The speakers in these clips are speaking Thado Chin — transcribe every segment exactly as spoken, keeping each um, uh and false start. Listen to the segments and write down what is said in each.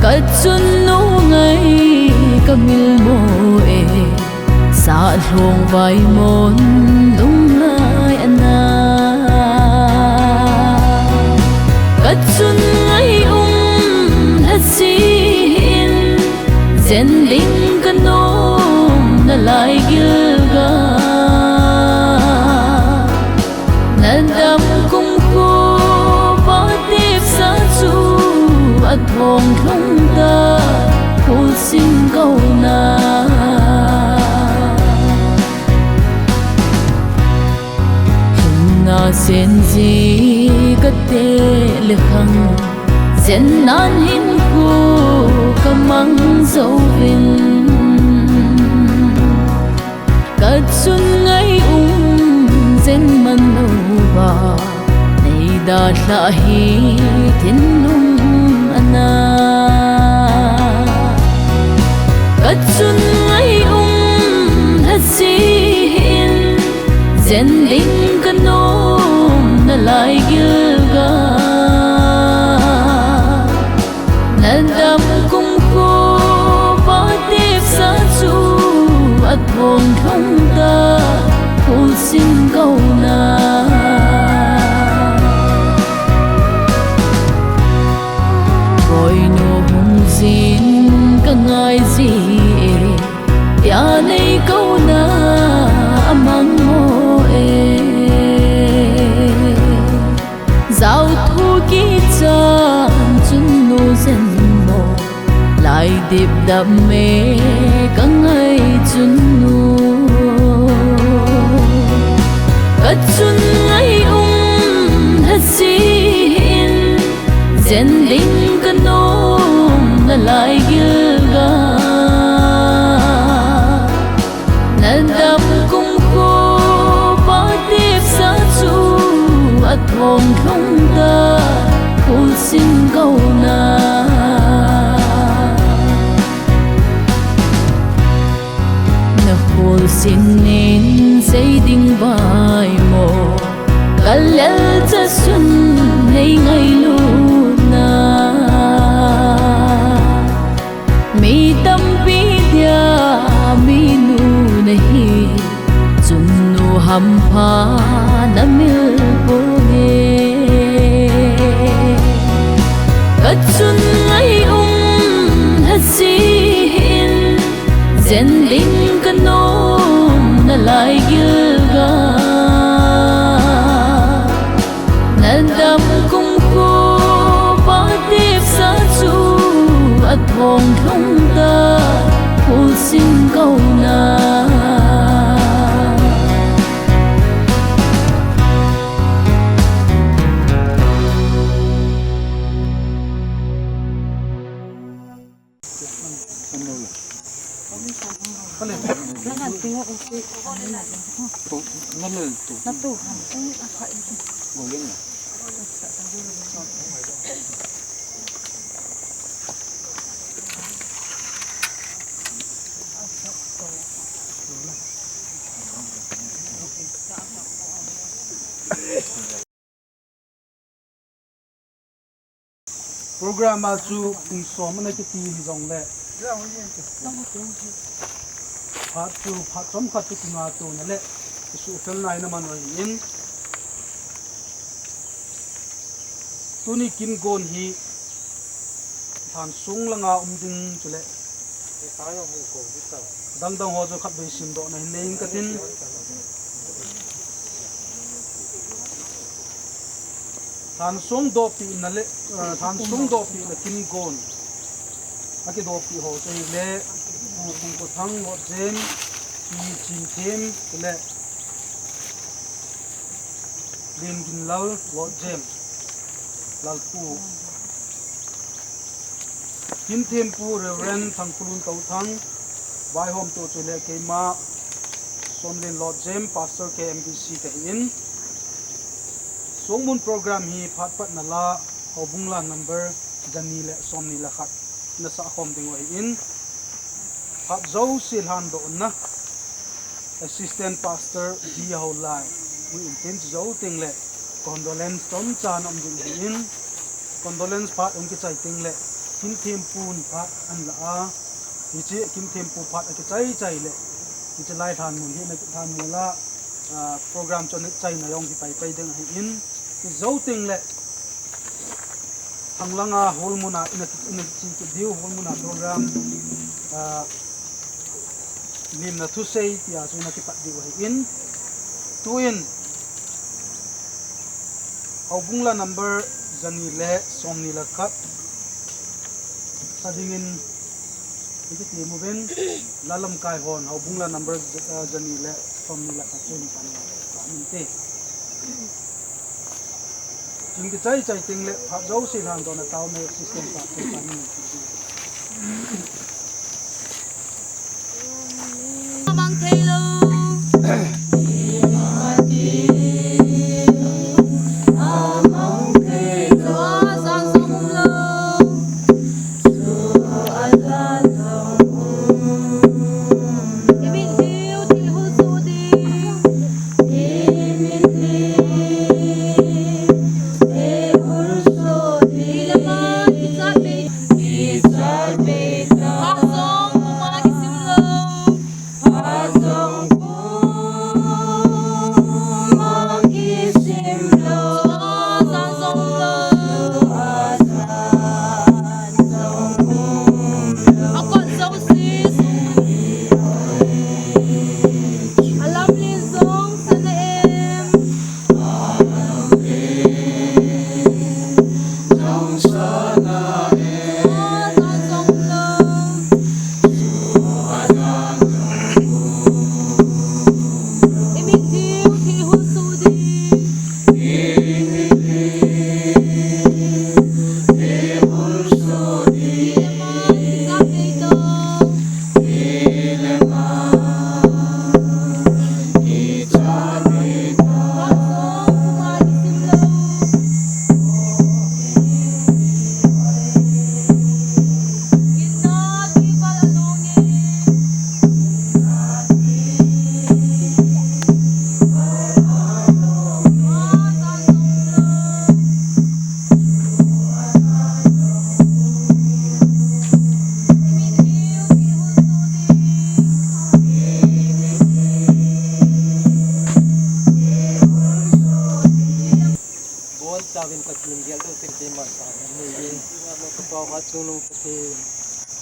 Achun nu ngai ka mil mo e, sa lhong vai mon lung lai ana. Ka chun ngai um lha si hin, zen ding ka nom na lai gilga. Na dam kum kho pa tepsa chu a thong lhung ta, khul sin ko na. Himna senji ka te le khang, zen nan hin khu ka mang zo vin. Ka chun ngai um zen man lo va, nei da hla hi thinlung ana. Ka chun ngai um lha si hin, zen ding ka nom na lai gilga. Na dam kum kho pa tepsa chu a thong lhung ta, khul sin ko na. Koi nu hung zin ka ngai ji e, tia nei ko na a mang mo e. Zau thu kichan chun nu zen mo, lai dip dam me ka ngai chun nu. Ka chun ngai um lha si hin, zen ding ka nom na lai gilga. Na dam kum kho pa tepsa chu a thong lhung ta, khul sin ko na. Na khul sin nin zei ding vai mo, ka lel cha sun nei ngailu na. Mi tampi dia mi nu na hi, chun nu hampha na mil poi. Ka chun ngai um lha si hin, zen ding ka nom na lai gilga. Na dam kum kho pa tepsa chu a thong lhung ta, khul sin ko na. Program a chu pung som ana kiti hijongle, phat chu phat chomkhat chu kinga tona le kisuhfel naina man ahin, tuni kin gon hi Thansung langa um ding chule dangdang ho chu khatvei simdohna hin nei ing katin. Thansung dohpihna le, eh, Thansung dohpihna kin gon akidohpih ho chu ahile, Pu Phungkothang, Lord Jem, Pi Chinthem, chule Lenginlal, Lord Jem, Lalpu. Kin thempu Reverend Thangkhulun Touthang, vaihomtu chule keima Sonlen, Lord Jem, Pastor K M B C kahin. Songmun program hi phat patna la, houbung la number jani le somni le khat na sah khom ding u ahin. Phat jouse lhandohna Assistant Pastor D Haolai hung in tin, chujou teng le condolence chomcha na um ding ahin, condolence phat hung kichai teng le Kimthempu phat anla a, hiche Kimthempu phat akichai chai le, hiche lai lhan mun hi na lhan mun la, ah, program chu na chaina jong hi pai pai ding ahin, kijou teng le, Thanglanga hall muna ina, ina chi kit diu, hall muna program, ah, limna thusei tia chu na kipat diu ahin. Tuin, Houbung la number jani le somni le khat sa dingin, iti ti mu ben, la lamkai hon, Houbung la number j-, ah, jani le somni le khat chu ni kan la, ka min te. Jing kichai chai teng le phat jouse lhan dohna tao me system pa te pa ni. Mang thei lou. Mang thei lou. Sang song um lou. Bon chauvin Pathen geldoh teng keiman tao nei e. Ka Pa, Chungnung Pathen,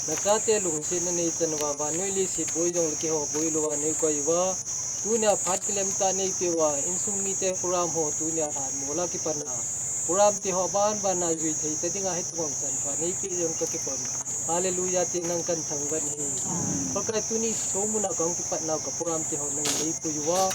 nachate lungsetna nei chan uva, vannoi leiset boi jong le keiho boi louva nei koi uva, tunia phat kilem tah nei peh uva, insung mite program ho tunia lhan mol a kipat a, program te ho ban ban a jui thei ta dinga hitabang chan pha nei peh jong ka kipah. Hallelujah, ti nang kan thangvah e. Pakai, tuni songmun a kahung kipat nau ka program te ho nangin nei pui uva,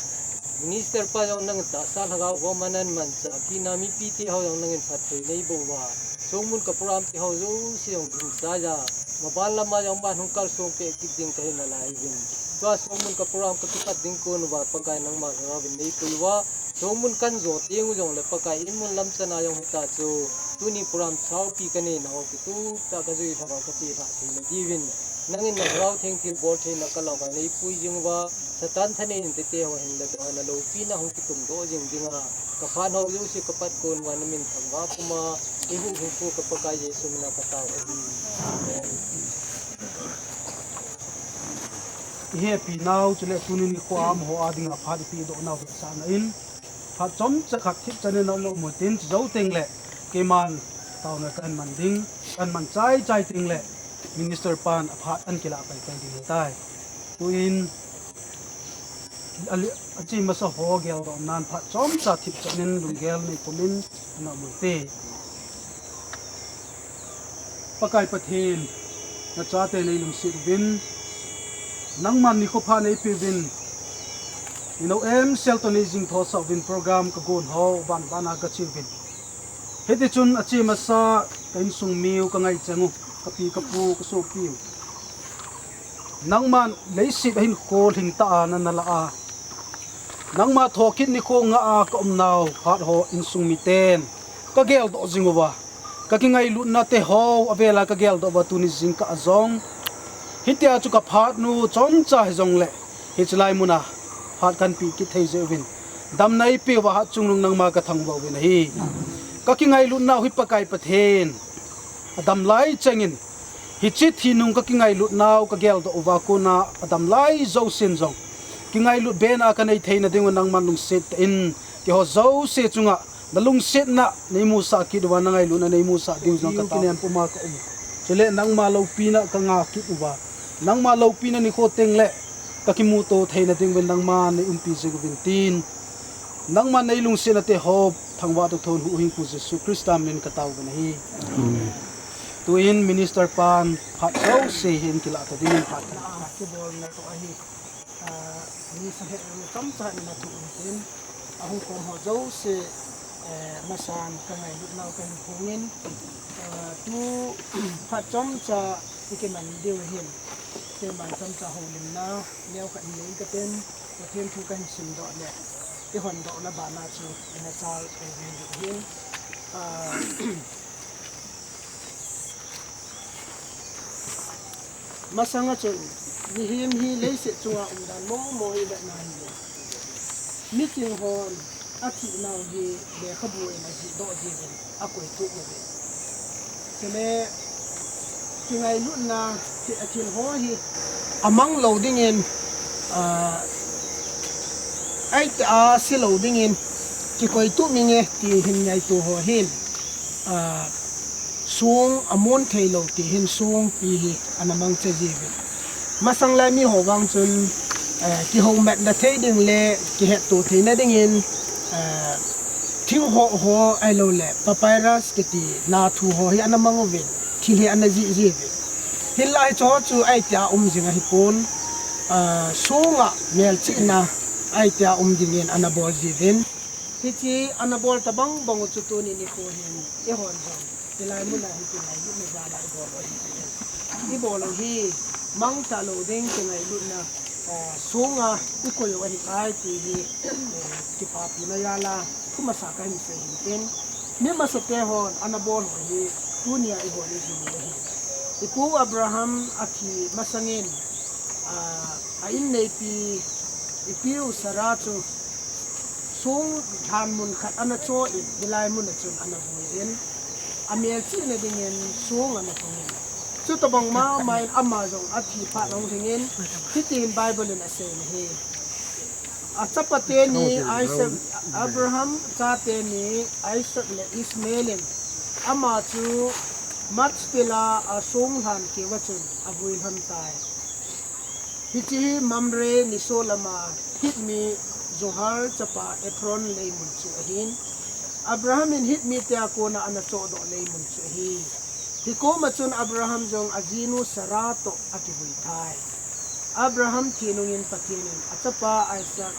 Minister pa jong nangin tahsa lhagao gomanan manchah kit a, mipi te ho jong nangin phatthei nei boh uva, songmun ka program te ho jouse jong ding sa ja, maban lama jong ban hung kalsong peh kit ding kahi nalai uvin. Tua songmun ka program ka kipat ding kon uva, Pakai, nangma lhagao vin nei pui uva, songmun kan jo teng u jong le, Pakai, in mun lam chan a jong hita chu, tuni program saupi ka nei nau kitup tah ka jui lhagao ka che lhah theina diuvin, nangin na Lhagao Theng thilbol theina ka lhagao nei pui jing uva, Satan thanei in tete ho hin le dohna loupina hung kitum doh jing dinga, ka phat ho jouse ka pat kon uva na min thangvah puma, i huhhingpu ka Pakai Jesu mina ka tao ahi. Amen. I hepi nau chule tuni nikho a amaho a dinga phat i peh doh nau vetsahna in, phat chomcha khat thipchan in na um u hitin, chujou teng le keiman taona kan man ding, kan man chai chai teng le Minister pan aphat an kilah pai pai ding ahitai. Tuin, a li-, ache masa ho geldoh nan phat chomcha thipchan in lunggel nei pum in na um u hite. Pakai Pathen, nachate nei lungset uvin, nangman nikho pha nei peuvin, i nou emsel toh nei jingthousah uvin, program ka gon ho ban ban a ka che uvin. Hitichun ache masa ka insung miu ka ngaicheng u, ka pi ka pu ka sopi u, nangman leiset a hinkho lhingtah a nana lah a, nangma thokit nikho ngah a ka umnau phat ho insung miten ka geldoh jing uva, ka kingailutna te ho avel a ka geldoh uva, tuni jingkah a jong hitia chu ka phat nu chomcha hijong le hiche lai mun a phat kan peh kit thei jeh uvin, damna ei peh uva Hatchungnung nangma ka thangvah uvin ahi. Ka kingailutnau hi Pakai Pathen, Adam lai chengin, hiche thi nung ka kingailut nau ka geldoh uva kona adam lai jousen jong, kingailut bena ka nei theina dingun nangman lungset in, keiho jouse chunga na lungsetna nei musah kit uva, na ngailutna nei musah diu jong ka tao. Kinem puma ka um. Chule nangma loupina ka nga kit uva, nangma loupina nikho tengle ka kimuto theina dinguvin nangman nei umpi jing uvin tin, nangman nei lungsetna te ho thangvah toh thon huhhingpu Jesu Christa minin ka tao uvin ahi. Tuin minister pan phat jouse hin kilah ta dingin phat kan. Ah, kibolna toh ahi. Ah, ni sa he, ni chomcha ni na tu tin. Ahung kom ho jouse, eh, masan ka ngailutnau ka hin phongin. Ah, tu phat chomcha i kiman diu hin. Keiman chomcha houlimna, neo khat hin nei ka tin. Pathen thu ka hin simdoh le. I hondohna bana chu, i na chal, eh, hin. Ah, Masanga chun, mihem hi leiset chunga umdan momo hi vetna ahi. Miching hon athihnau hi lekhabu in ajihdoh jiuvin akoitup uve. Chule, kingailutna, thi-, athil ho hi amang lou dingin, ah, ahitia si lou dingin, kikoitup inge ti hin ngaito ho hin, ah, song amun thei lou ti hin songpi hi ana mangcha jiuvin. Masang lai miho vang chun, eh, kihoumatna thei ding le kihetto theina dingin, eh, thing ho ho ahilou le papyrus kiti nathu ho hi ana mang uvin, thil hi ana jih jiuvin. Hinlah hiche ho chu ahitia um jing ahipon, eh, songa melchihna ahitia um dingin ana bol jiuvin. Hiche ana bol tabang bang u chu tuni nikho hin eihon jong hilai muna hi kingailutna jal a ibol u ahi. Ibol u hi mangcha lou ding kingailutna, eh, songa ikoi u ahitai ti hi, eh, kipapina jal a thu masa kahin sei hin tin. Mi masate hon ana bol u hi tunia ibol u hi ahi. Ipu Abraham athi masangin, ah, a inneipi ipiu Sarah chu song lhan mun khat ana cho in, hilai mun a chun ana vui in, amelchihna dingin song ana tung in. Chutabang mama in ama jong athi phat ahung lhing in, hitin Bible in asei in ahi. Achapa teni Isaac, Abraham chate ni Isaac le Ishmael in ama chu Machpelah a song lhan keuva chun avui lhon tai. Hiche hi Mamre nisolam a Hit mi Zohar chapa Ephron leimun chu ahin. Abraham in Hit mite a kona ana chohdoh leimun chu ahi. Hikoma chun Abraham jong ajinu Sarah toh akivui tai. Abraham thi nungin Pathen in achapa Isaac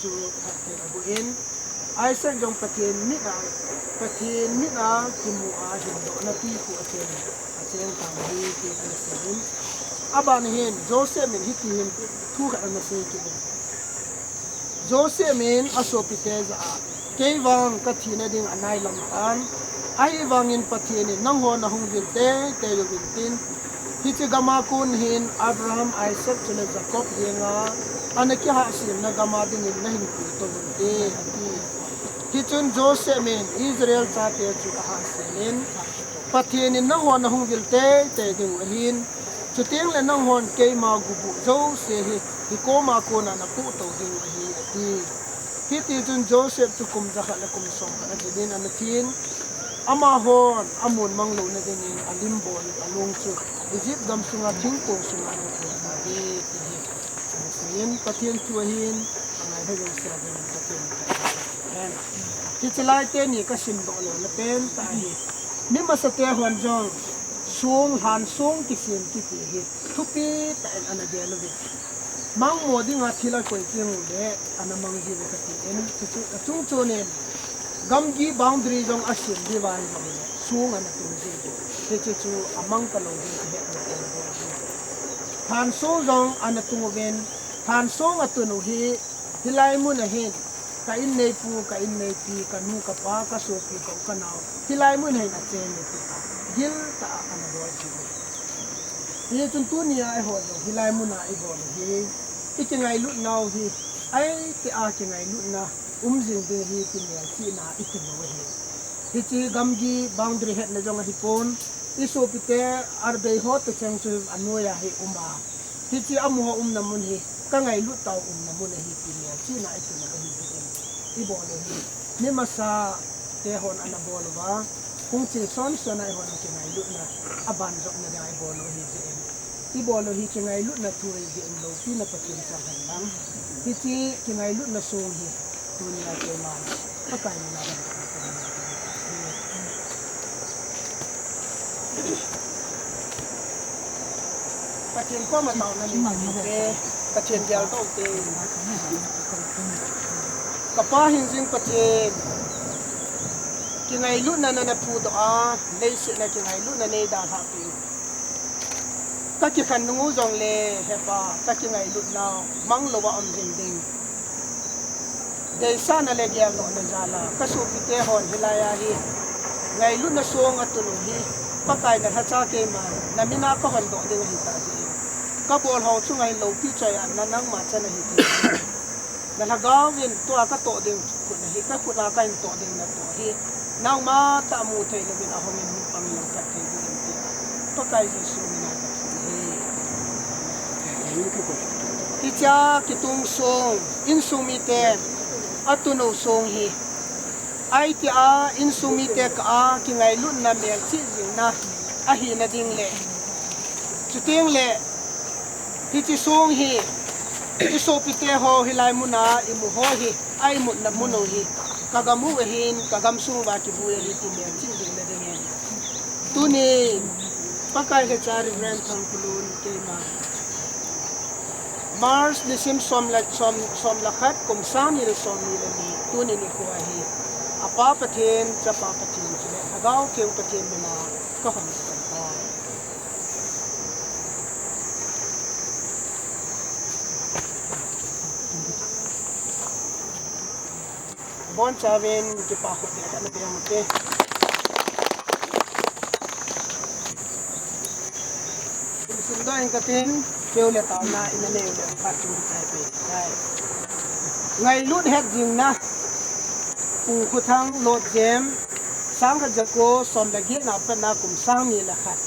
chu phatthei aboh in, Isaac jong Pathen mit a, Pathen mit a kimu a hindohna pi khu acheng, acheng tan ahi tin ana sei in. Aban hin Joseph in hiti hin thu khat ana sei kit in. Joseph in asopite jah a, kei vang kathina ding anailam tan, ahivangin Pathen in nanghon nahung vil teitei uvin tin, hiche gam a kon hin Abraham, Isaac chule Jacob henga ana kihahselna gam a dingin nahin puitou vinte, ati. Hichun Joseph in Israel chate chu ahahsel in, Pathen in nanghon nahung vil teitei diu ahin, chuteng le nanghon keima gubuh jouse hi hikoma kona napoh tou diu ahi, ati. Hitichun Joseph chu kum jakhat le kum somkhat ajil in ana thin, amahon amun mang louna dingin alim bol in along chu Egypt gam sunga thingkong sunga ana pui tauve, ti hi ana sei in, Pathen thu ahin, angai lha jouse a dingin Pathen in phatthei boh hen. Hiche lai teni kasimdoh louna pentah ahi. Mi masate hon jong song, lhan song kisem kiti hi thupi tah in ana gel uvin. Mangmo dinga thil akoi teng ule ana mang jiuve kati in, chuchu, achungchon in gamgi boundary jong asem diu ahi jongle song ana tung jiu. Hiche chu amang talou ding kihetna ana bol jiu. Lhan song jong ana tung uvin, lhan song atun u hi, hilai mun ahin, ka inneipu, ka inneipi, kanu, kapa, kasopi, ka u, kanao, hilai mun ahin achen e tia giltah a ana bol jiu. Hichun tunia eiho jong hilai muna ibol u hi, ikingailutnau hi, ahitia kingailutna um jing ding hi kimelchihna itun u ahi. Hiche gamgi boundary hetna jong ahipon, i sopite arbei ho toh cheng chu anoi a hi um a. Hiche amaho umna mun hi ka ngailut tau umna mun ahi ti melchihna i tun u ahi jeh in i bol u hi. Mi masa te hon ana bol uva, hung che son son a eihon kingailutna a ban jopna dia i bol u ahi jeh in. I bol u hi kingailutna thu ahi jeh in lopina Pathen chang hen lang. Hiche kingailutna song hi tunia keiman Pakai mina Pathen koma taona nei te, Pathen geldoh te. Ka Pa hingjing Pathen, kingailutna nana phudoh a, leiset a kingailutna nei dalhah peh u. Ka kikhen nung u jongle, he Pa, ka kingailut nau mang lou a um jing ding. Deisahna le geldohna jal a ka sopite hon hilai a hi ngailutna song a tun u hi, Pakai na lhacha keiman na min a ka hondoh ding ahi tah jeh in, ka bol ho chunga hin loupi choi a na nangma chan ahi thei. Na lhagao vin tua ka toh ding khut na hi, ka khut a ka hin toh ding na toh hi, nangma tah mu thei louvin ahung in hung pang in lang phatthei boh in tia Pakai Jesu min a ka thum e. Hichea kitung song, insung mite a tun u song hi, ahi tia insung mite kah a kingailutna melchih jingna ahina ding le, chuteng le hiche song hi i sopite ho hilai mun a i mu ho hi, a imutna mun u hi, ka gam u ahin, ka gamsung uva kivui ahi ti melchih jingna dingin, tuni Pakai lhacha Reverend Thangkhulun keima March nisim som le, som, som le khat, kum sang ni le som ni le ni, tuni nikho a hi, a Pa Pathen, Chapa Pathen, chule Lhagao Theng Pathen min a ka hon tai. Abonchauvin kipa khut le kana beng u te. Kum sung doh in katin, keu le taona ina nei u le phat chung chai pe tai. Ngailut het jingna, Pungkhuthang Lord Jem, sang khat jako som le get na a pat na kum sang ni le khat.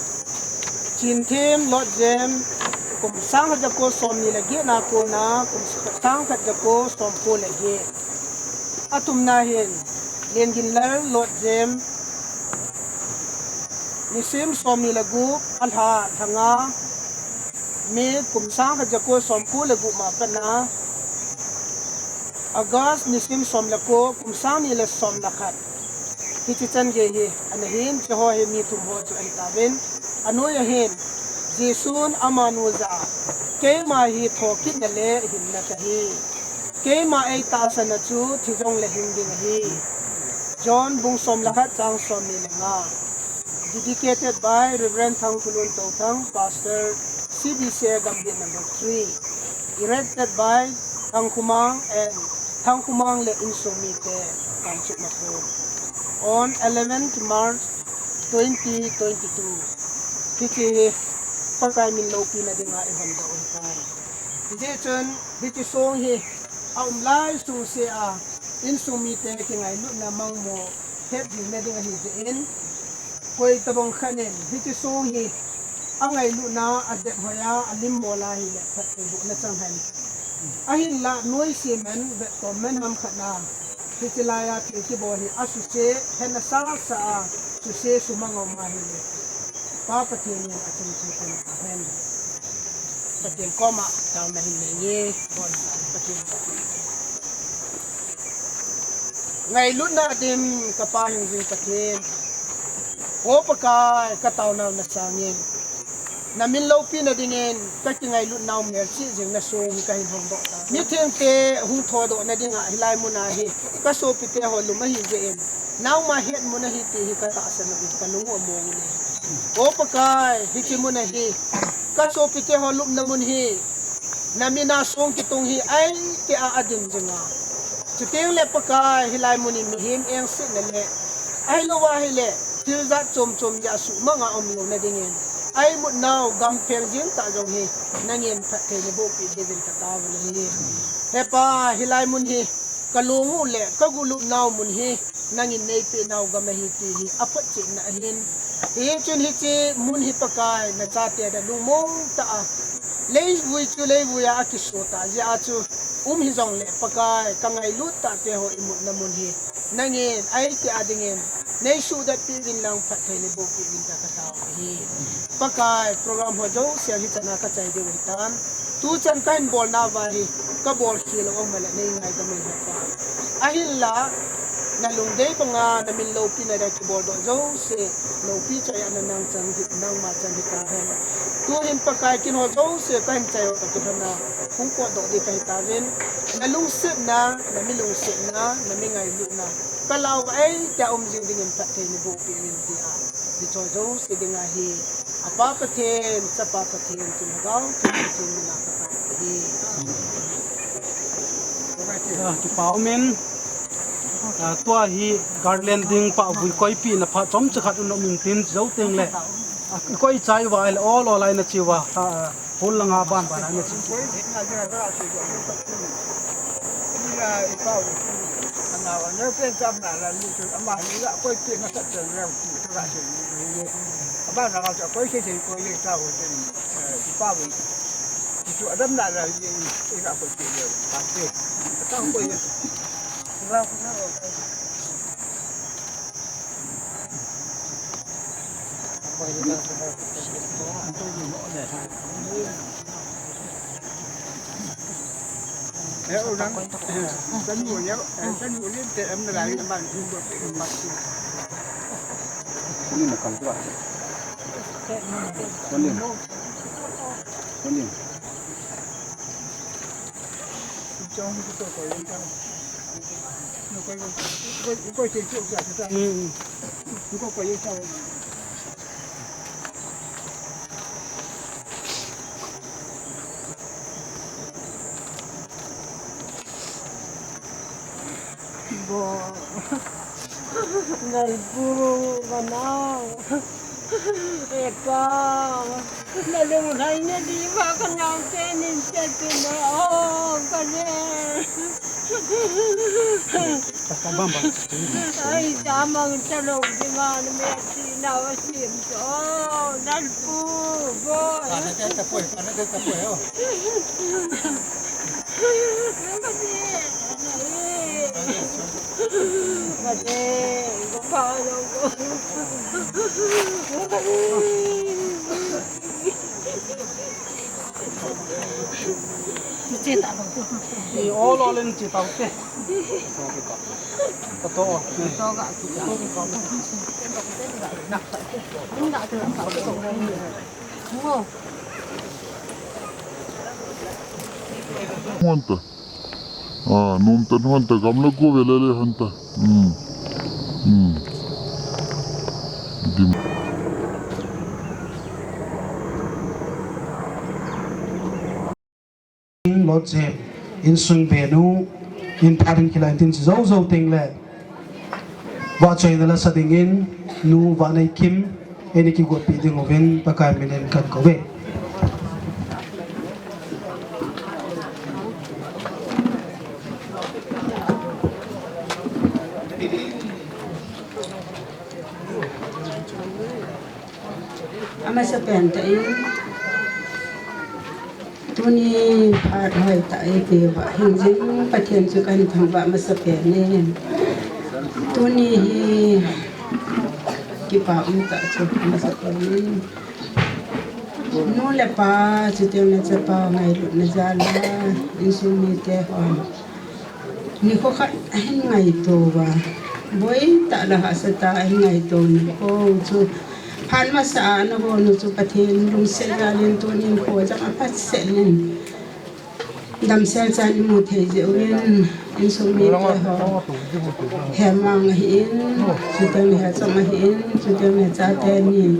Chinthem Lord Jem, kum sang khat jako som ni le get na a kona, kum sang khat jako som ko le get. Athumna hin, Lenginlal Lord Jem, nisim som ni le gup, alha, lha nga, May kum sang khat jako som ko le gup ma a pat na, August nisim som le ko, kum sang ni le som le khat. Hiche chan gei hi ana hin, hiche ho hi mi thum ho chu ahi tauvin. Anoi a hin, Jesun amanu jah a, keima hi thokitna le hinna kahi. Keima eitahsan a chu thi jongle hing ding ahi. John bung som le khat chang som ni le nga. Dedicated by Reverend Thangkhulun Touthang, Pastor, C B C A Gambih number three. Erected by Thangkhumang and Thangkhumang le insung mite, Kangchup Makhum, on eleventh March twenty twenty-two. Hiche hi Pakai min loupina dinga i hondoh u ahitai. Hijeh chun hiche song hi a um lai sung sea insung mite kingailutna mangmo het jingna ding ahi jeh in, koi tobang khat in hiche song hi angailutna a dep hoi a, a lim bol a hile phatthei boh na chang hen. Ahinla noise man, vettom man ham khat na, hiche lai a thil kibol hi asuse, hetna sasa a suse sumang a um ahile, Pa Pathen in achung thu pen ahen. Pathen koma taona hin nei nge, boncha Pathen. Ngailutna dim ka Pa hingjing Pathen. O Pakai, ka taonau na sangin, na min loupina dingin ka kingailut nau melchih jing na song hi ka hin hongdoh ta. Mithengte hung thodoh na dinga hilai mun a hi ka sopite ho lum ahi jeh in, nangma het mun ahi ti hi ka tahsan uvin ka lung u among uve. O Pakai, hiche mun a hi ka sopite ho lupna mun hi, na min a song kitung hi ahi tia adim jing a. Chuteng le Pakai, hilai mun in mihem engsetna le ahilou ahile thil jat chom chom jeh a suhmang a um lou na dingin, a imut nau gam pheng jeng tah jong hi nangin phatthei na bohpeh diuvin ka taona ahi. He Pa, hilai mun hi ka long u le ka guhlup nau mun hi nangin neipeh nau gam ahi ti hi aphotchetna ahin, Hichun hiche mun hi Pakai, nachate a lungmong tah a, leivui chu leivui a akiso tah jeh a chu um hijongle Pakai, kangailut tah te ho imutna mun hi nangin ahi tia dingin neisuhdetpeh uvin lang phatthei neibohpeh uvin tia katao ahi. Pakai, program ho jouse hichan a kachai diu ahitan. Tuchan kahin bolna uva hi kabol khel lou um le neingaidam in Hepa. Ahinla, nalungdei banga namin loupina dia kibol doh jouse, loupi chai a nang chan hi, nangma chan hitahen. Tuhin Pakai, keiho jouse kahin chai u toh kilhona hung potdoh ding kahi tauvin. Nalungsetna, nami lungsetna, nami ngailutna kalah uva eitia um jing dingin phatthei neibohpeh uvin tia, hiche jouse dinga hi, Apa Pathen, Chapa Pathen, Chun Lhagao Theng Pathen mina katao ahi. Ah, kipa umin. Ah, tua hi garland ding pahvui koipehna phat chomcha khat um intin jou tengle, ah, koi chai uva ahile ol ol a inache uva, ah, hol langa ban ban a inache. Bo. Nalpu, kanao. Epa. Nalunglhaina diuva kanaote nin chetpeh in o, kale. Ai, tamang chalou ding a, nami athina uva sim to. Nalpu, bo. Ni ol ol in che tau te. Ka to. Hon ta. Ah, nom tan hon ta, gamla go vele le hon ta. Hmm. Hmm. Dim. Lord Jem, insung benu, in pharin kilan tin jou jou tengle. Vahchoina lasa dingin, Nu Vaneikim, eini kigotpi ding uvin, Pakai minin kahin kouve. Amasapen tah in, tuni phat hoitah eipeh uva hingjing Pathen chu kahin thangvah masapen in. Tuni hi kipa umtah chu masapen in. Nu le pa, chuteng le chapa ngailutna jal a, insung mite hon. Nikho khat ahin ngaito uva. Boitah le hahsatah a ahin ngaito nikho chu. Phat masa a nangho nu chu Pathen lungset jal in tunin kho jong aphatsah in. Damsel chan imu thei jeh uvin, insung mite ho. Hemang ahin, chuteng le Hechong ahin, chuteng le chate ni,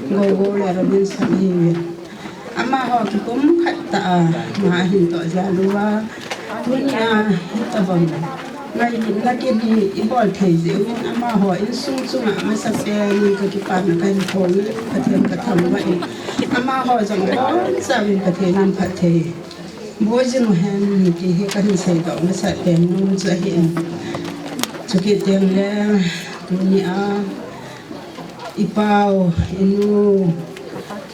Gogo le Robinson ahiuvin. Amaho kipumkhat tah a, ama ahin toh jal uva. Tunia, hitobang ngailutna kin hi ibol thei jeh uvin, amaho insung chunga masapen in kakipana kahin phong in, Pathen kathangvah in. Amaho jong ibonchauvin Pathen in phatthei boh jing uhen ti hi kahin seidoh masapen nom chu ahin. Chukit teng le, tunia, I pau, i nu,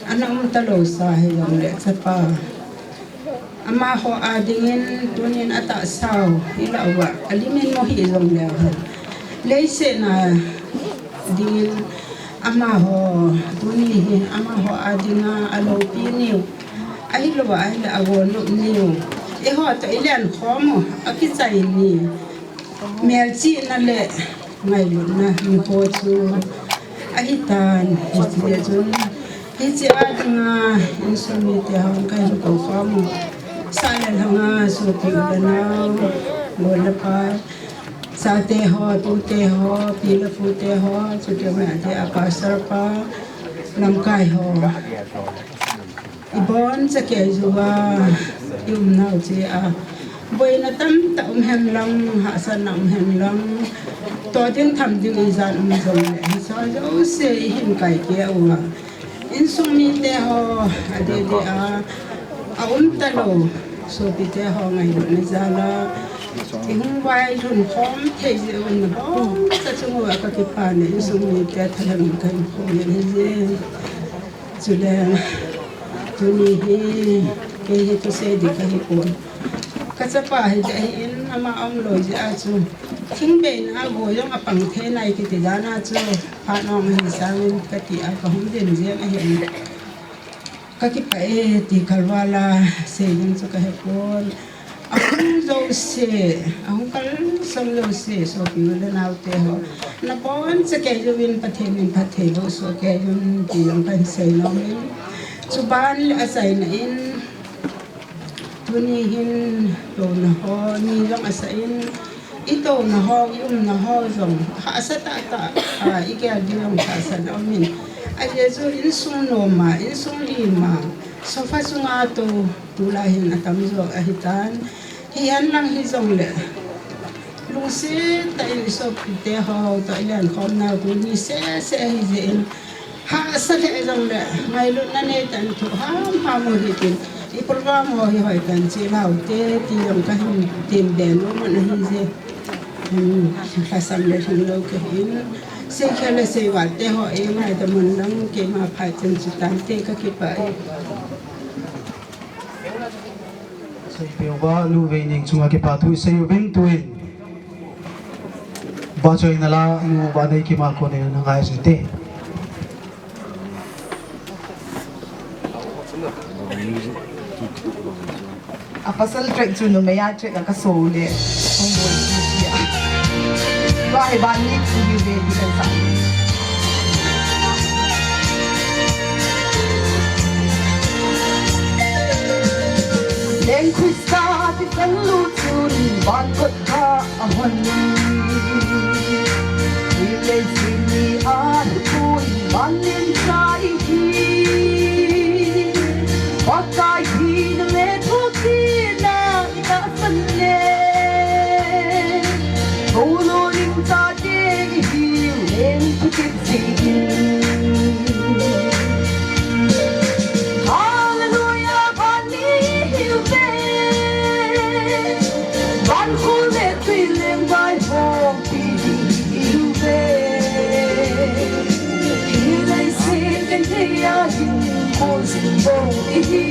ana um talou sa hijongle chapa. Amaho a dingin tunin atahsau, ilah uva, alimin mo hijongle hen. Leiset a dingin amaho, tuni hi, amaho a dinga aloupi niu. Ahilouva, ahile agon lup niu. Eiho toh ilen khom u, akichai ni. Melchihna le ngailutna miho chu ahitan, hiche jeh chun, hiche a dinga insung mite hon kahin kou khom u. Sah le lhanga sopi u le nao, gol le pai, chate ho, tute ho, pi le pute ho, chuteng le ate a pastor pa, lamkai ho. Iboncha kei jouva, i umnau chea boina tamtah um hen lang, hahsatna um hen lang, toh ding tham ding ijat um jongle, hiche jouse ihin kai kei uva. Insung mite ho, adeh deh a, aum talou sopite ho ngailutna jal a, ihung vailhun khom thei jeh uvin naboncha chung uva kakipah e, insung mite thalheng kahin khom in ahije. Chule, tuni hi, kei hi thusei ding kahipon. Kachapa hi jeh hin ama aum lou jeh a chu, thingbeina a go jong apang thei nai kiti dan a chu, phat nong ahi sangin kati a kahung din jeng ahin. Kakipah e ti kalval a sei ding chu kahepon. Ahung jouse, ahung kalsong jouse, sopi u le naote ho, naboncha kei jouvin Pathen in phatthei boh soh kei un ti jong kahin sei nom in. Chuban le achaina in, tuni hin touna ho ni jong asah in, itouna ho, iumna ho jong hahsa tahtah a, igel ding jong hahsatna aumin. Ajeh chu insung nom a, insung lim a, sofa chunga tou, tulai hin atamjo ahitan. Hihen lang hijongle, lungset tah in isopite ho toh ilenkhomnau tuni sese ahijeh in, hahsa lheh jongle, ngailutna neitah in thoh hamham u hitin, i program ho hi hoitah in cheh laute ti jong kahin tembe nom un ahije. Lhasam le lhinglou kahin, seikhel le seivalte ho, eingaidam un lang, keima phaichen chutante, kakipah e. Seipeuva, Nu Veining chunga kipa thu isei uvin tuin. Vachoina la, Nu Vaneikim a konin ana ngai jute. A pasal track chu numei a track a kaso le. Hung bol ji a. Vahe ban ni chu hi ve di kan sa. Leng Krista ti kan lu chun van kot kha ahon. Hi leiset ni a hi pui van len sa ihi. Pakai hina le thokitna i tahsan le. Bolo ling chate ihiu leng thukit jing in. Hallelujah, van ni hiu ve. Van khol le tui leng vaihom pi ding ihiu ve. Hi leiset ken thei a hin khol jing bou ihi.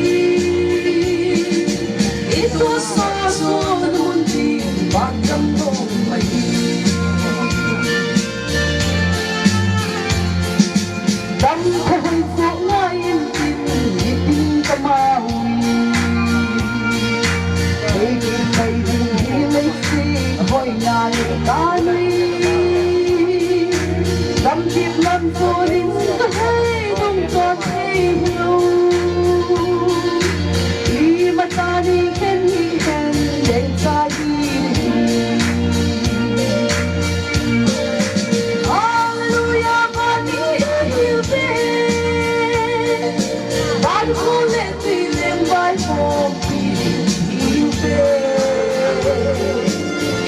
I thusei sona mun tin van dam dong mai hi. Dam kho hoi kho ngai in tin, i tin ka mau in. Ei ki kai ding hi leiset hoina le ka nei. Dam dip lam to ding ka hei dong ka thei hiu. I mata ni ken ni ken dei ka hi. Hallelujah, van ni ihiu ve. Van khol le tui leng vaihom pi ding ihiu ve.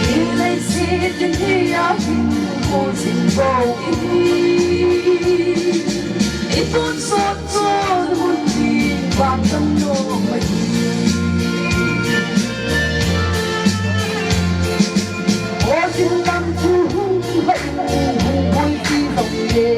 Hi leiset ken thei a hin khol jing bou ihi. I thusei sona mun tin van dam dong mai hi. O tin lam thu hung hai hung boi ti bang le.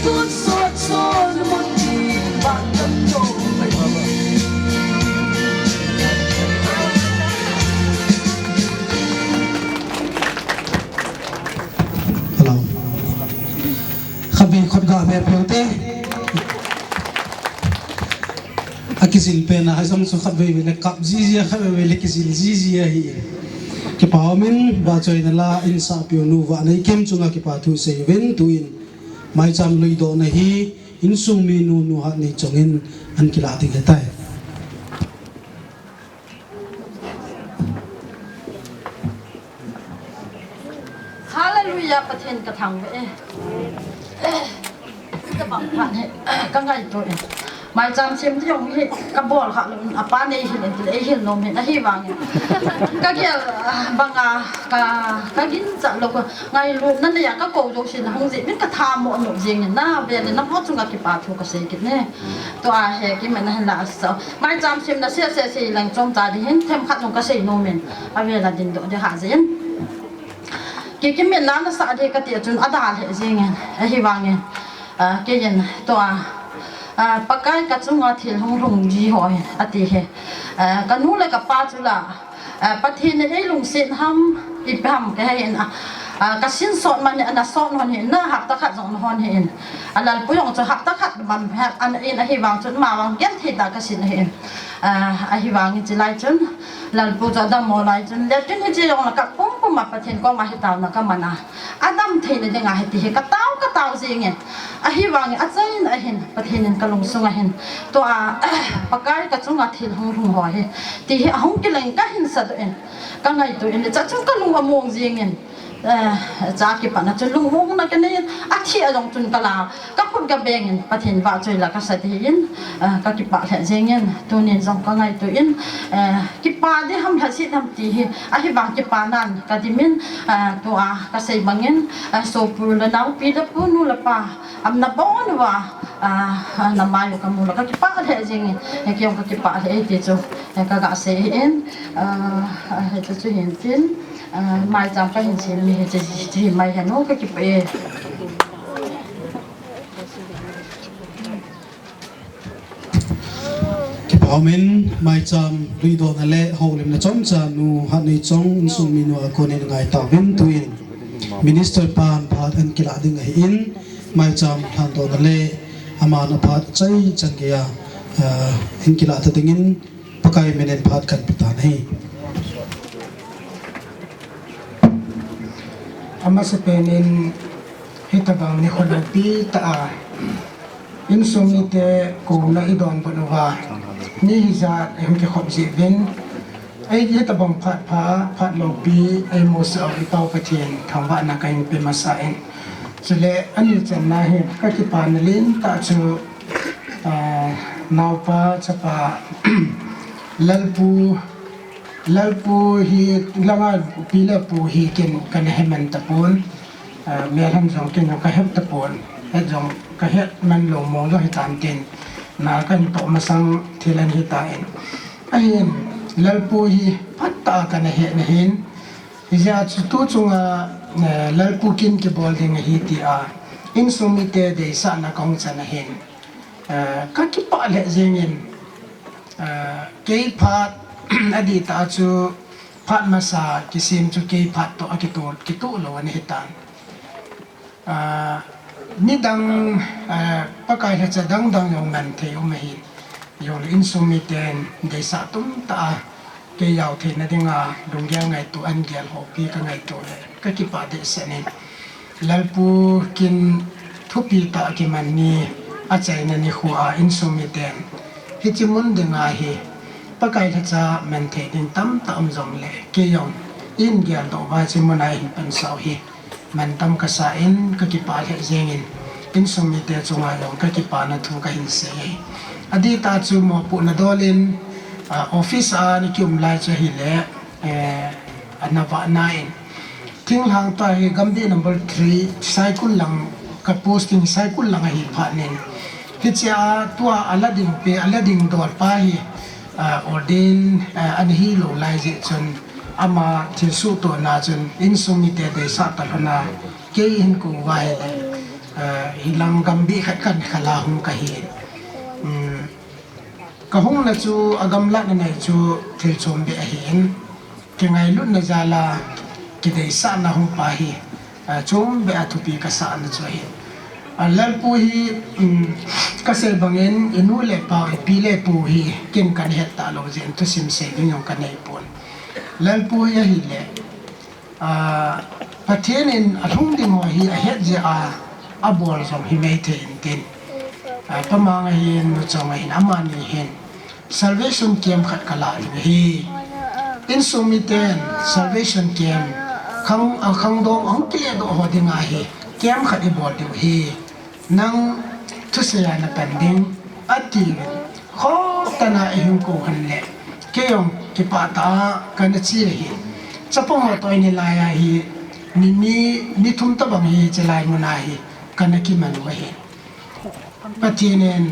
Hello. Khatvei khut ga ve peh u te. Akijil pen a, hijong chu khatvei vei le kap jiji a, khatvei vei le kijil jiji ahi. Kipa umin, vahchoina la insahpiu nu Vahneikim chunga kipa thu sei uvin, tuin maicham luidohna hi insung minu nu Hatneichong in ahin kilah ding ahitai. Hallelujah, Pathen ka thangvah e. Ka bang phat hi, ka ngaito e. Maicham sem ti jong hi, ka bol kha lou, apa nei hin, ti le, ei hin nom hin, ahivangin. Ka gel, ah, banga, ka, ka ginchat lou, ka ngailutna nei a, ka kou jouse na hung jih uvin ka thamo nom jing in, na vel in, nangho chunga kipa thu ka sei kit e. Tua hi, kiman a hin la asa. Maicham semna sese sei lang chom ta ding hin themkhat jong ka sei nom in. Avel a dingdoh ding ha jin. Ki, kiman na na sa ding ka ti a chun adalhe jing in. Ahivangin. Ah, kei in tua. Ah, Pakai ka chunga thil hung lhung ji ho hin. Ati hi. Ah, ka nu le ka pa chu la. Ah, Pathen in ei lungset ham, ipi ham ka he in, ah, ah, ka sin sot man in, ana sot hon hin, na hapta khat jong hon hin. A Lalpu jong chu hapta khat man he, ana in ahivang chun, ma vang genthei tah ka sin ahin. Ah, ahivangin chulai chun, Lalpu chu adam mo lai chun, le tin hiche jong la ka pumpum a Pathen koma hi taona ka man a. Adam theina dinga hiti hi ka tao, ka tao jing e. Ahivangin achaina ahin, Pathen in ka lungsung ahin. Tua, Pakai ka chunga thil hung lhung ho hi. Ti hi ahung kileng ka hin sa doh in. Ka ngaito in, cha chun ka lung among jing in. Eh, cha kipana chun lungmongna ka nei in. Athi a jong chun ka la. Ka khut ka beng in, Pathen vahchoi la ka sa ding in. Eh, ka kipah lheh jing in. Tunin jong ka ngaito in. Eh, kipa ding ham lhasit ham ti hi. Ahivang kipa nan ka dim in, ah, tua ka sei bangin, ah, sopi le naopi le pu nu le pa, am na bon uva, ah, ah, na mai u ka mu le ka kipah lheh jing in, eh, kei jong ka kipah lheh e ti chu, eh, ka ga sei in, ah, ah, hichu chu hin tin, ah, maicham ka hin sem mi hichu, hichu hi mai hen o ka kipah e. Kipa umin, maicham luidohna le houlimna chomcha nu Hatneichong insung minu a konin ngai tauvin tuin Minister pan phat ahin kilah ding ahin, maicham lhandohna le aman aphat chai chan geiya, ah, ahin kilah ta dingin Pakai minin phat kahin pe tan ahi. Amasapen in hitabang nikho loupi tah a insung mite kouna i donbut uva, mi hijat i hung kikhop jeh uvin, ei hitabang phat pha, phat loupi ei musah u i Pau Pathen thangvahna kahin pe masa in. Chule ani channa hi ka kipana lentah chu, ah, naopa chapa Lalpu Lalpu hi langa pi le pu hi ken kana he man tapon, ah, melham jong ken jong ka he tapon, het jong ka het man lou mong jong hitam tin, na kahin toh masang thil ahin hitan. Ahin, Lalpu hi phatah a kana he na hin, hijeh chun tu chunga, eh, Lalpu kin kibol ding ahi tia, insung mite deisahna kahung chan ahin, eh, ka kipah lheh jeng in, Ah, kei phat adih tah chu phat masa kisem chu kei phat toh akitoh, kitoh lou ana hitan. Ah, nidang, ah, Pakai lhacha dang dang jong man thei um ahi. Jong le insung miten deisah tum tah a kei jao theina dinga lunggel ngaito ahin gel ho pi ka ngaito le ka kipah dehset in. Lalpu kin thupi tah a kiman ni, achaina nikho a insung miten hiche mun dinga hi Pakai lhacha man thei ding tamtah um jongle, kei jong in geldoh uva hiche muna hin pansah u hi mantam kasa in ka kipah lheh jeng in, insung mite chunga jong ka kipana thu kahin sei e. Adih tah chu mopohna dol in, ah, office a na kium lai chu ahile, eh, ana vahna in, Thinglhang tua hi Gambih number three, Saikul lang, ka posting Saikul lang ahi phat in. Hichea tua ala ding pi, ala ding dol pa hi, ah, ordain, ah, ana hilou lai jeh chun ama thilsoh tohna chun insung mite deisah talhona kei hin kou uva ahile. Hilang gam bih khat kan khala hung kahi. Kahungna chu agamlatna nei chu thil chom beh ahin, kingailutna jal a kideisahna hung pa hi chom beh a thupi kasahna chu ahin. Lalpu hi kasei bangin inu le pa, ipi le pu hi ken kana het talou jeh in thusim sei ding jong kanei pon. Lalpu hi ahile Pathen in alhung ding ho hi ahet jeh a abol jong himai thei intin, Pamang ahin, Nuchong ahin, amani hin salvation camp khat kalah ding ahi. Insung miten salvation camp, khang, khangdong ahung kiledoh ho dinga hi camp khat ibol diu ahi. Nang thusei a napan ding, atiuvin. Khotana eihin kou henle, kei jong kipah tah a kana che ahi. Chapang ho toh inei lai ahi, ni ni, ni thum tobang hi chelai muna hi kana kiman u ahi. Pathen in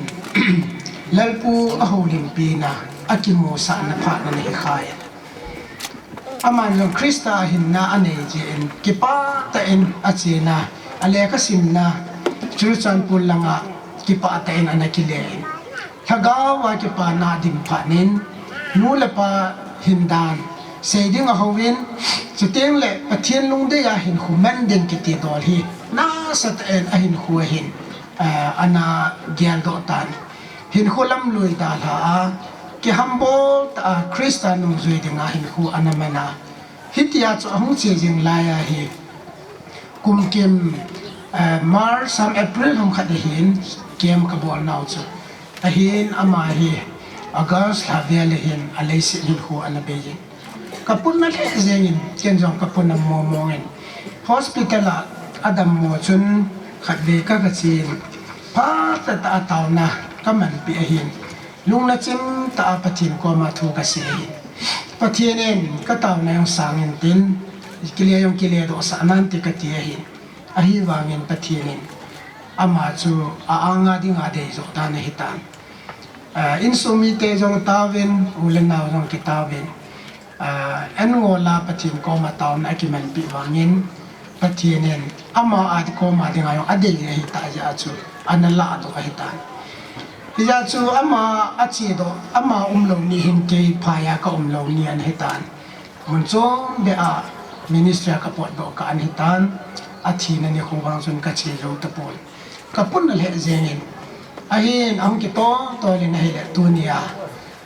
Lalpu ahoulimpina, akimusahna phatna nahi khai. Aman jong Christa a hinna anei jeh in kipah tah in achena, alekha simna Churachandpur langa kipah tah in ana kile in, lhagao a kipana adim phat in, nu le pa hindan sei ding ahouvin, chutengle Pathen lungdei a hinkho man ding kiti dol hi nasatah in ahinkho ahin ana geldoh tan. Hinkho lamlui dalha a, kihambol tah a Christa nungjui dinga hinkho ana mana. Hitia chu ahung che jing lai ahi. Kumkim March ham April ham khat ahin camp kabolnau chu. Ahin ama hi August lha vel ahin aleiset hinkho ana beiyin. Kapuna lheh jengin, ken jong kapuna mongmong in. Hospital a adammo chun khatvei kagachen, phatah tah a taona kamanpeh ahin. Lungna chim tah a Pathen koma thu kasei ahin. Pathen in kataona jong sang intin, kile jong kiledohsah nante kati ahin. Ahivangin Pathen in ama chu a-anga dinga deijoh dan ahitan. Insung mite jong taovin, u le nao jong kitaovin, an ngol a Pathen koma taona akimanpeh vangin, Pathen in ama a koma dinga jong adei ahitah jeh a chu ana lahdoh ahitan. Hijeh a chu ama achedoh, ama umlou ni hin kei phaiya kaumlou ni ana hitan. Mun chombeh a ministry a kapotdoh kah ana hitan, athina nikho vang chun kache jou tapon. Kapuna lheh jengin, ahin ahung kitoltol in ahile tunia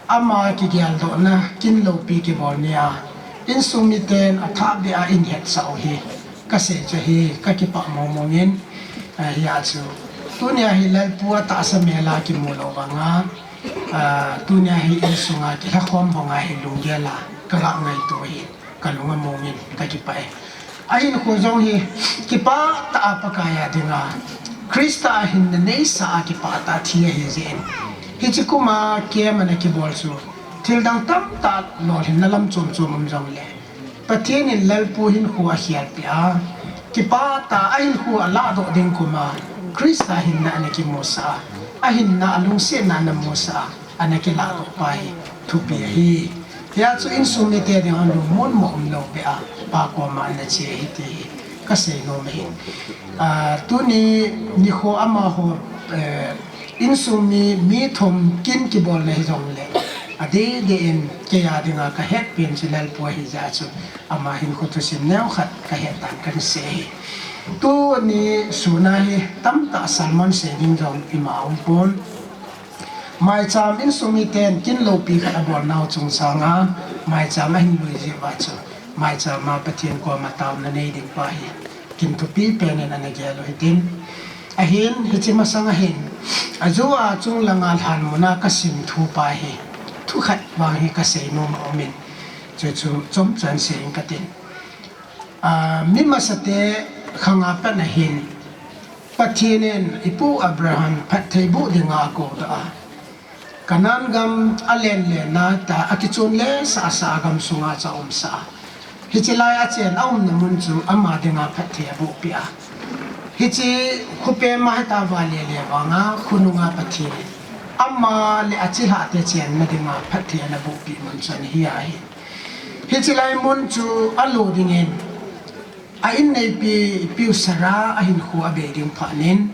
ama kigeldohna kin loupi kibol nia, insung miten athahbeh a eihetsah u hi kasei chu ahi, kakipah mongmongin. Hijeh a chu tunia hi Lalpu a tahsa mel a kimu lou vanga, tunia hi insunga kilhakhom banga hi lunggel a kaga ngaito ahin, kalung amongin kakipah e. Ahinkho jong hi kipah tah a Pakai a dinga, Christa a hinna neisah a kipah tah a thi ahijeh in, hiche kuma camp ana kibol chu thildang tamtah lolhinna lam chom chom um jongle, Pathen in Lalpu hinkho akhelpeh a, kipah tah a ahinkho alahdoh ding kuma Christa hinna ana kimusah a, ahinna alungsetna ana musah a, ana kilahdoh pa hi thupi ahi. Hijeh chun insung mite dinga lungmon mo umlou beh a Pa koma ana che ahi ti hi kasei nom ahi. Tuni nikho amaho insung mi, mi thum kin kibolna hijongle, adeh deh in kei a dinga kahetpen chu Lalpu ahijeh chun ama hinkho thusim neokhat kahet tan kana sei ahi. Tuni sun a hi tamtah sermon sei ding jong ima umpon. Maicham insung miten kin loupi khat abolnau chungchanga maicham ahin lui jeh uva chu, maicham a Pathen koma taona nei ding pa hi kin thupi pen in ana gel u hitin. Ahin hiche masang ahin, ajou a chunglanga lhanmun a kasim thu pa hi, thukhat vang hi kasei nom aumin, chuchu chomcha sei ing katin. Mi masate khanga pat ahin, Pathen in ipu Abraham phatthei boh dinga akoudoh a, Canaan gam alen len a ta, akichon lesahsah a gamsunga chu aumsah a, hiche lai a achen aumna mun chu ama dinga phatthei abohpeh a, hiche khopema hita vale le vanga khonunga Pathen in ama le achilhahte chenna dinga phatthei ana bohpeh mun chu ana hi ahi. Hiche lai mun chu alo dingin A inneipi, ipiu Sarah ahinkho abei ding phat in,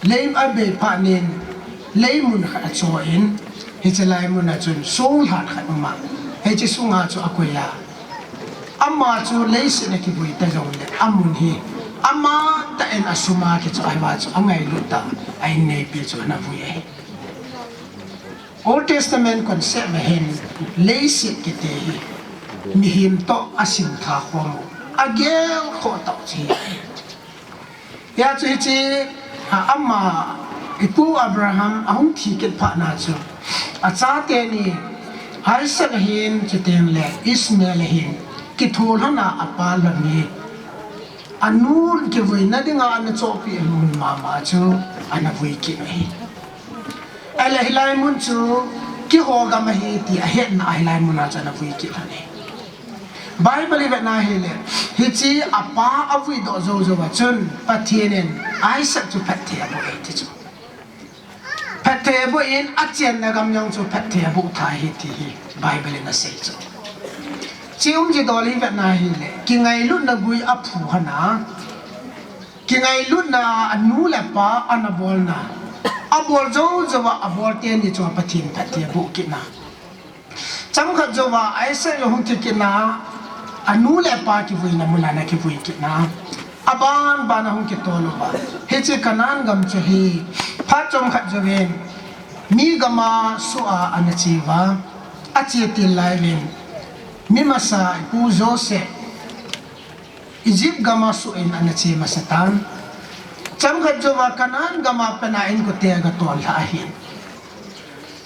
lei abei phat in, lei mun khat achoh in, hiche lai mun a chun song lhan khat um a, hiche sunga chu akoi a. Ama chu leiset a kivui ta jongle, amun hi ama tah in asum a kichoh ahi uva chu angailut tah a, a inneipi chu ana vui ahi. Old Testament concept a hin leiset kiti hi mihem toh asim tha khom u, agel khoh tah u chu ahi. Hia chu hiche, a, ama, ipu Abraham ahung thi kit phat na chu, achate ni Isaac ahin, chuteng le Ishmael ahin, kitho lhon a apa lhon hi, anu kivuina dinga ana chohpeh mun mama chu ana vui kit u ahi. Ahile hilai mun chu keiho gam ahi ti ahetna a hilai mun a chu ana vui kit lhon ahi. Bible i vet na hile, hiche apa avui doh jou jou a chun Pathen in Isaac chu phatthei aboh e ti chu. Phatthei aboh in achenna gam jong chu phatthei aboh tha ahi ti hi Bible in asei chu. Hiche umji dol i vet na hile, kingailutna gui aphu lhon a, kingailutna anu le apa ana bolna, abol jou jou a abol teni chunga Pathen phatthei aboh kitna. Chomkhat jouva Isaac ahung thi kit na, anu le apa kivuina mun a ana kivui kit na. Aban ban a hung kitol uva, hiche Canaan gam chu hi phat chomkhat jouvin mi gam a soh a ana che uva, ache til lai uvin, mi masa ipu Joseph Egypt gam a soh in ana che masa tan. Chomkhat jouva Canaan gam a pat a inkote agatol lhah ahin.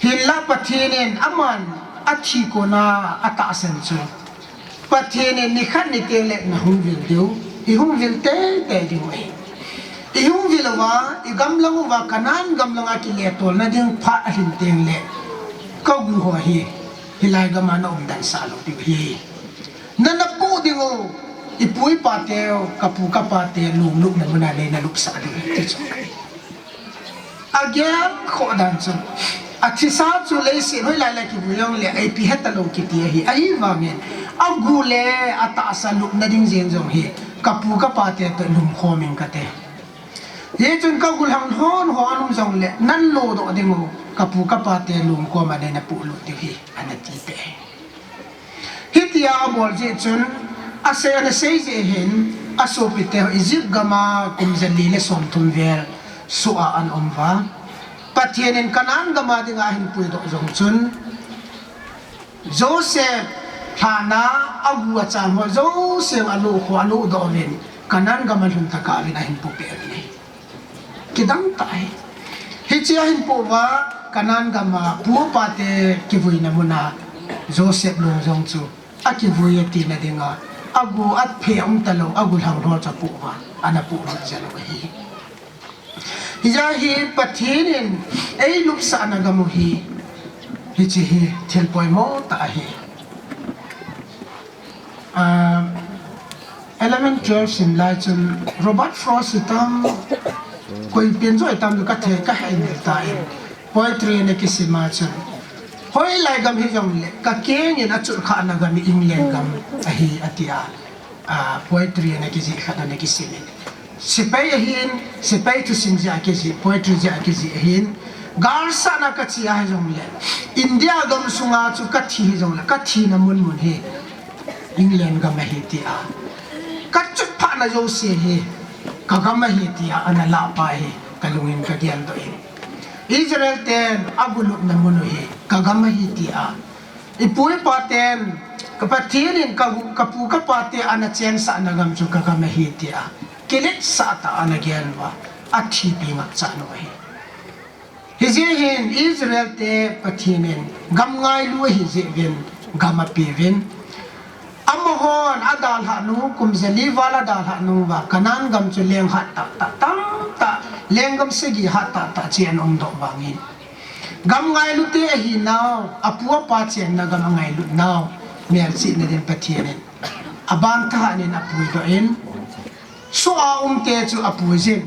Hinla Pathen in aman athi kona atahsan chu, Pathen in nikhat ni teng le nahung vil diu, ihung vil teitei diu ahi. Ihung vil uva, igam lang uva, Canaan gam langa kiletol na ding phat alhin teng le, kagu ho hi, hilai gam a na umdan sah lou diu ahi. Na, napoh ding u, ipu ipa teu, kapu kapa te, lunglupna mun a nei nalupsah diu ahi ti chu. Agel khoh dan chu, athisa chu leiset hoilai lai kivui jongle, ipi heta lou kiti ahi, ahivangin, agu le atahsa lupna ding jeng jong hi, kapu kapa te toh lumkhom inge kati. Hichun kagu lhang lhon ho ana um jongle, nan lodoh ding u, kapu kapa te lungkhom a nei napoh lut diu ahi, ana ti peh. Hitia abol jeh chun, asei, ana sei jeh hin, asopi te ho Egypt gam a kum jali le somthum vel soh a ana um uva, Pathen in Canaan gam a dinga ahin puidoh jong chun, Joseph lhan a agu achang ho jouse alo kho, alo doh uvin, Canaan gam a lhun tokah uvin ahin pu peh uvin ahi. Kidang tah ahi. Hiche ahin poh uva, Canaan gam a pu apa te kivuina mun a Joseph long jong chu akivui atina dinga, agu aphe umta lou, agu lhang lhon chu apoh uva, ana poh lut jeng u ahi. Hijeh a hi Pathen in eilupsahna gam u hi, hiche hi thil poimo tah ahi. Ah, eleven twelve sim lai chun Robert Frost hitam, koi pen joh hitam kathei kahe in ta in, poetry ana kisim a chun, hoilai gam hijongle kakeng in achutkhahna gam hi England gam ahi atia. Ah, poetry ana kijih khat ana kisim in. Sepai ahin, sepai thusim jeh a kijih, poetry jeh a kijih ahin. Galsat na kache a hijongle, India gam sunga chu kathi hijongle, kathina mun mun hi England gam ahi tia, kachutphahna jouse hi kagam ahi tia ana lahpa hi kalung in kageldoh in. Israel ten agu lupna mun u hi kagam ahi tia, ipu ipa ten, ka Pathen in ka, kapu kapa te ana chensahna gam chu kagam ahi tia, kiletsah tah a ana gel uva, athipi ngapcha nau ahi. Hijeh hin Israel te Pathen in gam ngailu ahi jeh uvin gam apeuvin. Amahon adalhah nung, kum jali val adalhah nung uva, Canaan gam chu leng hat tahtah tamtah, lenggam sagi hat tahtah cheh ana umdoh vangin, gam ngailu te ahinau, apu apa chenna gam angailut nau, melchihna din Pathen in aban thahat in apuidoh in, soh a um te chu apuijin,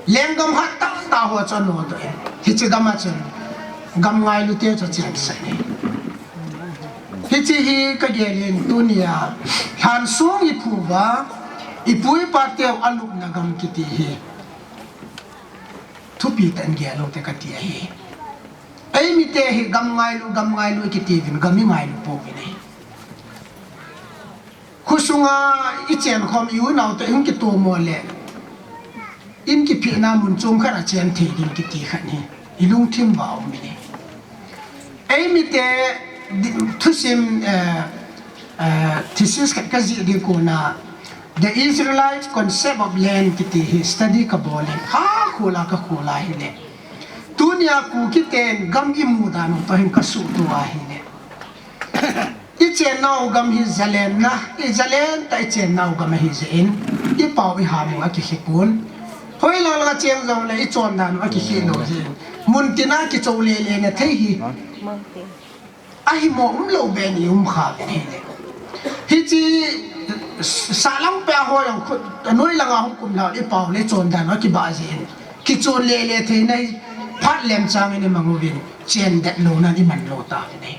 lenggam hat tahtah ho chu anodoh in, hiche gam a chun gam ngailu te chu achensah in ahi. Hiche hi kagel in tunia lhansong iphu uva, ipu ipa teu alupna gam kiti hi thupi tah in gel u hite kati ahi. Eimite hi gam ngailu, gam ngailu ikiti uvin, gam ingailu pouvin ahi. Khosunga ichen khom iunau toh ihung kitomo le, in kiphina mun chom khat a chen thei ding kiti khat hi ilungthim uva um in ahi. Eimite thusim, eh, eh, thesis khat kajih ding kona, The Israelite Concept of Land kiti hi study kabol in, khakhol a kakhol a ahile, tunia Kuki ten gam imu dan u toh hin kasuhto ahile, ichennau gam hi zalenna, i zalen tah ichennau gam ahi jeh in, ipao iham u akikhe pon. Hoilai lang a cheng jongle ichon dan u akikhe lou jeh in, muntina kichou lele na thei hi ahimo umlou ben ium kha uvin ahile, hiche sahlang peh a ho jong khu, anoi langa hung kum lhau ipao le chon dan u akibah jeh in, kichon lele theina hi phat lemchang in imang uvin, chen det lounan iman lou tauvin ahi.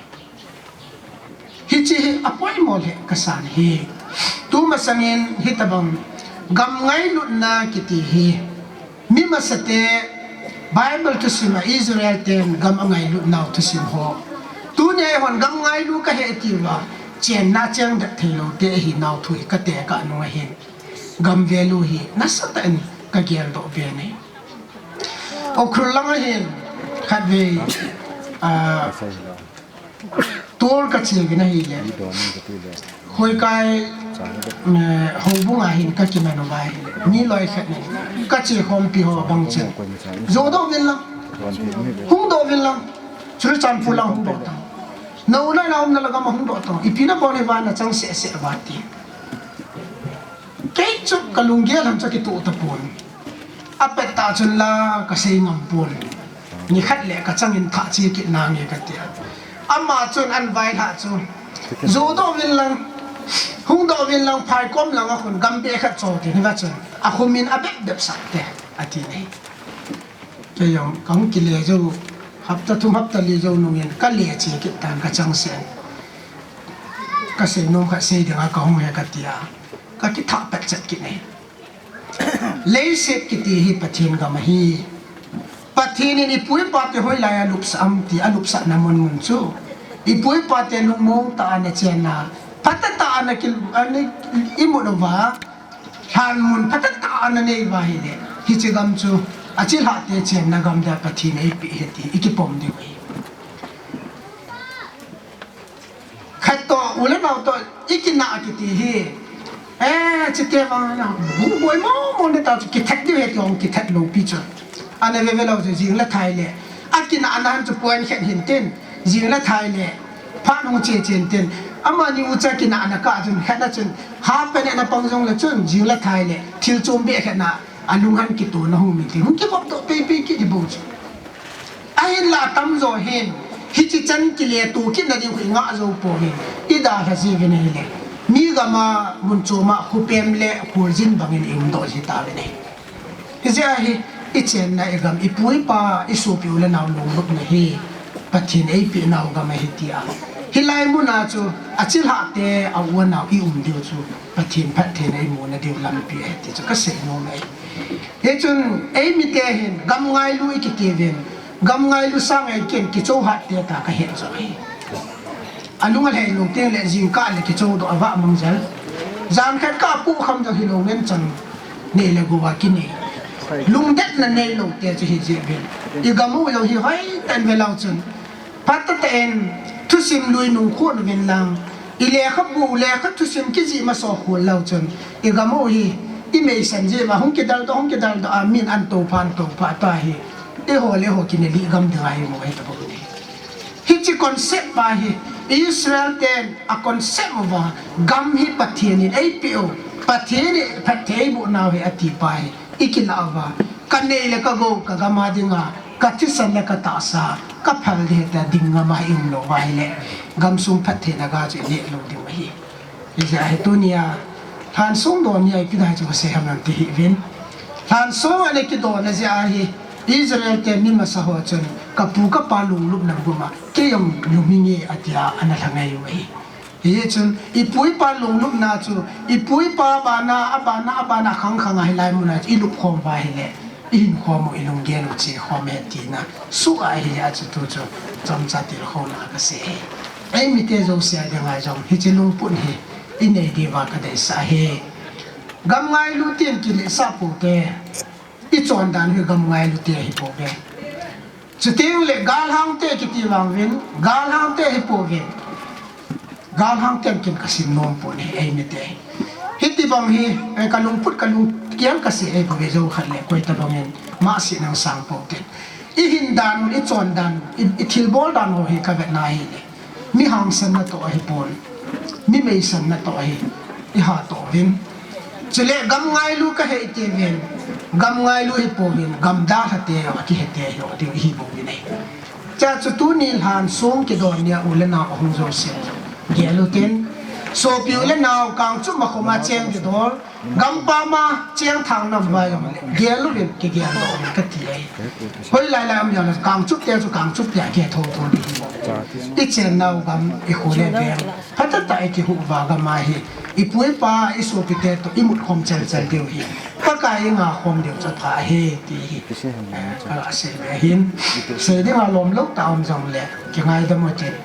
Hiche hi apoimo lheh kasan ahi. Tumasangin hitobang gam ngailutna kiti hi, mi masate Bible thusim a Israel ten gam angailutnau thusim ho, tunia eihon gam ngailu kahi tiuva, chenna cheng det theilou te ahinau thu hi katekah nung ahin, gam value hi nasatah in kageldoh be ahi. Ukhrul lang ahin, khatvei, ah, tour kache uvin ahile, Khoikai, eh, houbung a hin kakiman uva ahile, mi loi khat in kache khompi ho abang chun, jodoh uvin lang, hungdoh uvin lang, Churachandpur lang hungdoh tan, nauna naumna la gam a hungdoh tan, ipi nabol uva nachang sehseh uva ti. Kei chu kalunggel ham chu akitoh tapon. Apet tah chun la kasei ngam pon. Nikhat le kachangin thah che kit nange katia. Ama chun an vailhah chu, jodoh uvin lang, hungdoh uvin lang, phaikom lang a khun gambeh khat cho tin hiva chun akhumin abep bep sah te, ati ahi. Kei jong kahung kile jou, hapta thum hapta li jou nungin kale che kit tan kachangseh in, kasei nom khat sei dinga kahung e katia, kakithah pet chet kit ahi. Leiset kiti hi Pathen gam ahi. Pathen in ipu ipate hoilai a alupsah am ti, alupsahna mun mun chu ipu ipate lungmong tah a ana chenna, phatah tah a ana ki, ana imut uva, lhan mun phatah tah a ana nei uva ahile, hiche gam chu achilhahte chenna gam dia Pathen in eipeh ahi ti ikipom diu ahi. Khat toh, u le nao toh ikinah kiti hi, eh, chite vang na, bu boi mo mo ne ta chu kithat diu ahi ti hung kithat lou pi chu. Ana veve lou chu jing le thai le, akinahna han chu point khat hin tin, jing le thai le, phat hung che chen tin, amani ucha kinahna kah chun khatna chun, ha pe ne na pang jongle chun, jing le thai le, thil chom beh khat na, alung han kitona hung min ti, hung kivop doh pei pei kit ding bou chu. Ahinla atamjo hin, hiche chan kile to kitna ding khu ingah jou pouvin, idalha jiuvin ahile, mi gam a mun chom a khopem le kholjin bangin iumdoh ji tauvin ahi. Hijeh a hi, ichenna igam, ipu ipa, isopi u le nao lunglupna hi Pathen eipehnau gam ahi tia, hilai muna chu achilhahte, a-u anao ium diu chu Pathen phattheina imuna diu lampi ahi ti chu kasei nom e. Hichun eimite hin gam ngailu ikitiuvin, gam ngailu sanga iken kichou hatte ta kahet joh ahi. Alung alhai lou tengle jingkah le kichoudoh avah mang jel. Jan khat kah apohkham jong hilou ngen chang, nei le gou a kinei. Lungdetna neilou te chu hijeh uvin, igam u jong hi hoitah in velou chun, phatah tah in thusim lui nung khon uvin lang, ilekhabu lekha thusim kijih masa khol lou chun, igam u hi imeisan jeh uva hung kidaldoh, hung kidaldoh a min an toupha, an toupha ta hi, eiho le eiho kinelih gam dinga imu ahi tabou ahi. Hiche concept pa hi Israel ten a concept uva, gam hi Pathen in eipeh u, Pathen in phatthei eibohnau ahi ati pa hi ikilah uva, kanei le kagou, kagam a dinga, kathisan le katahsa, kaphal ding ahi tia ding ngam a ium lou uva ahile, gamsung phattheina ga chu ineh lou diu ahi. Hijeh a hi tunia lhansong don hi ipi dai chu kasei ham lang ti hih uvin. Lhansong ana kidon a jeh a hi Israel te mi masa ho chun kapu kapa lunglupna gum a kei jong lum inge atia ana lhangai u ahi. Hichun ipu ipa lunglupna chu, ipu ipa bana, abana, abana khang khang a hilai muna chu ilup khom uva ahile, ihin khom u, ilunggel u che khom e tina suh ahi. Achu tu chu chomcha tilkhouna kasei e. Eimite jouse a dinga jong hiche lungput hi inei diuva kadeisah e. Gam ngailu tin kiletsah pou te, ichon dan hi gam ngailu te hi pou ve. Chuteng le galhang te kiti vang uvin, galhang te hi pou vin. Galhang ten kin kasim nom pon e, eimite. Hiti bang hi, eh, kalungput kalungkiang kasei e, pou ve jou khat le, koi tabang in, mahse nang sang pou te. Ihin dan u, ichon dan u, i, ithilbol dan u hi kavetna ahile, mi hangsan natoh ahi pon, mi meisan natoh ahi, iha toh uvin. Chule gam ngailu kahe ite uvin, gam ngailu hi pou vin, gam dalha te, akihe te, hi o, ti hi pou vin e. Chuche chu tuni lhansong kidon nia u le nao ahung jouse gel u tin, sopi u le nao Kangchup ma khoma cheng kidol, gampam a cheng thang nam vai jongle gel uvin, kigel doh uvin kati e. Hoilai lai um jongle Kangchup te chu Kangchup te a kithou thou ding hi. Ichennau gam, ikho le veng phatah tah a ikihuh uva gam ahi. Ipu ipa, isopi te toh imut khom chel chel diu hi, Pakai inga khom diu chu apha ahi ti hi, eh, kasei ve ahin. Sei dinga lom lou tah um jongle kingaidam u tin,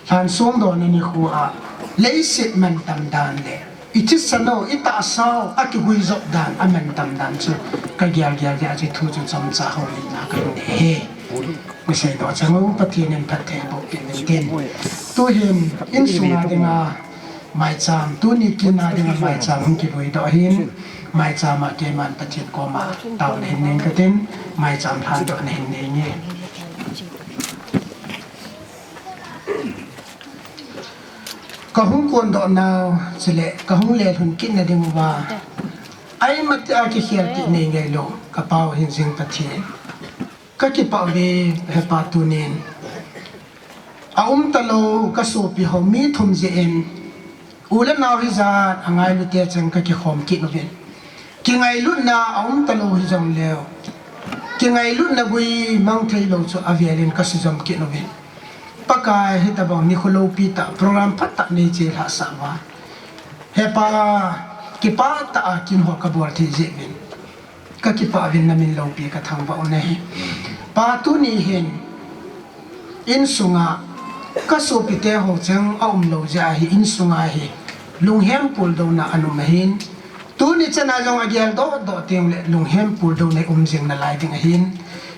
lhansong donna nikho a leiset mantam dan le ithisan u, itahsa u, akiguijop dan, amantam dan chu kagel gel jeh a chu thu chu chomcha houlimna kahin nei e. Kasei doh chang u, Pathen in phatthei boh peh in tin. Tuhin insunga dinga maicham, tuni kin a dinga maicham hung kilui doh ahin, maicham a keiman Pathen koma taona hin nei inge katin, maicham lhandohna hin nei inge. Kahung kondoh nau, chule kahung lelhun kitna diuva, aimatia kikhel kit nei ngailou, kapau hin jing Pathen, kakipah uve, Hepa, tunin aumtalou kasopi ho mi thum jeh in, u le nao hijat a ngailu te cheng kakikhom kit uvin, kingailutna aumtalou hijongleu, kingailutna gui mang theilou chu avel in kasujom kit uvin, Pakai, hitobang nikho loupi tah, program phatah neiche lhahsah uva, Hepa, kipah tah a kin ho kabol thei jeh uvin kakipah uvin, namin loupi kathangvah u ahi. Pa, tuni hin insunga kasopite ho cheng aumlou jeh ahi, insunga hi lunghem puldouna ana um ahin, tuni chana jong ageldoh doh tengle lunghem puldouna um jing nalai ding ahin.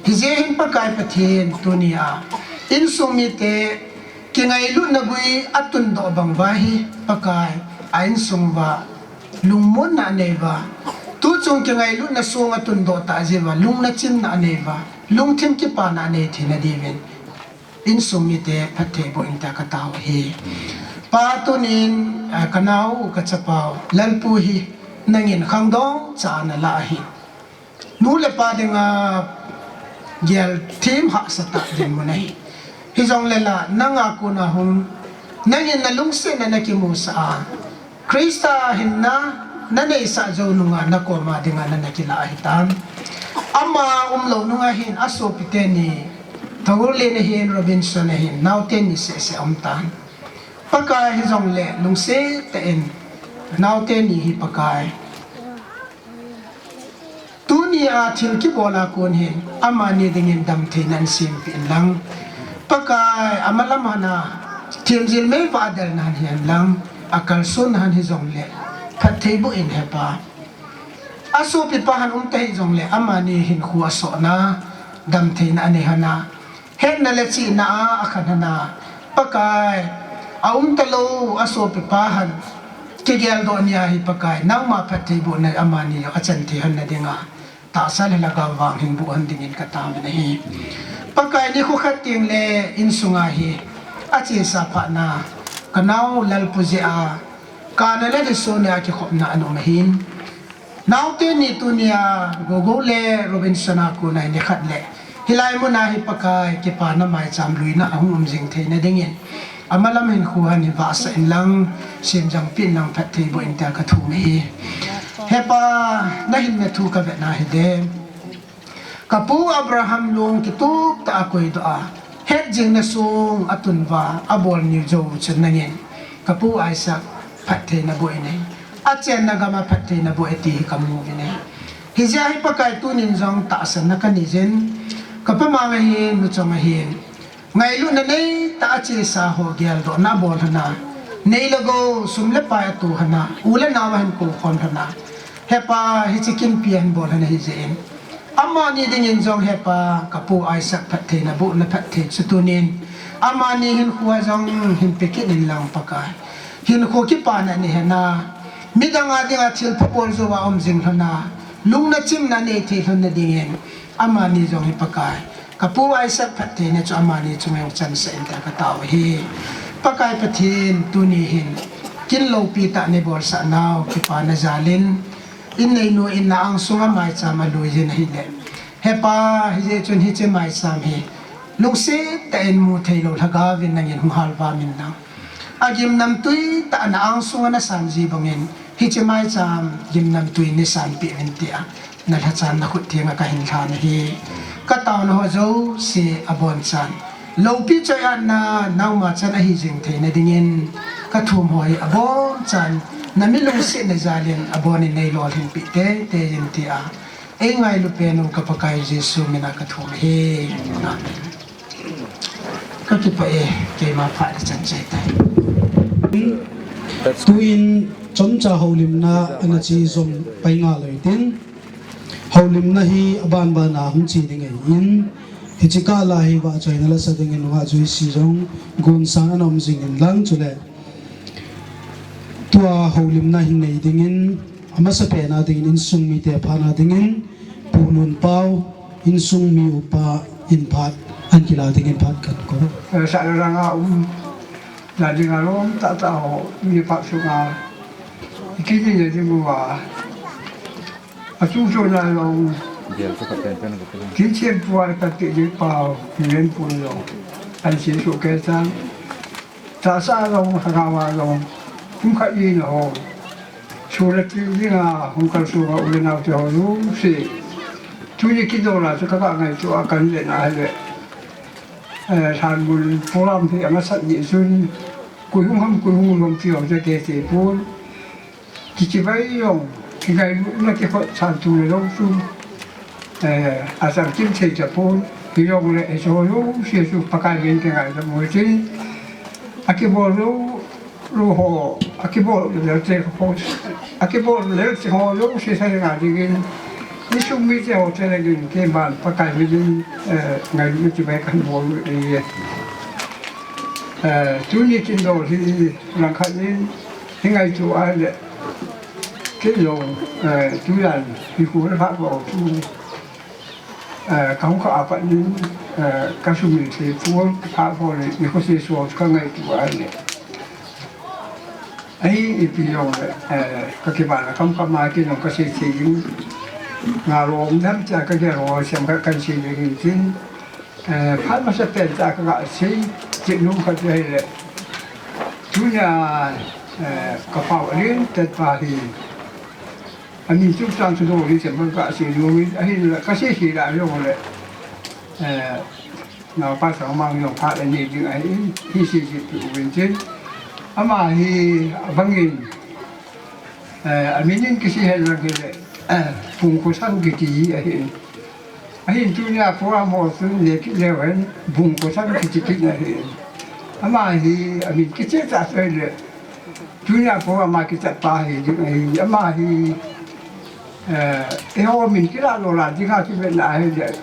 Hijeh hin Pakai Pathen, tunia insung mite kingailutna gui atundoh bang uva hi, Pakai, a insung uva lungmonna anei uva, tuchung kingailutna song atundoh tah jeh uva lungna chimna anei uva, lungthim kipana anei theina diuvin insung mite phatthei boh in tia katao ahi. Pa, tunin, ah, kanao kachapau Lalpu hi nangin khangdong cha a nalah ahi. Nu le pa dinga gel them hahsa tah dinmun ahi. Hijongle la, nanga kona hung, nangin nalungsetna nakimusah a, Christa hinna naneisah jou nunga nakoma dinga nana kilah ahitan. Ama umlou nunga hin asopi teni Thangurlen ahin, Robinson ahin, naoteni sehseh aumtan. Pakai, hijongle lungset tah in naoteni hi Pakai, tunia thil kibola kon hin amani dingin damtheina hin sempeh inlang, Pakai, amalam hana themjil meivah a delna hin hihenlang, akalsonna hin hijongle phatthei boh in, Hepa. Asopipa hin umta hijongle amani hinkho asohna damtheina anei hana, hetna le chihna a akhan hana, Pakai, aumtalou asopipa hin kigeldoh nia hi, Pakai, nangma phattheibohna amani jong achan thei lhonna dinga tahsa le lhagao vang hin boh lhon dingin kataovin ahi. Pakai, nikho khat tengle insunga hi achesa phatna, kanao Lalpu jeh a kana le Lisonia kikhopna ana um ahin, naoteni tunia Gogo le Robinson a kona hi nikhat le hilai muna hi, Pakai, kipana maicham luina ahung um jing theina dingin amalam hinkho hin vahsah inlang, semjangpeh inlang, phatthei boh in tia kathum ahi. Hepa, nahinna thu kavetna hile, kapu Abraham long kitup tah a akoidoh a, hetjingna song atun uva abol niu jou chun nangin Kapu Isaac phattheina boh in ahi. Achenna gam a phattheina boh e ti hi kamu uvin ahi. Hijeh a hi Pakai tunin jong tahsanna kanei jin. Kapamang ahin, nuchong ahin, ngailutna neitah a chesa ho geldohna abol lhon a, nei le gou, sum le pai atoh lhon a, u le nao ahin kou khom lhon a, He Pa, hiche kinpi ahin bol lhon ahi jeh in, amani dingin jong He Pa, kapu Isaac phattheina boh le phatthei chu tunin amani hinkhoa jong hin pe kit in lang Pakai. Hinkho kipana nei lhon a, midang a dinga thilpha bol jou a um jing lhon a, lungna chimna nei thei lhon na dingin, amani jong hi Pakai, kapu Isaac phattheina chu amani chunga jong chansah in tia katao ahi. Pakai Pathen, tuni hin kin loupi tah neibolsah nau kipana jal in, inneinu in na angsunga maicham alui jin ahile, He Pa, hijeh chun hiche maicham hi lungset tah in mu thei lou lhagao vin nangin hung halvam in lang, agimnamtui tah a na angsunga nasan ji bangin, hiche maicham gimnamtui neisanpeh uvin tia nalhachanna khut thenga kahin lhan ahi. Kataona ho jouse abonchan, loupi choi-atna naoma chan ahi jing theina dingin, kathum ho hi abonchan nami lungsetna jal in abonin neilolhinpeh teitei in tia, eingailu pen u ka Pakai Jesu mina kathum ahi. Amen. Kakipah e, keima phat le chan chai tai. Tuin chomcha houlimna ana che jom pai ngal uhitin, houlimna hi abanbana hung che ding ahin, hiche kah a hi vahchoina lasa dingin nungah jouse jong gonsan ana um jing in lang chule, tua houlimna hin nei dingin, amasapen a dingin insung mite phat na dingin, Pu Lunpao, insung mi upa in phat ahin kila dingin phat kakou. Sa le ranga um, na dinga lom tahtah ho, mi phat sunga kiti le ding uva, achu chu na lom, Bial chu ka pen pen ka pen. Kichen pua ka ti ding pau, kilen pu lo, an si su ke chan. Tahsa jong, lhagao a jong, pumkhat in ho, su le ti dinga hung kalsong a u le nao te ho jouse, tuni kidol a chu kava ngaito a kan vet na ahile, eh, lhanmun program hi amasat ni chun, koi hung ham, koi hung um ham ti ho chu kiti pon. Kichibai jong, kingailutna kikhot chan tu le jong chu, eh, achang kim thei tapon, hijongle hiche ho jouse chu Pakai min kingaidam u hitin, akibol lou, lou ho, akibol lel te ho, akibol lel te ho jouse sa dinga dingin, insung mite ho te dingin, keiman Pakai min in, eh, ngailutna chibai kahin bol u ahi. Eh, tuni kin dol hi langkhat in, Hi ngaito ahile, kei jong, eh, tujan, nikho le phat bou chu, eh, kahung kha apat in, eh, kasumil thei pon, phat bou le, nikho seso chu kangaito ahile. Ahi ipi jongle, eh, kakipana khamkham a kei jong kasei thei in, ngalom dam cha kagel ho sem khat kahin sei ding in tin, Eh, phat masapen tah a kaga sei chet nom khat chu ahile, tunia, eh, ka pau alen tet pa hi, amin chu chang chu dol in chem kaga sei nom in, ahinla kasei sei la jongle, eh, naopa Changmang jong phat anei ding ahin, hi sei chet uvin tin. Ama hi abang in, eh, amin in kisei hen lang hile, eh, Pungkhosang kiti ahin. Ahin tunia program ho chu nei kit leu hen, Bungkhosang kiti kit na ahin. Ama hi amin kiche tah chu ahile, tunia program a kichat pa hi ding ahi. Ama hi, eh, eiho min kilah lou la dinga kivetna ahile,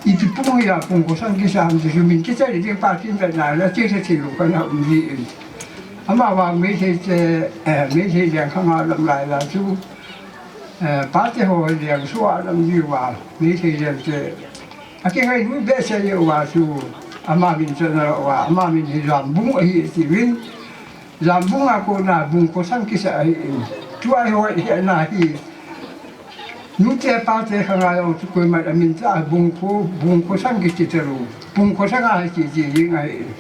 ipi pung hia Pungkhosang kisa ham ti chu min kiche ding pa kivetna ahile, che se thei lou kana um ji in. Ama vang Meitei te, eh, Meitei lengkhang a lam lai la chu, eh, pate ho leng sua lam ji uva, Meitei leng te, akingailut behseh uva chu, ama min chu ana lah uva, ama min hi Jambung ahi atiuvin. Jambung a kona Bungkhosang kisa ahin. Tua hi hoi hi ana hi. Nute pate khang a jong chu koiman amin cha Bungkho, Bungkhosang kiti talou. Bungkhosang a hi kiti jing ahin.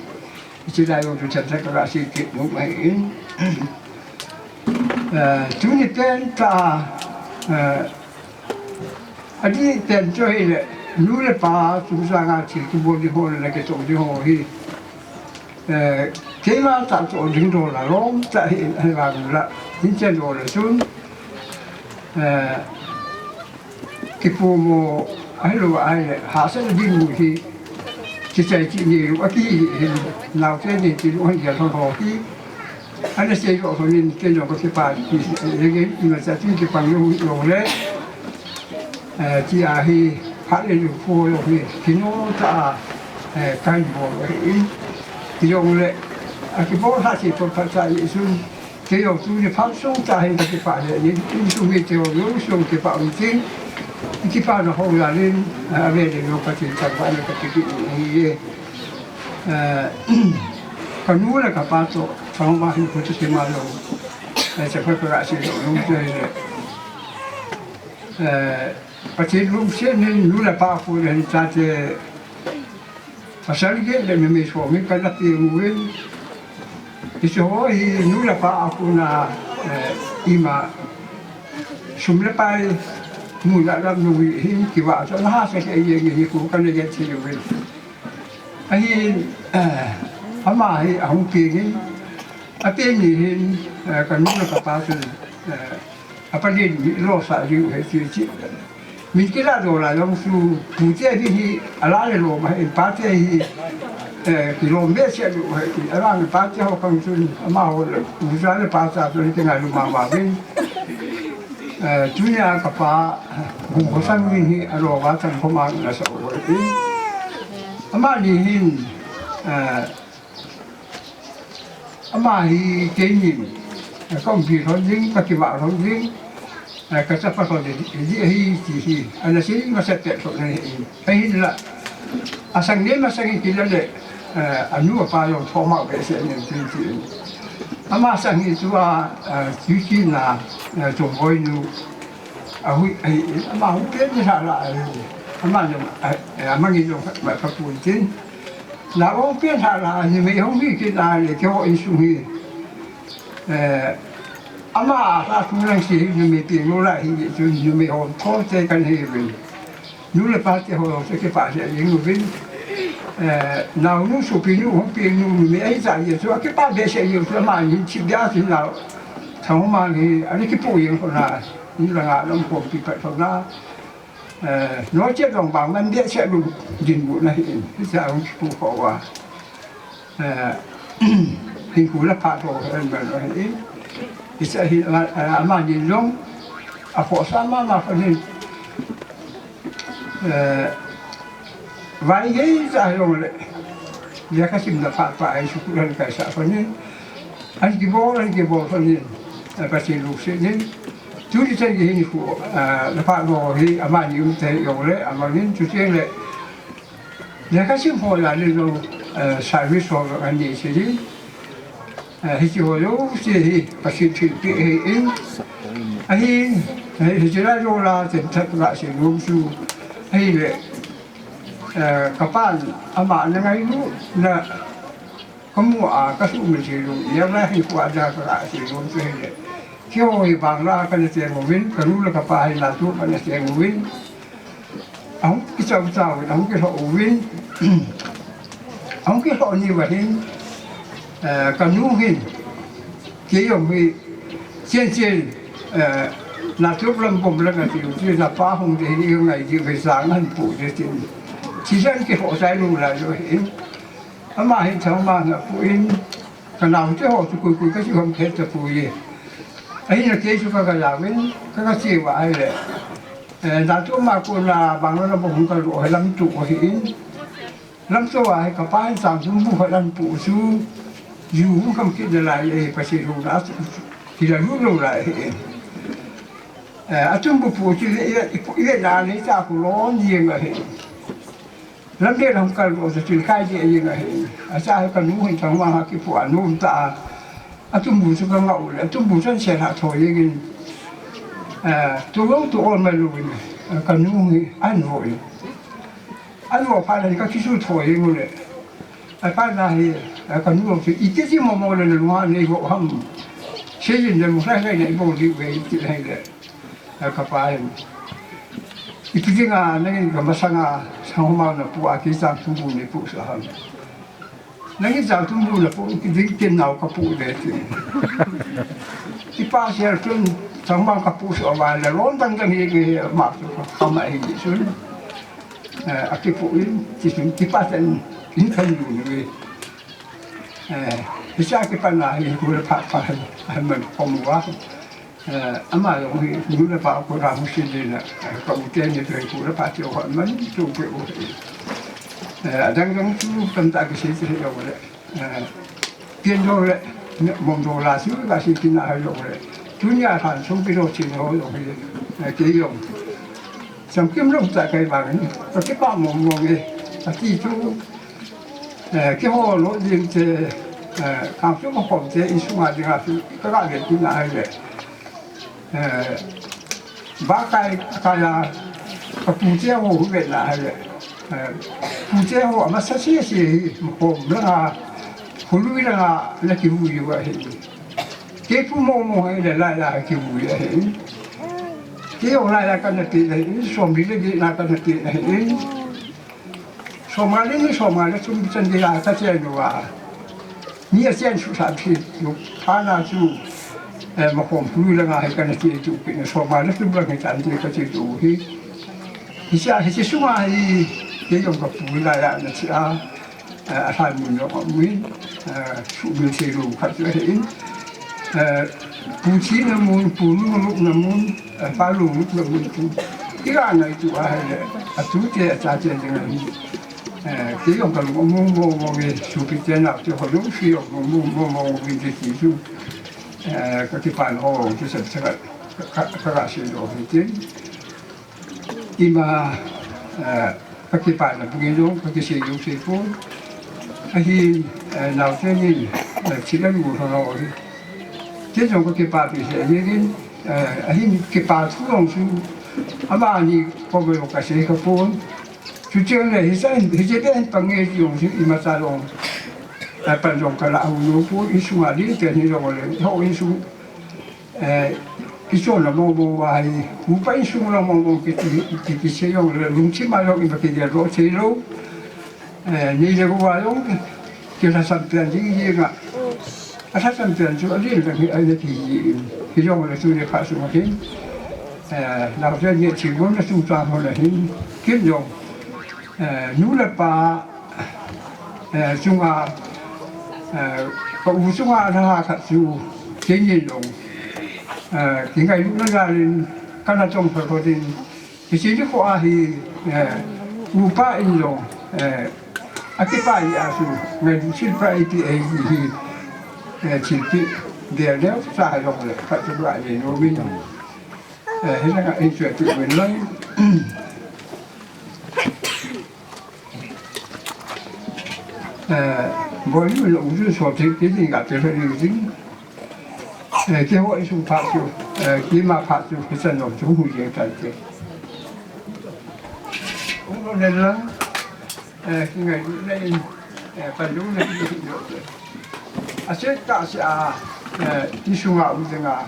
Hiche lai jong chu chan tah kaga sei kit nom ahin. Eh, tuni pen tah, eh, adih pen chu ahile, nu le pa chungchang a thil kibol ding ho le kitoh ding ho hi, eh, Keima tah chu ding dola lom tah hi, ahivang la, hin chen dola chun, eh, kipoimo ahilou ahile, hahsatna dinmun hi, kichai chih neilou, akihi hin, naote ni ti lou hin, gel thon ho hi, ana sei lou lhonin, kei jong kakipah, ki, eh, imacha chun kipang lou, lou le, Eh, tia hi, phat le lungpho jong hi, kino tah a, eh, kahin bol ahi in. Hijongle, akibol hahsa phat phat tah jeh chun, kei jong tuni phat sung tah hin kakipah le in, insung mite jong insung kipah um tin, kipana hou jal in, eh, ave le jong Pathen thangvahna kakipeh in ahi e. Eh, kanu le kapa toh, kanu ma hin khuti kima jong, eh, chaphat kaga sei jong jong te le. Eh, Pathen lungset in nu le pa khu le chate pasal get le numei som in kana peng uvin. Hiche ho hi nu le pa a kona, eh, ima sum le pai muna lam nung hi hin kivah chu ana hahsa lheh jeng in hichu kana hetthei uvin. Ahin, eh, ama hi ahung peng in, apeng ni hin, eh, kanu le kapa chun, eh, apa din mi losah jiu ahi ti, ti. Min kilah doh lai jong chu, pute hi hi, ala le lom ahi, pate hi, eh, kilom behseh jiu ahi ti. Ahivang pate ho khang chun, amaho le, pucha le pacha chun, kingailu mama uvin. Eh, tunia kapa, gum kho sang uvin hi, alo va chang kho mang nasa u ahi. Amani hin, eh, Ama hi keinin, eh, kaumpi lhon ding, kakivah lhon ding, eh, kachapa lhon ding, ding ahi ti hi, ana sei masat pet lhon ahi. Ahinla, asang nei masang in kila le, eh, anu apa jong thoma behseh in tin tin. Ama sang hi tua, eh, Tuichina, eh, Chongboi nu, ahui, ahi, ama hung peng ni lhah lhah ahi. Ama jong, eh, eh, amangin jong, eh, kapui tin. Nao hung peng lhah lhah, numei hung hi kit a le, keiho insung hi. Eh, ama a lha thu lang se hi, numei peng lou lai hi, chun numei hom tho te kan hi uvin. Nu le pa te ho jong chu kipah lheh jeng uvin. Eh, naonu sopi nu hung peng nu, numei ahi tah jeh chu, akipah behseh jeng chu, ama hin chip dia chu nao. Thangmang hi, ana kipu jeng lhon a, in langa lam khompi pat lhon a. Eh, noche dong bang man behseh lou dinmun ahi in, hiche a hung kipu kho uva. Eh, hinkho le phat ho ahin man ahi in. Hiche hi, eh, amani jong, akhohsah mama kho in. Eh, vai gei tah jong le, lekha simna phat phat ahi, school ahin kaisah kho in. Ahin kibol, ahin kibol kho in. Eh, Pathen lungset in. Tuni chan gei hin khu, ah, le phat ho hi, amani um tah jong le, amangin chuteng le. Lekha sim ho jal in jong, eh, service ho jong anei cheh in. Eh, hiche ho jouse hi, Pathen thilpeh ahi in. Ahin, eh, hiche lai jong la, themthat kaga sei nom chu. Ahile, eh, kapan, ama na ngailut na, Kamu a, kasuhmil thei lou, ijakai hi kua ja ka kasei lou chu hile. Keiho hi bang la kana cheng uvin, kanu le kapa hi na chu kana cheng uvin. Ahung kichau chau uvin, ahung kilhoh uvin. Ahung kilhoh ni uva hin, eh, kanu hin, kei jong hi, chen chen, eh, na tup lam bom la kati u, chu na pa hung de hi ngai ji ve sang han pu de tin. Chi jan kilhoh chai lou lai lou hin. Ama hin thangmang a pu in, ka naote ho chu koi koi ka chi hom khe ta pu ye. Ahin a kei chu ka ka jaovin, ka ka chi uva ahile. Eh, na tu ma ko na bang na bo hung ka lo he lam tu ko hi in. Lam tu a he ka pa hin sang tum bu he lam pu chu. Ju hung kam kit de lai e pa chi ru na chu. Ki la lu lo lai he. Eh, a tum bu pu chu le, le, le na le ta ku lo ni ma he. Lamlen hung kal doh chu chilkai ding ahi. Acha hi kanu hin thangvah a kipu a nom tah a. Atumbu chu ka ngah u le, atumbu chu an sel ha thoi jeng in. Eh, tu lou tu ol mai lou in. Eh, kanu hi an vo in. An vo phat le ka kisu thoi jeng u le. Aphat na hi, eh, kanu chu iti ti mo mo le na lung a nei vo ham. Sei jin le mu hlai hlai nei vo diu ve iti hlai le. Eh, ka pa hin. Ipi dinga nangin ka masanga sanghoma na pu a kei chang thum bu nei pu sa ham. Nang i chang tum bu na pu, ki ding kin nau ka pu de ti. Ki pa sial tun, chang mang ka pu so ba le, lom dang dang hi ki ma tu ka ma hi sun. Eh, a ki pu in, ti sun ki pa ten, in kan yu ni. Eh, i cha ki pa na hi ku le pa pa, a man ko mu wa. Eh, ama jong hi, nu le pa kora hung si ding na, eh, ka u te ni te kora pa te ho man tu pe u. Eh, adang dang chu tamtah kisei te jong le. Eh, pien jong le, mong jong la si, ka si tina ha jong le. Tunia than sung pi jong chin ho jong hi, eh, kei jong. Chamkim lou tah kai vang in, ka kipah mong mong e, ka ti chu, eh, keiho lou ding te, eh, kang chu ka khom te, insunga dinga chu, ka ga ve tina ahile. Eh, ba kai, kai a, ka pu te ho hu ve na ahile. Eh, pu te ho, amasa se se hi, khom langa, khului langa, na kivui u ahi. Kei pu mong mong ahile, lai lai kivui ahi. Kei jong lai lai kana ti le, som li le di na kana ti le. Som nga le ni som nga le thum chan gei a ka chen uva. Ni a chen su sa thi lu. Pha na chu, eh, ma khom pui la nga hi ka na ti tu pi na som nga le thum la ngi chan ti ka ti tu hi. Hi sa hi si su nga hi, kei jong ka pui la ya na chi a. Eh, a sa mun jong a mun, eh, su mun se lu khat chu hi. Eh, pu chi na mun, pu nu nu na mun, eh, pa lu nu na mun tu. Kira ngai tu ahile, a tu te, a cha te ding ahi. Eh, kei jong ka lung mong mong mong e, supi te nau te ho lung si jong mong mong mong mong e, kei ti chu. Eh, ka kipah ho, chu sa sa ka, ka, ka, ka si lo hi tin. Ima, eh, ka kipah na bungin jong, ka kisei jong sei pon. Ahin, eh, nau te nin, eh, thil a lu ho ho hi. Kei jong ka kipah pi sei jeng in, eh, ahin kipah thu jong chu, amani ko jong ka sei ka pon. Chuti le, hiche, hiche ben pa nge jong chu imacha jong. Eh, pan jong ka la u nu pu, insunga ding te ni jong le, ho insung, eh, kichonna mong mong uva hi, upa insung lang mong mong ki, ki, ki, kisei jong le, lungthim a jong ima kigel doh thei lou. Eh, ni le uva jong, kilhasam pian ding jeng a. A lhasam pian chu, a lin lang hi, a le ki, ki jong le chu le pha sung a hin. Eh, nau te ni thilgon na sung chang ho le hin. Kin jong, eh, nu le pa, eh, chunga, eh, ka u chunga na ha khat chu, kei ni jong, eh, kingailut na jal in, kana chong pha pha din, Hiche nikho a hi, eh, upa in jong, eh, akipah jeh a chu, ngailut thilpha eipeh ahi hi, eh, thilpeh bel neo cha jong le, khat chu ga le nom in. Eh, hilanga in chu ati uvin lang. Eh, boi u le u chu so thei, kei ding ka pe thei ding. Eh, keiho insung phat chu, eh, keima phat chu, hichan jong chu hu jeng tan te. Ung le lang, eh, kingailut na in, eh, pan lung na in, a se ta se a, eh, insunga u ding a,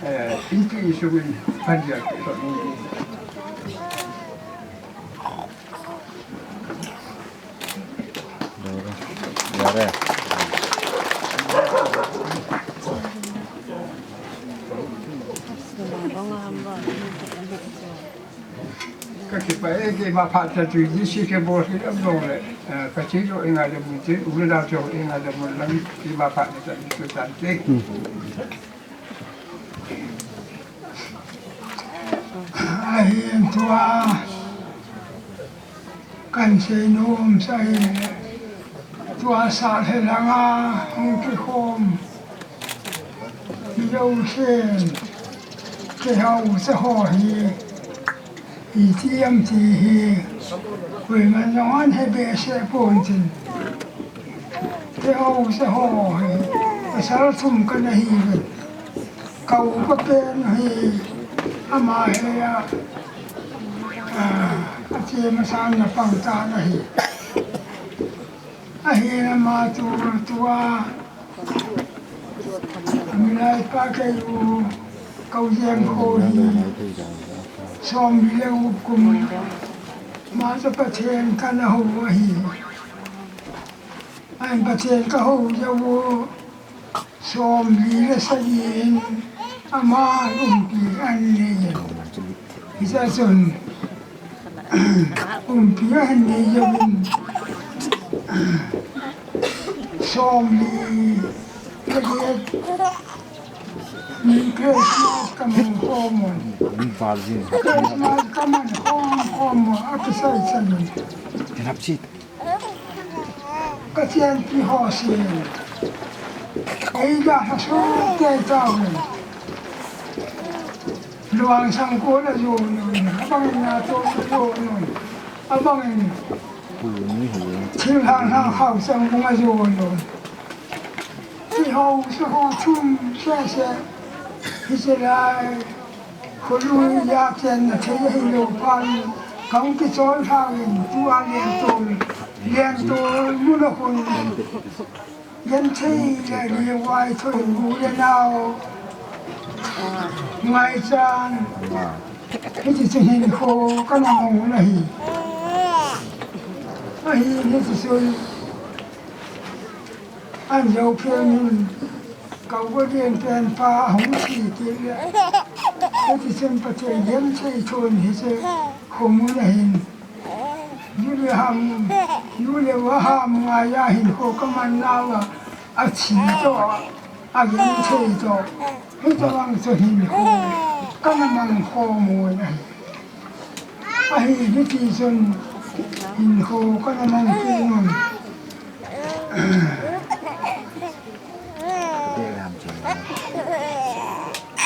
eh, inpi insung in pan dia ke to ni. Ka kipah e, keima phat cha chu ji si ke bol hi am dong le. Eh, ka chi lo inga le mun tin, u le nao chu inga le mun lang keima phat cha chu tan te. Ahin tua kan sei nom sa hi, tua sa he langa hung kikhom mi lo sen, keiho sa ho hi, iti am ti hi, koiman jong an he behseh pon tin. Keiho sa ho hi, pasal thum kana hi uvin. Ka upa pen hi, ama hi a, a, a che masang na pang ta na hi. Ahin ama tu, tua, a milai pa kei u, kau jeng kho hi, som le u kum, ma cha Pathen kana ho ahi. Ahin Pathen kahou jou u, somli le sagi in ama umpi ahin nei e. Hiche chun umpi ahin nei jouvin, somli le get ni Christmas kamang khom un. Christmas kamang khom khom un, akisai chan un. Kachenpi ho seh, eida haso tei tauvin. Luang sangkol ajon un, abang in natong ajon un, abang in thinglhang lhang khao chang bung ajon un. Ihou sa ho thum sese, hiche lai Khonung a chenna thei ahilou phat in, kahung kichol lhau in, tua lentol, lentol mun a khun, genthei le lungvai thoi in u le nao ngaichan, hiti chun hinkho kana mang u ahi. Ahin hiti chun An Jopheng in, ka u Godian pen pa ahung thi kit le, hiti chun Pathen genthei thon hiche khomun ahin, ju le ham, ju le va ham ngai a hinkho kaman nauva, athi toh, agenthei toh, hitabang chu hinkho kana mang khom u ahi. Ahi, hiti chun hinkho kana mang kit un.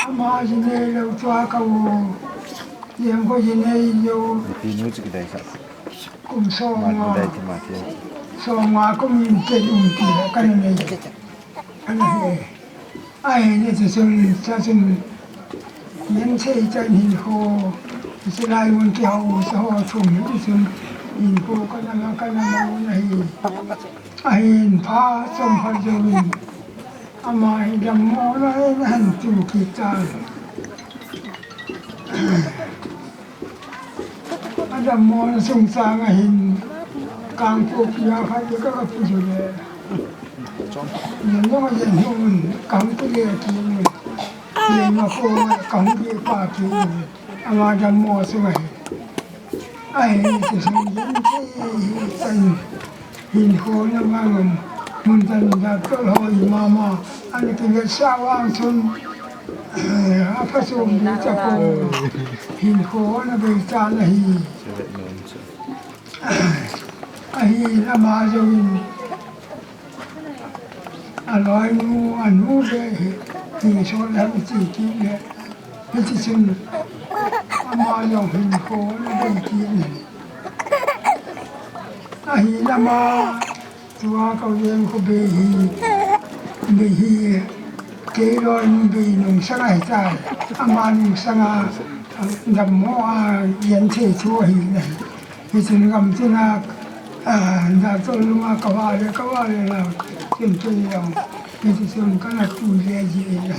Ama ji neilou tua ka u, jem ko ji neilou. Kum som nga, som nga kum in pen um ti kana nei. Ana hi. Ahin hiti chun, cha chun, genthei chan hinkho, hiche lai mun kihou sa ho thum hiti chun, hinkho kana mang, kana mang u ahi. Ahin phat chomkhat jouvin, ama hi dammo na, na han tu kit tan. Adammo na chungchang a hin, Kangpokpi a khat le ka, ka pu chu le. Yen jong a yen hi un, ka hung kile kit un. Yen ma ko ma ka hung kile pa kit un. Ama dammo chunga hin. Ahi, ti sun yen thei hi tan. Hinkho na mang, mun tan doctor ho i mama, ana kivetsah vang chun, eh, aphachom di tapon, hinkho ana bei tan ahi. Ahin ama jouvin, aloinu, anu ve hi, hi so lam ti ti le, hiti chun, ama jong hinkho ana bei ti le. Ahin ama, tua ka u Jeng khu bei hi, bei hi, kei loi nu bei nungsang ahi tai. Ama nungsang a, dammo a, genthei thu ahi nai. Hichun gam tina, a, doctor lunga ka vale, ka vale la, chun chun jong. Hichun kana tu le ji le.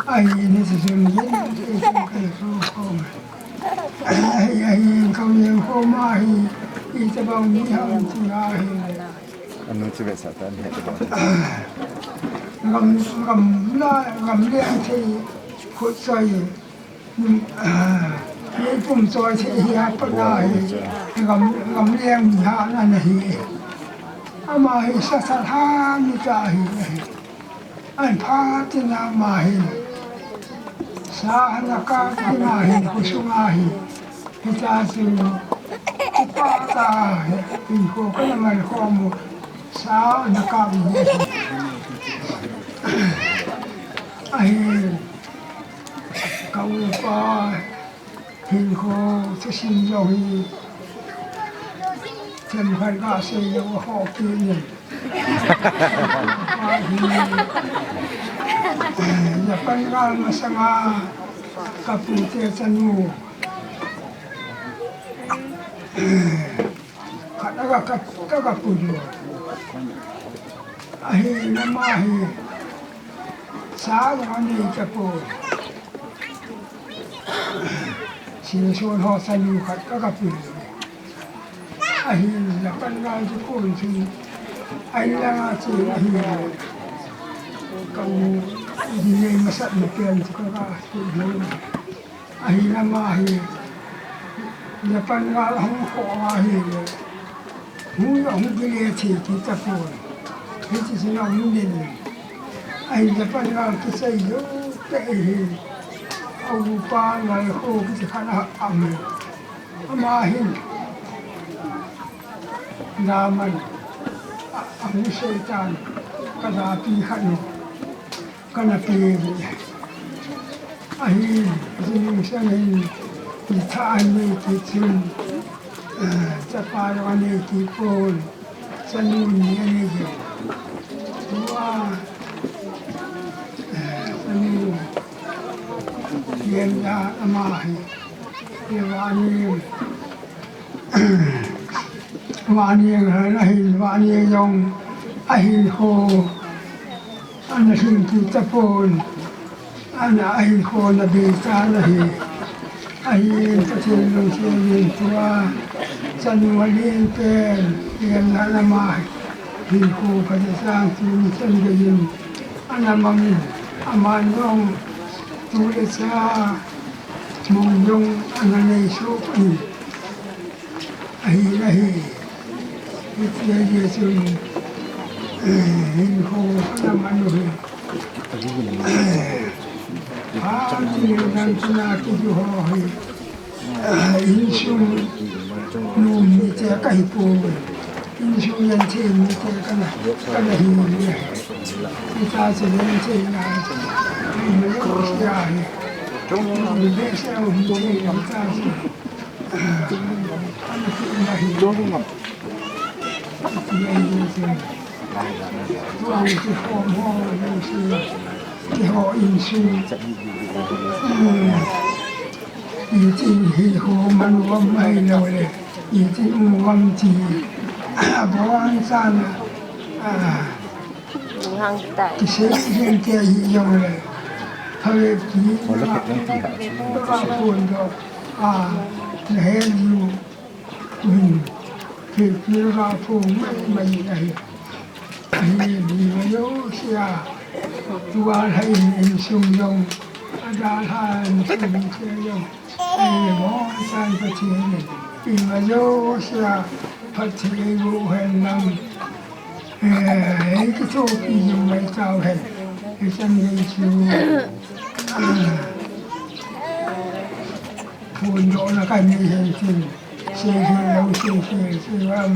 Ahi, hiti chun yen, yen, yen, yen, yen, yen, yen, yen, ahi, ka u Jeng khu ma hi, itabang mi ham ti ahi. Anu chu vetsah tan he tabang. Gam, gam la, gam leng thei, khut choi, mm, ah, mi pum choi thei hi a pa na hi, gam, gam leng mi ha na na hi. Ama hi sa sa ha mi ta hi, ahi. Ahin phat in ama hin, sa ana kap in ahin, khosunga hin, hitia chu, kipah tah a, hinkho kana man khom u, sa ana kap in, ahin, ka upa, Hinkho thusim jong hi themkhat gasei lou a ho kit in. Ahi, Japan gal masanga ka pute chanu khat aga, khat aga pu diu. Ahi, ama hi sa jong anei tapoi. Singson ho chanu khat ka, ka pui. Ahin Japan gal chu kon chun Ahi langa chun ahi. Ka u, dinei masat na pen chu ka ga sei lou. Ahi lama hi. Japan gal hung kho ahi le. Hu ya hu bile che ki ta pon. Hichi sina hu nen. Ahi Japan gal kisei lou te hi. A upa ngai kho ki khan a am. Ama hin. Daman. A, a hu seitan. Ka da pi khan. Kana pe. Ahi, jing sang hin, i tha ani ki chun, eh, chapa lo ani ki pon, chanu ni ani ki. Tua, eh, chanu, yen da ama hi, ye wa ni, wa ni han ahin, wa ni jong, ahin ho. Ana hing kit tapon, ana ahin khona be ta ana hi. Ahin Pathen lungset in tua, chanu alen pen, len ana ma, hinkho pha sang tuni chan gei in, ana mangin, aman jong, tu le cha, mong jong, ana nei soh in. Ahi, ahi. Hitia chun, eh, hinkho kana man u hi. Eh, a, ti le dang chuna ki ju ho hi. Eh, insung nom mite kahi poi. Insung len thei mite kana, kana hi. Hitia chun len thei na. Hi me yo sia hi. Hi me sia hi, hitia chun. Lunghang tai. Kisei hinte hi jong le. Hale ki na ka pon do. A, na he ju. Min. Ki ki ra pon mai mai ahi. Ahi bi ma yo sia. Tua hai insung jong. Ada hai insung sia jong. Ahi mo san Pathen. Bi ma yo sia. Pathen bu hen lang. Eh, hei kithopi jing mai tau hen. Hichan gei chu, ah, phondohna kanei hen tin. Seihil lou, seihil, seivam.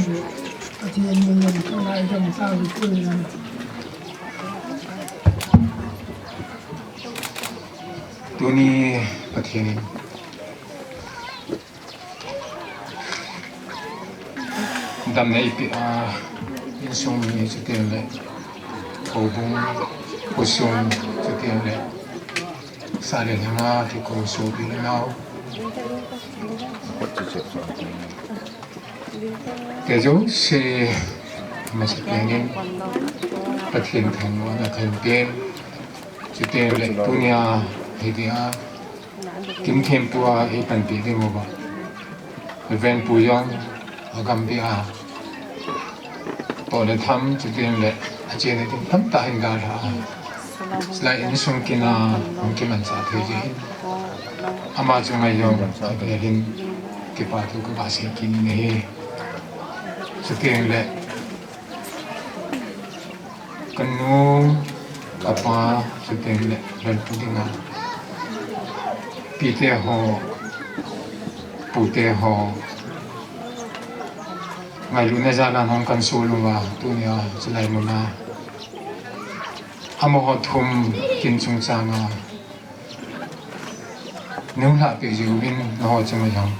Pathen min in kangaidam tau hitin. Tuni Pathen in damna eipeh a, insung mi chuteng le, houbung, khosung chuteng le, sa le lhanga kikou sopi le nao te jouse, masapen in Pathen thangvahna kahin pen, chuteng le tunia hitia Kimthempu a eipanpi ding uva, Reverend Pu jong, agam bia, toh le tham, chuteng le, achena ding tamtah ahin dalha a. Chulai insung kin a, hung kimanchah thei jeh in. Ama chunga jong, avel in, kipa thu kaga sei kit in ahi. Chuteng le, Kanu, kapa, chuteng le, lelpu dinga. Pite ho, pute ho. Ngailutna jal a hung kansol uva, tunia, chulai muna. Amaho thum, kin chungchanga. Nung lhah peh jeh uvin nangho chunga jong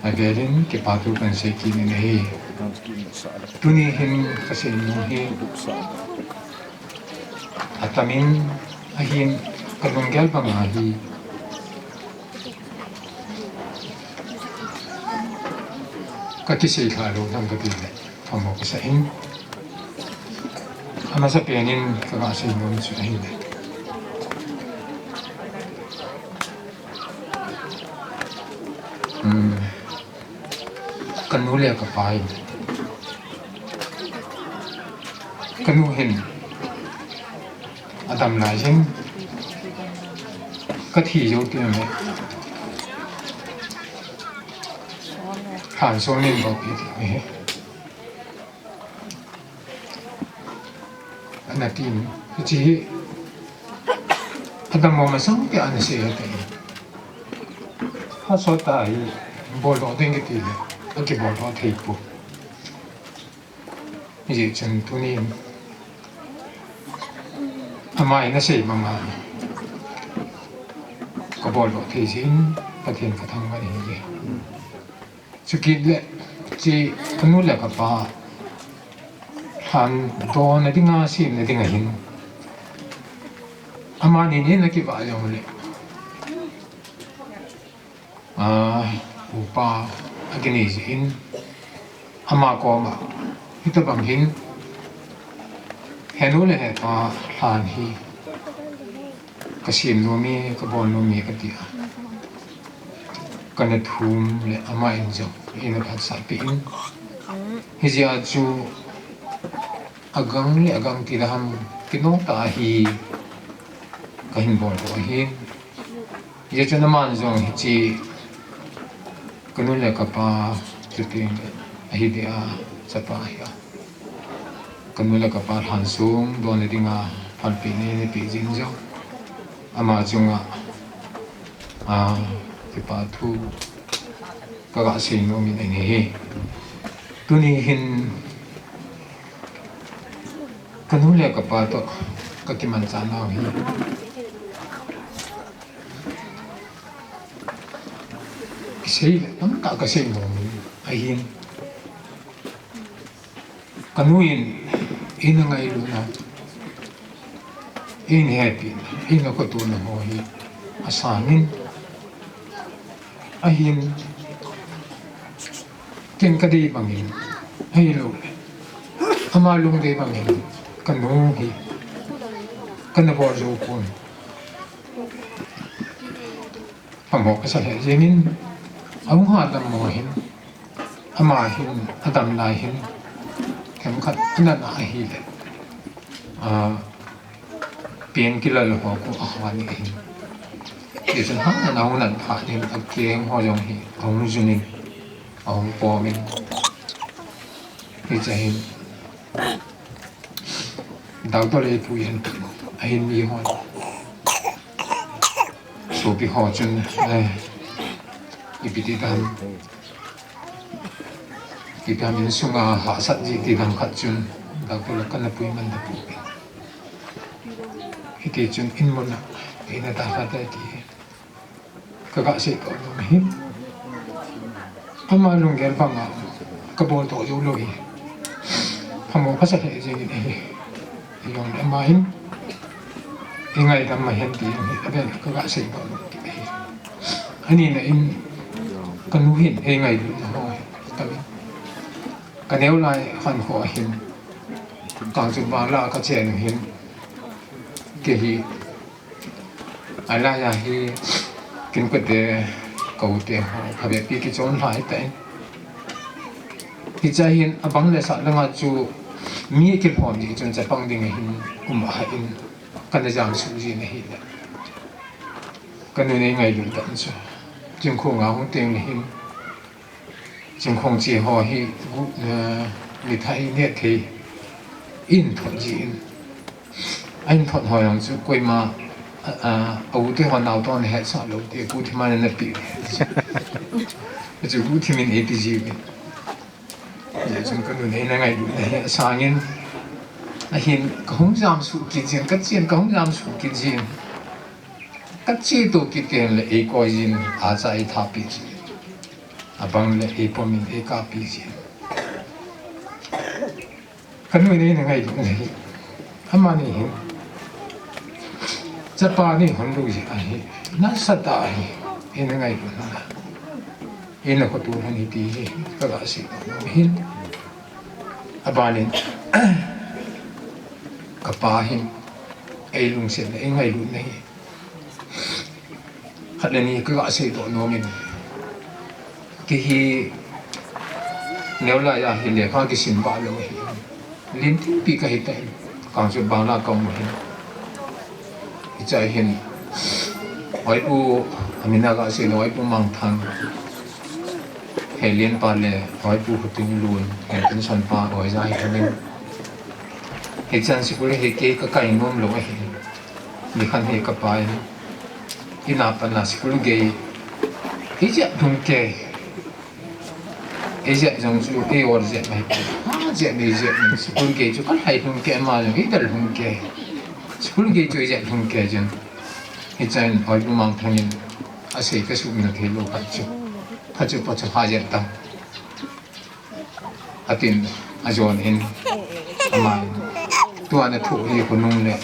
avel in kipa thu kahin sei kit in ahi. Tuni hin kasei nom hi atam in ahin kalunggel banga hi kakisei lha lou dam kati le. Phamo kasa in. Amasapen in kaga sei nom chu ahile. Hmm. Kanu le kapa in. Kanu hin adam lai hin kathi jou ti me. Khan so nin bo pi ti me. Ana tin, hiche hi, adam mo masang ke ana sei ate. Ha so ta hi, bol do ding kiti le, aki bol do thei pu. Hijeh chun tunin, ama in asei mama, kabol do thei jin, Pathen kathangvah in ahi. Chukit le, chi kanu le kapa lhan dona dinga semna dinga hin, amani in akivah jong le, a, upa akinei jeh in, ama koma, hitobang hin, henu le hepa lhan hi, kasem nom e, kabol nom e katia. Kana thum le ama in jong, eina phatsah peh in. Hijeh a chu agang le agang ti le ham, kinong tah a hi kahin bol doh ahin. Hijeh chun aman jong hiche, kanu le kapa, chuteng le, ahi dia, chapa ahi a. Kanu le kapa lhan sung dona dinga phalpeh nei, neipeh jin jong, ama chunga, a, kipa thu kaga sei nom in ahi. Tuni hin kanu le kapa toh kakimanchah nau hi, kisei le tamtah kasei nom in ahin. Kanu in, eina ngailutna, eina hepina, eina khotona ho hi asangin, ahin, ken kadei bangin, ahilouleh, ama lungdei bangin, kanu hi kana bol jou pon. Phamo kasa lheh jengin, ahung hadam mo hin, ama hin, adam lai hin, themkhat ana na ahile, a, painkiller ho khu aha ni ahin. Hichun ha, ana hung nat phat in, akeng ho jong hi ahung jun in, ahung pom in. Hiche hin, doctor le pui hen, ahin mi hon, sopi ho chun, eh, ipi ti tam, ipi tam insunga hahsat ji ti dang khat chun, doctor le kana pui man tapou. Hiti chun in mun a eina dalha tai ti kaga sei toh nom ahi. Ama lunggel banga kabol toh jou lou hi, phamo kasa lheh jengin ahi. Hijongle ama hin eingaidam ma hen ti jong hi avel kaga sei toh nom kit ahi. Anina in kanu hin eingailutna ho hi tamin, kaneo lai khankho a hin, Kangchup bang lah a kachen u hin, kei hi, alai a hi, kin kote, ka u te ho, phabep pi kichon lhai tan. Hiche hin abang le sah langa chu mi kilhom ji chun chapang ding ahin um ahin, kana jamsuh jin ahile, kanu in eingailut tan chu, Chingkhong a hung teng le hin, Chingkhong che ho hi, gu-, eh, mithai neh thei, in thot jin. Ahin thot ho jong chu koima, a, a, a u te ho naote hon ahetsah lou te, guhthim a ana pe. Chu guhthim in eipeh jiuvin. Hijeh chun kanu in eina ngailutna hi asangin, ahin kahung jamsuh kit jin, kachen kahung jamsuh kit jin. Kache toh kit teng le eikoi jin, acha eithapi jin. Abang le eipom in eikapi jin. Kanu in eina ngailutna hi, amani hin chapa nei hon lou jeh ahi, nasatah ahi, eina ngailutna, eina khoto lhon hi ti hi kaga sei nom ahin. Abanin, kapa hin eilungsetna, eingailutna hi khat le ni kaga seidoh nomin, kei hi neolai a hi lekha kisim bah lou ahi. Len thimpi kahi tan, Kangchup Bangla kaum u hin. Hiche hin, Hoipu, amin a kasei lou, Hoipu Mangthang. He lenpa le, Hoipu Khutinglun, he pension pa, Hoija hi kamin. Hichan school hi kei kakai nom lou ahi. Nikhat hi kapa in, in a pat a school gei, ijat lhung kei. Ijat jong chu, ei or jat mai. Ha, jat mai, jat mai. School gei chu, kalhai lhung kei, ama jong, idal lhung kei. School gei chu, ijat lhung kei jeng. Hichan, Hoipu Mangthang in, asei kasumil thei lou khat chu. Khat chu, pa chu, ha jat ta. Atin, ajon in, ama in. Tua nathu hi khonung le,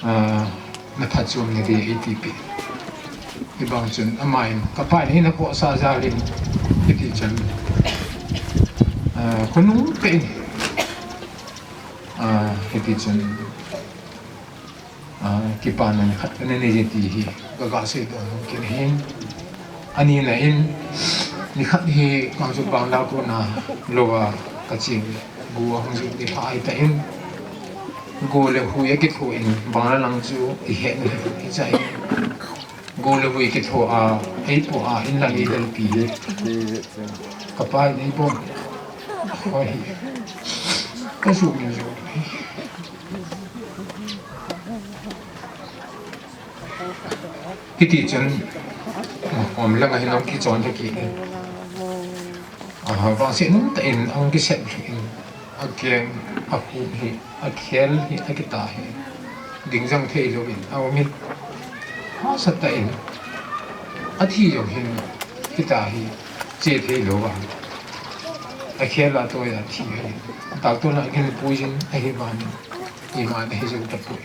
ah, naphatchomna di eiti pi. Hibang chun, ama in, kapa in, hina khohsah jal in, hiti chun, ah, khonung pen, ah, hiti chun, Ah, kipana nikhat kana nei e ti hi, ka, kasei doh nom kit ahin. Ani na in, nikhat hi Kangchup Bangla kona lou a kacheng le, go ahung jih ni pha ahi tan. Go le hui akitho in, Bangla lang chu ihet na hi, ichai. Go le hui kitho a, eipo a, in lang idalpi hi. Kapa in eibol. Hoi hi. Kasumil jou. Hiti chun, um lang ahin hung kichon thei kit in. Aha, vangset um tah in, hung kisep in. Akeng, akhum hi, akhel hi, akitah hi. Ding jang thei lou in, aum in. Hahsa tah in. Athi jong hin, kitah hi, che thei lou vang. Akhel a toh a thi hi. Doctor na kin puijin, ahi vang in. Ima na hi jou tapoi.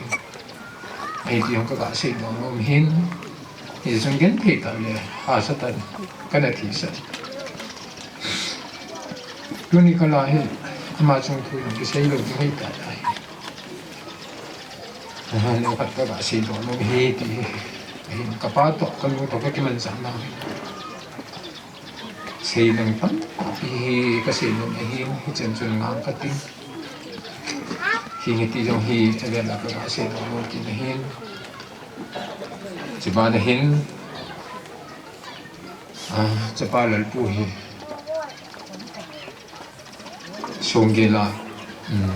Ahi ti jong ka, kasei doh nom hin. Hichun genthei tah le, hahsa tah in, kana thisah. Tuni kal a hi, ama chung thu jong kisei lou ding ahi tai. Aha, neokhat ka, kasei doh nom hi ti hi. Ahin kapa toh, kanu toh, kakimanchah nau hi. Sei ding tampi hi kasei nom ahin, hichan chun ngang kati. Hi, hiti jong hi, avel a ka, kasei nom nom kit ahin. Chuban ahin, ah, chapa Lalpu hi. Songgel a, um,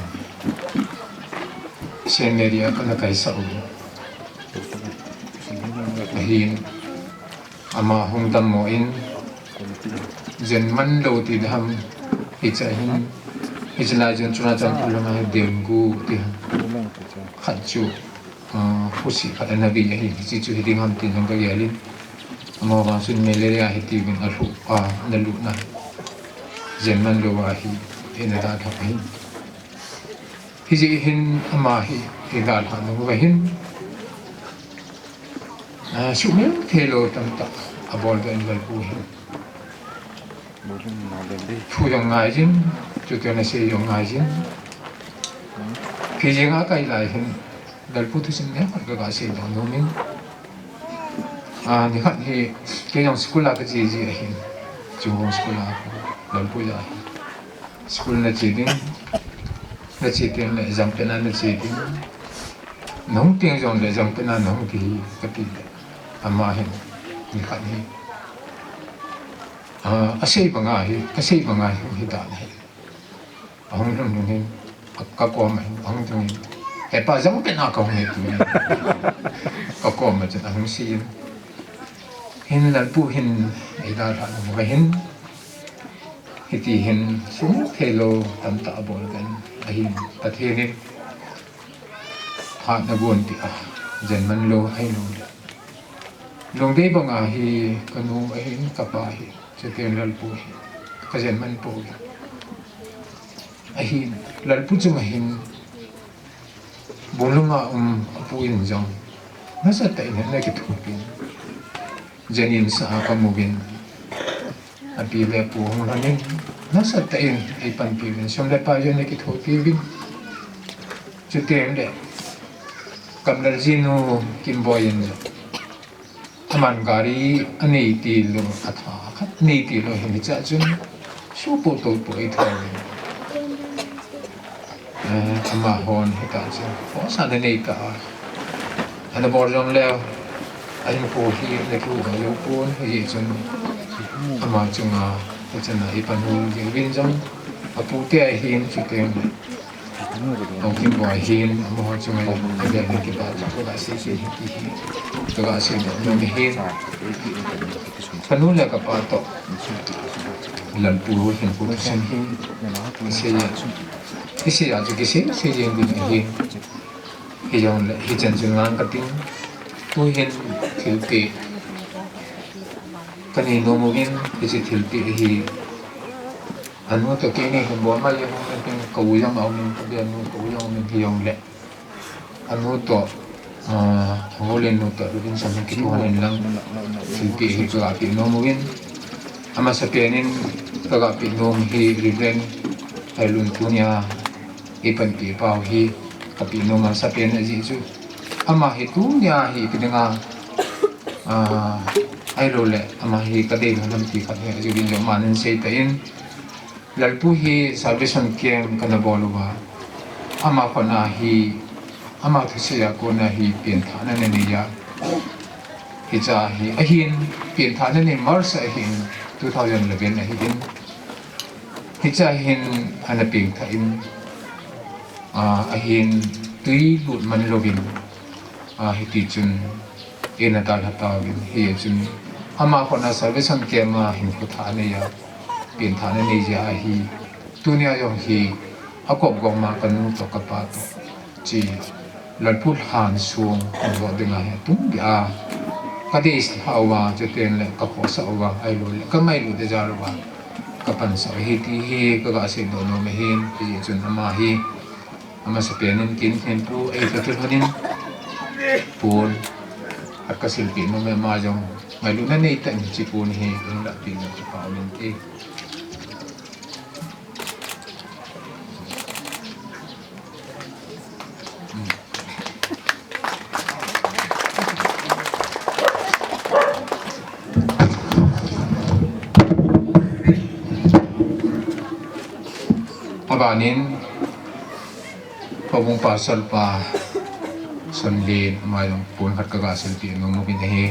Saint Mary a kana kaisah u ahin, ama hung dammo in, jen man lou ti dam, hiche hin, hiche lai jen chuna chang pulanga hi dengue ti ham. Khat chu, ah, husi khat ana vei ahi, hiche chu hiding ham tin jong kagel in. Amavang chun malaria hi tiuvin alhuh, ah, analuh na. Jen man lou ahi, ina dalha ahi. Hijeh hin ama hi, idalha nung uva hin. Ah, sumil thei lou tamtah abol doh in Lalpu hin. Thu jong ngai jin, chuteng le sei jong ngai jin. Phijing a kai lai hin, Lalpu thusim neokhat ka, kasei doh nom in. Ah, nikhat hi, kei jong school a kache ji ahin. Chungnung school a, Lalpu ja ahin. School nache ding, nache teng le jangpen a nache ding. Nahung teng jong le jangpen a nahung ding ahi kati le. Ama hin, nikhat hi. Ah, asei banga hi, kasei banga hi, hung hi dan ahi. Ahung lhung lhung hin, ka, kakoma hin, ahung lhung hin. Hepa, jangpen a kahung e ti. Kakoma chun ahung sei in. Hin Lalpu hin, eidalha nung uva hin. Hiti hin, sumil thei lou tamtah abol kan ahin, Pathen in phatna gonpeh a, jen man lou ahi nom le. Lungdei banga hi kanu ahin, kapa hi, chuteng Lalpu hi, kajen man pouve. Ahin, Lalpu chunga hin, Bunglung a um apu in jong, nasatah in ana kithopin, jen in sa a kamu uvin, api le apu hung lhonin, nasatah in eipanpi uvin, sum le pai jong ana kithopi uvin. Chuteng le, Kamlalji nu Kimboi in jong, aman gari anei tilou, atha khat nei tilou hin hichea chun, supo topo eithouvin. Eh, amahon hita chu, force ana nei ta a. Ana bol jong leu, ahin pu hi ana kiu dong jou pon, hijeh chun ama chunga, hichun a ipan hung jing uvin jong, apute ahin chuteng le. Tongkim boi hin, amaho chunga jong, avel in kipa thu kaga sei sei hi ti hi, kaga sei nom nom hin. Kanu le kapa toh, Lalpu hin pu sen hi, sei a, sei a chu kisei sei jeng ding ahi. Hijongle, hichan chun ngang kating. Tuhin thilpeh kanei nom uvin, hiche thilpeh hi. Anu toh keini hin bol mai jong, ka u jong aumin, ka benu ka u jong aumin hijongle. Anu toh, ah, Holen nu toh, Robinson hin kithonin lang. Thilpeh hi kaga peh nom uvin. Amasapen in kaga peh nom hi Reverend Hailun tunia. Ipanpi pau hi kapeh nom amasapen ajeh chu. Ama hi tunia hi ipi dinga, ah, ahilou le, ama hi kadei nom nam ti khat hi ajeh uvin jong aman ahin sei tan. Lalpu hi Salvation Camp kana bol uva. Ama khut a hi, ama thusei a kona hi penthahna ana nei a. Hiche hi, ahin penthahna nei March ahin, two thousand eleven ahin. Hiche hin ana pengthah in, a, ahin tui lut man louvin, a, hiti chun, ina dalha tauvin, hichun, ama khut a Salvation Camp a hin khothah anei a, penthahna nei jeh a hi, tunia jong hi, akop gom a kanu toh kapa toh, chi, Lalpu lhan sung, hung doh ding ahi, tum dia, kadeisah uva, chuteng le, kakhohsah uva, ahilou le, kangailut ding jal uva, kapansah u ahi ti hi, kaga seidoh nom ahin, hijeh chun ama hi, amasapen in kin thempu, ei kakilhonin, pon, khat kasilpeh nom e ama jong, ngailutna neitah in hiche pon hi, hung lahpeh in kipa umin ti. Abanin, Houbung Pastor pa, Sonlin, ama jong pon khat kaga silpeh nom uvin ahi.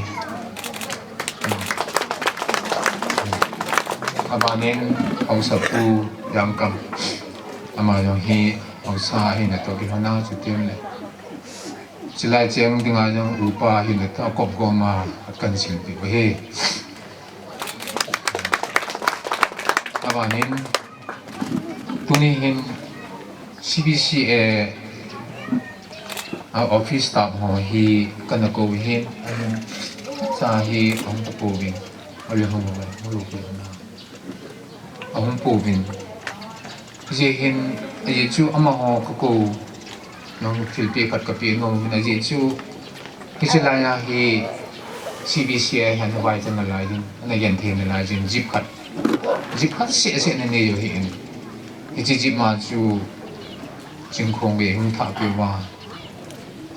Abanin, Haosapu, Jangkam, ama jong hi, Hausa hi natoh kilhon a, chuteng le. Chulai cheng dinga jong upa hi natoh akop gom a, kahin silpeh u ahi. Abanin, tuni hin C B C A a office staff ho hi kana kou hin, ahin cha hi ahung kapouvin, ale hung le, hung lo pi na. Ahung pouvin. Hijeh hin, ajeh chu amaho kakou, nang thilpeh khat kapeh nom uvin, ajeh chu, hiche laiya hi C B C A hin ana vaicha nalai jin, ana genthei nalai jin, jeep khat. Jeep khat seh seh ana nei u ahin. Hiche jeep ma chu, Chingkhong vei hung thah peh uva.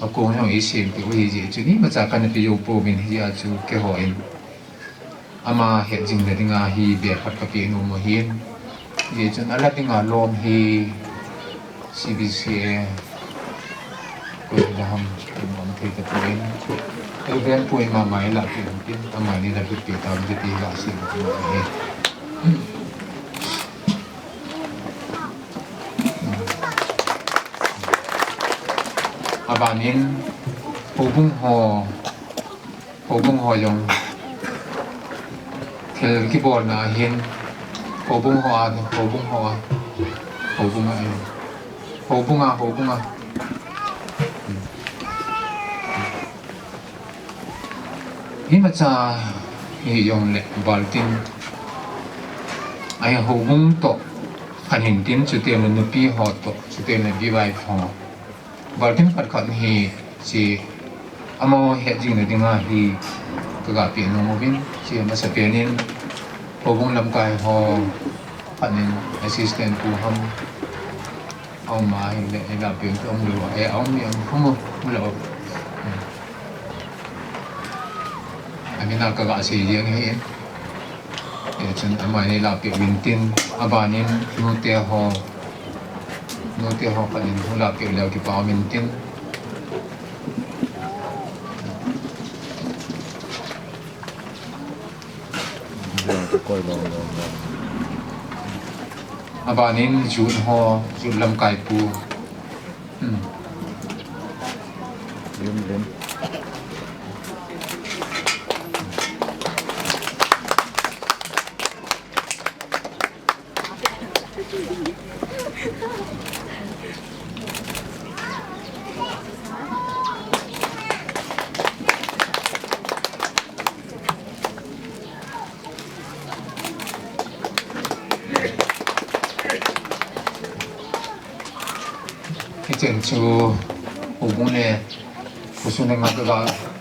Akong jong eisempeh u ahijeh chun, imacha kana pe jou pouvin hijeh a chu keiho in. Ama hetjingna dinga hi bag khat kapeh nom u ahin. Hijeh chun ala dinga lom hi C B C A. Koi daham, nom thei tapon. Reverend pu in mama ilahpeh in tin, amani lahpeh peh tauvin kiti kasei nom u ahi. Abanin, houbung ho, houbung ho jong, thil kibolna ahin, houbung ho a, houbung ho a, houbung a, houbung a, houbung a. Imacha hijongle baltin. Ahi houbung toh. Ahin tin chuteng le nupi ho toh. Chuteng le B Y F ho. Baltin khat khat hi chi amaho hetjingna dinga hi kaga pe nom uvin. Chi amasapen in. Houbung lamkai ho. Khat in assistant pu ham. Aum a hile, ila peng tu aum lou a, eh, aum mi aum, hum u, hum lou. Amin a kaga sei jeng ahi. Eh, chun amani lahpeh uvin tin, abanin nute ho. Nute ho khat in hula peh leu kipa um in tin. Aban in jut ho, jut lamkai pu. Hmm. Lim, lim. Hichen chu houbung le khosung le nga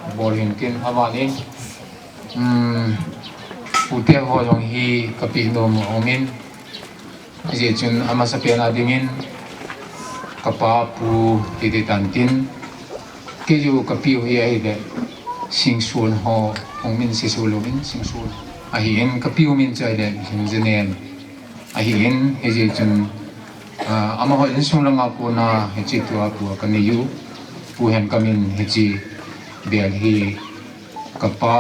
kabol hin tin, aban in, um, pute ho jong hi kapeh nom aum in, hijeh chun amasapen a dingin kapa pu hiti tan tin, keiyu kapiu hi ahile Singson ho, hung min Sisol louvin Singson ahin, kapiu min chu ahile Lhingjanem ahin, hijeh chun, ah, amaho insung langa kona hiche tua pu a kanei u, Pu Henkam in hiche bel hi kapa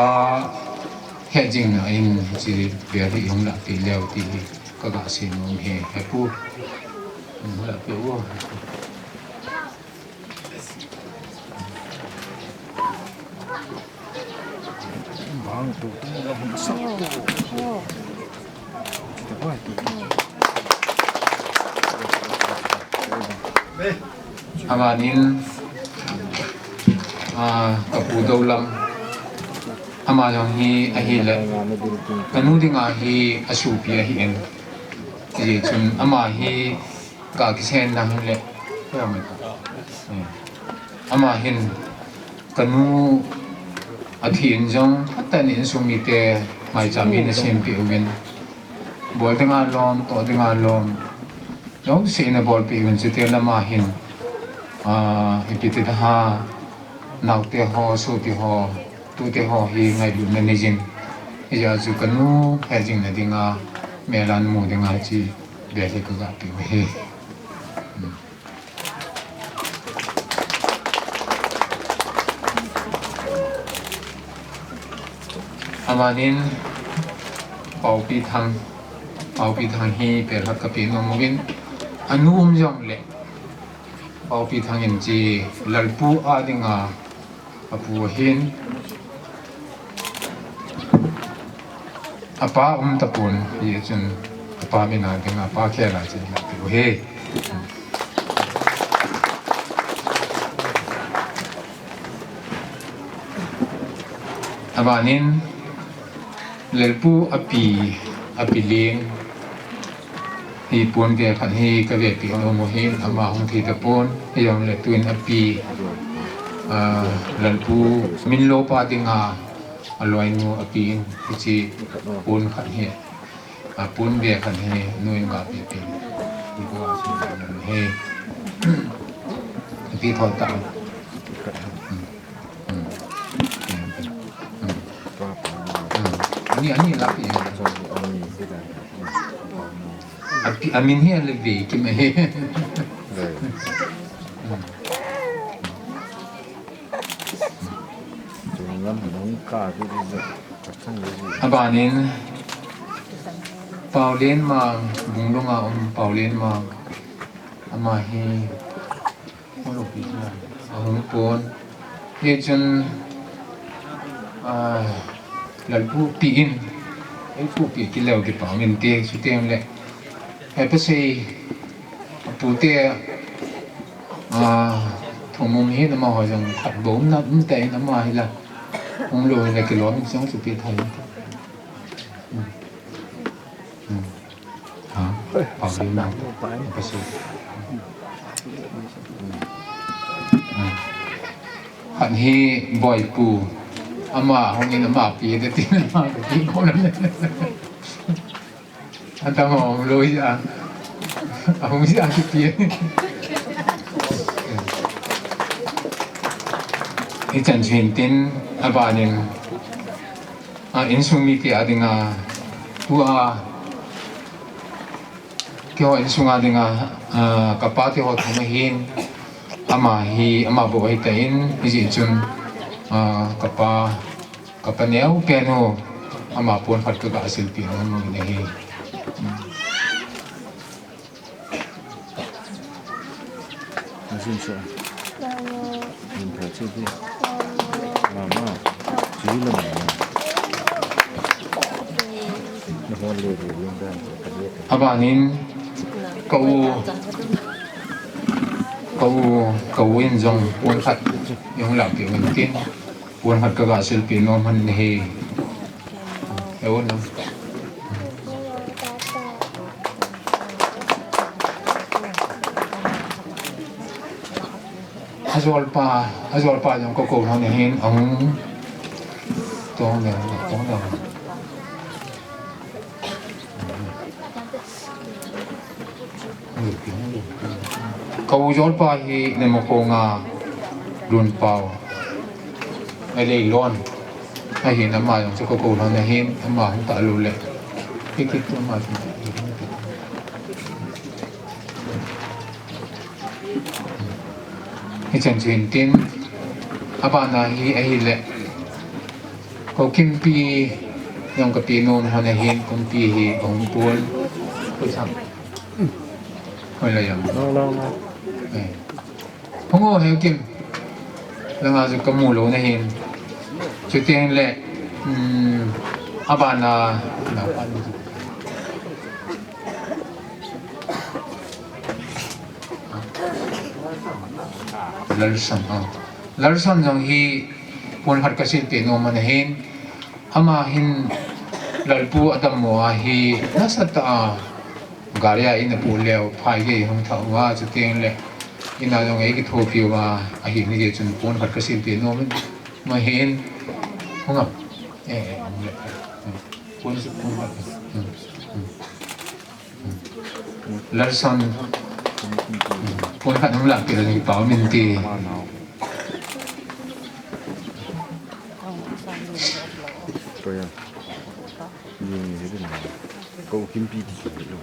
hetjingna in hiche bel hi hung lahpeh leu ti hi kaga sei nom e, he pu. Hung lahpeh u. Aban in, ah, kapu Doulam, ama jong hi ahile kanu dinga hi asopi ahin, hijeh chun ama hi kakiseina hile, ama hin kanu athi in jong, atah in insung mite maicham in asempeh uvin, bol dinga lom, toh dinga lom, jouse in abolpeh uvin, chuteng le ama hin, ah, ipi ti ding ham, naote ho, sopi ho, tute ho hi ngailutna neijin, hijeh chun kanu hetjingna dinga, mel a namu dinga hiche bel hi kaga peh u ahi. Aban in Paopi Thang, Paopi Thang hi pel khat kapeh nom uvin, anu um jongle Paopi Thang in hiche Lalpu a dinga apu ahin, apa um tapon, hijeh chun apa min a dinga, apa khel a hiche hin apeh u ahi. Aban in Lalpu api, api leng hi ponve khat hi kavepeh nom u ahin, ama hung thei tapon, hijongle tun api, ah, Lalpu Minlopa dinga aloinu apen hiche pon khat hi, ah, ponve khat hi nu in gapeh peh in, hi kagasuhmil u ahi. Ipi thotah. Hmm. Hmm. Hmm. Hmm. Ani, ani lah peh. Api, amin hi ale ve kit ahi. Hmm. Aban in Paolenmang, Bunglung a um Paolenmang, ama hi Ahung pon. Hichun, ah, Lalpu pi in, Lalpu pi kilou kipa min te, chuteng le. Hepasei, apute, ah, thum um hin amaho jong khat bou um na, um tei in ama hi la. Hung lou hin la kilom in jong chu pi thei. Hmm. Hmm. Ha? Pau lim nang. Pau lim. Pau lim. Hmm. Khat hi Boipu. Ama hung in ama pi te tin ama pi ko na. Atang hung lou a. Ahung a kipi. Hichan chu hin tin abanin. A, insung mite a dinga, tua, Keiho insunga dinga, ah, kapa keiho thum ahin, ama hi, ama bou ahitan, hijeh chun, ah, kapa, kapa neopen u, ama pon khat kaga silpeh nom uvin ahi. Asin sa. Min pha che di. Mama. Chi la mama. Na hon le di win dan ka di. Abanin ka u, ka u, ka u in jong pon khat jong lampi win tin. Pon khat kaga silpeh nom han ahi. Eun. Ajolpa, ajolpa jong kakou lhon ahin, ahung tong le, tong le. Ka u jolpa hi Nemakonga Lunpao. Alei lon. Ahin ama jong chu kakou lhon ahin, ama hung talou le. Kikit tu ama chu. Hichan chu hin tin, abana hi ahile. Ko Kimpi jong kapeh nom lhon ahin, Kumpi hi kahung pon. Ko chang. Hoi la jong. Long, long, long. Eh. Hung o Heukim. Langa chu kamu lou nahin. Chuteng le, um, abana, na, Lalson, oh. Lalson jong hi pon khat kasilpeh nom ahin. Ama hin Lalpu adammo a hi nasatah a gari a in apu leu phai gei hung thah uva chuteng le in a jong eikithopi uva ahin hijeh chun pon khat kasilpeh nom ahin. Hung am? Eh, eh, hung le. Pon, pon khat. Hmm, hmm. Lalson. Pon khat hung lampi le ni pao min ti. Ko ya. Ni ni ni. Ko Kimpi ti lo.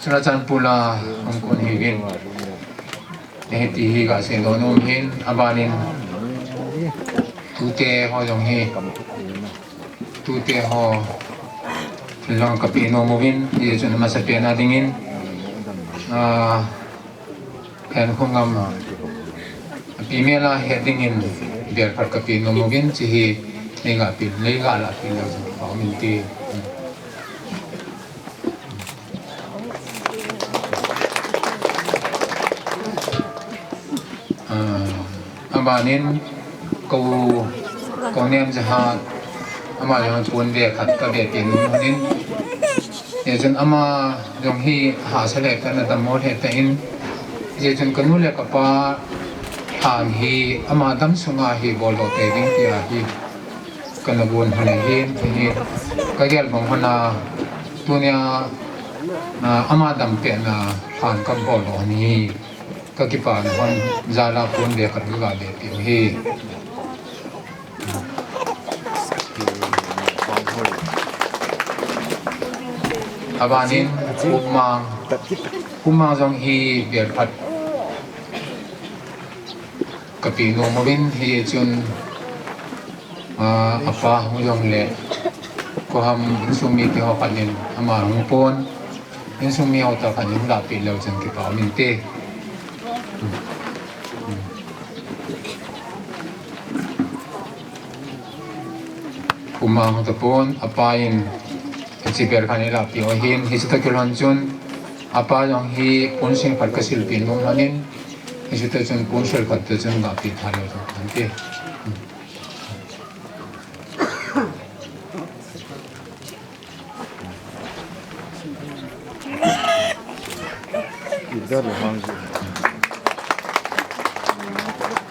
Churachandpur la hung kon hiuvin. Hiti hi kasei nom ahin, abanin tute ho jong hi. Tute ho, lung kapeh nom uvin, hijeh chun amasapen a dingin, ah, Khenkhongam, api mel a het dingin, bel khat kapeh nom uvin, hiche hi, neiga peh, neiga lah peh leu chun, pao min ti. Ah, abanin ko, ko nem jaha, ama jong pon ve khat kave peh nom ahin. Hijeh chun ama jong hi hahsa le kana dammo le tan. Hijeh chun kanu le kapa han hi ama dam sunga hi boldoh tei ding tia hi. Kana gon hon ahin, ahin. Kagel bang hon a, tunia, ah, ama dam pehna han kabol lou ahi. Kakipah hon, jala pon ve khat kaga ve peh u ahi. Abanin, Kumang, Kumang jong hi bel khat kapeh nom uvin, hijeh chun, ah, apa hung jong le, ko ham insung mite ho khat in ama hung pon, insung mi ho tah khat in hung lah peh leu chun kipah um inte. Kumang tapon, apa in, hiche bel khat in eilah peh u ahin, hiche toh kilhon chun, apa jong hi pon sing khat kasilpeh nom lhonin, hiche toh chun pon sel khat toh chun gapeh tha leu chun ante.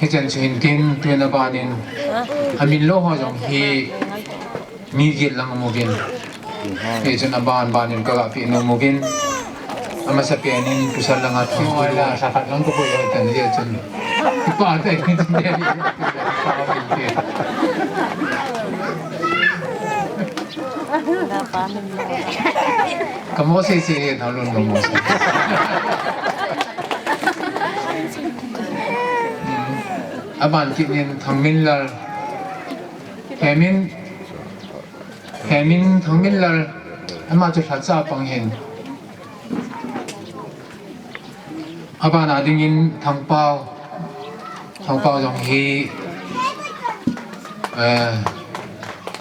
Hichan chu hin tin, tun abanin, amin lou ho jong hi mi get lang um uvin. Hichun aban banin kagapeh nom uvin. Amasapen in pasal langa thang ko la, sa khat lang ko ko yo tan je chun. Ipa ta in je. Ka mo se se he thang lun ka mo se. Aban kit in Thangminlal. Hemin, Hemin Thangminlal. Ama chu lhacha pang hin. Abana dingin Thangpau, Thangpau jong hi, eh,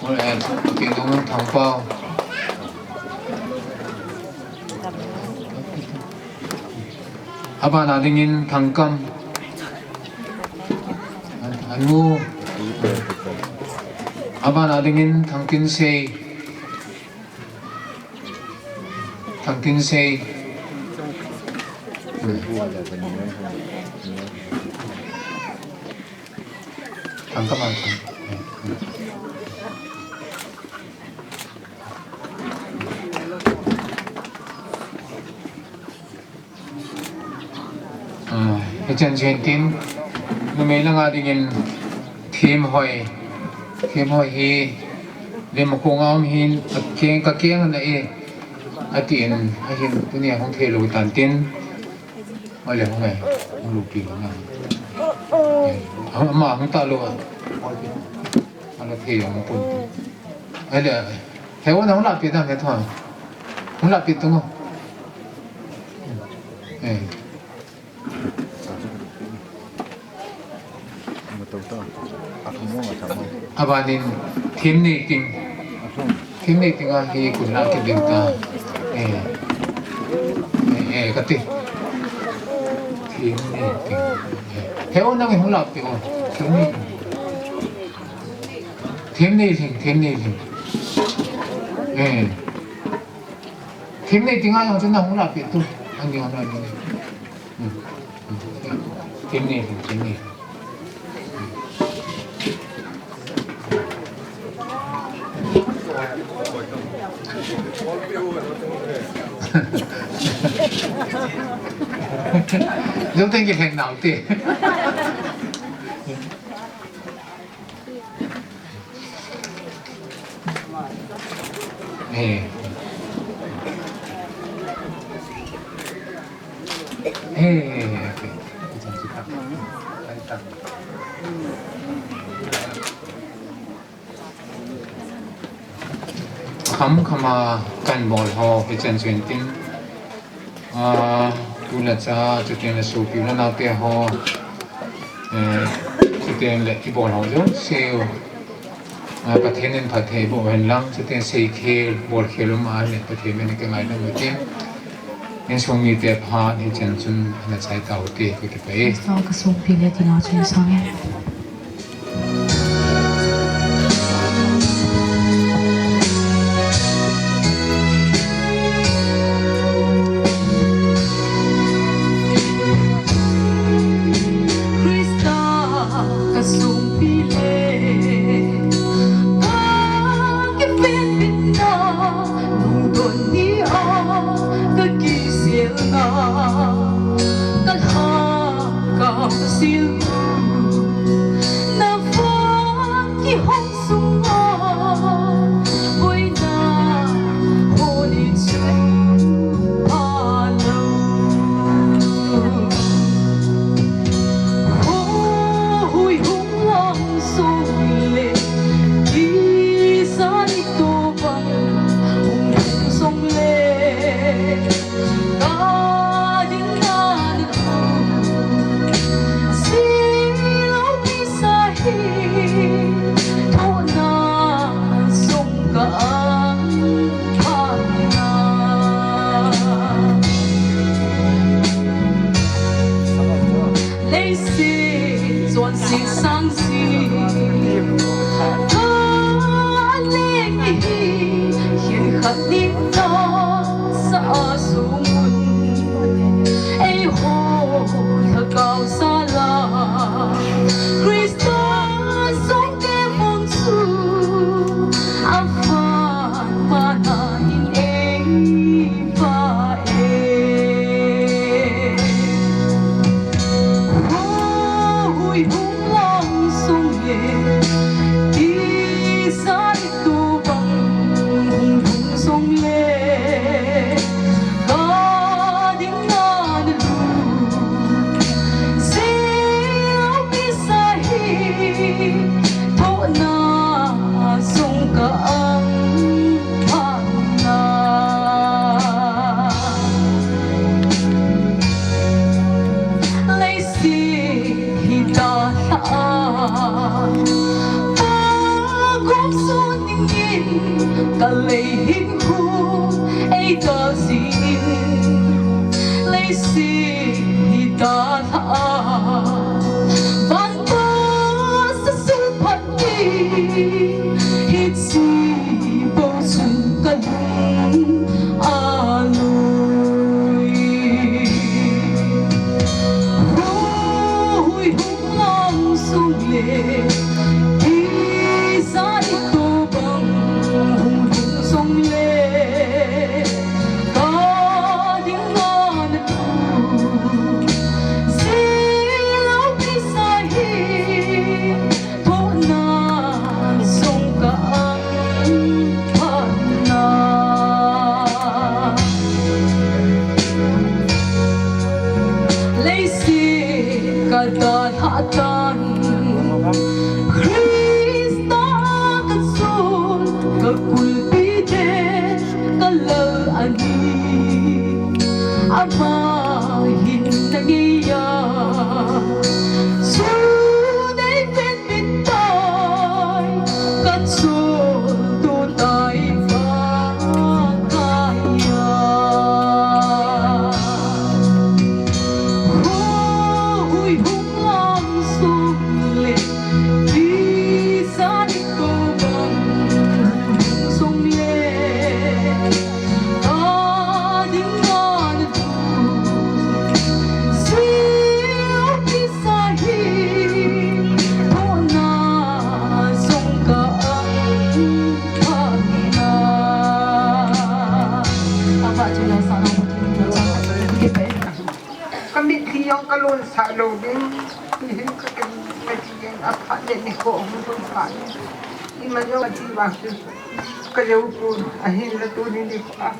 eh, tin dong Thangpau. Abana dingin Thangkam. Anu. Abana dingin Thangtinsei. Thangtinsei. Thangkam. Ah, hichan chun tin, numei langa dingin Themhoi, Themhoi hi, Lemkhong a um hin, akeng, kakeng ana e, atin, ahin, tunia hung thei lou tan tin, ale hung e, hung lou pi lou na. Eh, ama hung ta lou a, ala thei lou pun. Ale, he wa na hung la pi ta, he thon, hung la pi tu ngo. Eh. Abanin Themneiting. Themneiting a hi kun la kit ding ta. Eh. Eh, eh, kati. Themneiting. Eh. He o nang hung la pi o. Themneiting. Themneilhing, Themneilhing. Eh. Themneiting a jong chu nahung la pi tu. Ani hung la ni. Hmm. Hmm. Themneilhing, Themneilhing. Jong teng kilheng nau te. Eh. Eh, eh, eh, okay. Kham khama kan bol ho, hichan chun tin. Ah, tu le cha, chuteng le sopi le naote ho, eh, chuteng le i bol ho jouse u. Ah, Pathen in phatthei boh hen lang, chuteng seikhel, bolkhel um a le Pathen min in ka ngaidam u tin. Insung mite phat hichan chun ana chai tau te, ka kipah e. Kristo ka songpi le tina chun sang e. Krista ka songpi le, ka kivenbitna, lungdon ni a ka kiselna, ka lhakao ka sil, na vang kihong sunga, boina honi chu phalou. Ho hui hung lang song le, kisai to bang hung song le. Leiset chonset sangse, ka leng hi, khenkhat nin nasa a sung un, eiho lhagao sala, Krista songte vang chu, a van mana in ei va e. Ka lei hinkho ei kal jing, leiset hi dalha a, van pa sa sulphat ding, hiche bou chun ka lung a lui. Hu hui hung lang sung le, tijat tobang hung lhung jong le, ka ding na na tu, jilou pisa hi, thohna jong ka ang phat na. Leiset ka dalhah tan, Christa ka chol, ka kulpi te ka lal ahi. Ama hin na ngeiya, chu nei ven tai, ka chol tu tai vang kaiya. Hu hui hung lang sung le, tijat tobang hung jong le, ka ding na na tu, jilou pisa hi, thohna jong ka ang phat na. Ava chu la sa na Ka mitlhi jong ka lonsah lou ding. Hihin ka ken, ka ti ding a phat le nikho hung lhung phat. Ima jong ka ti vang chu ka jou pon, ahinla tuni nikho a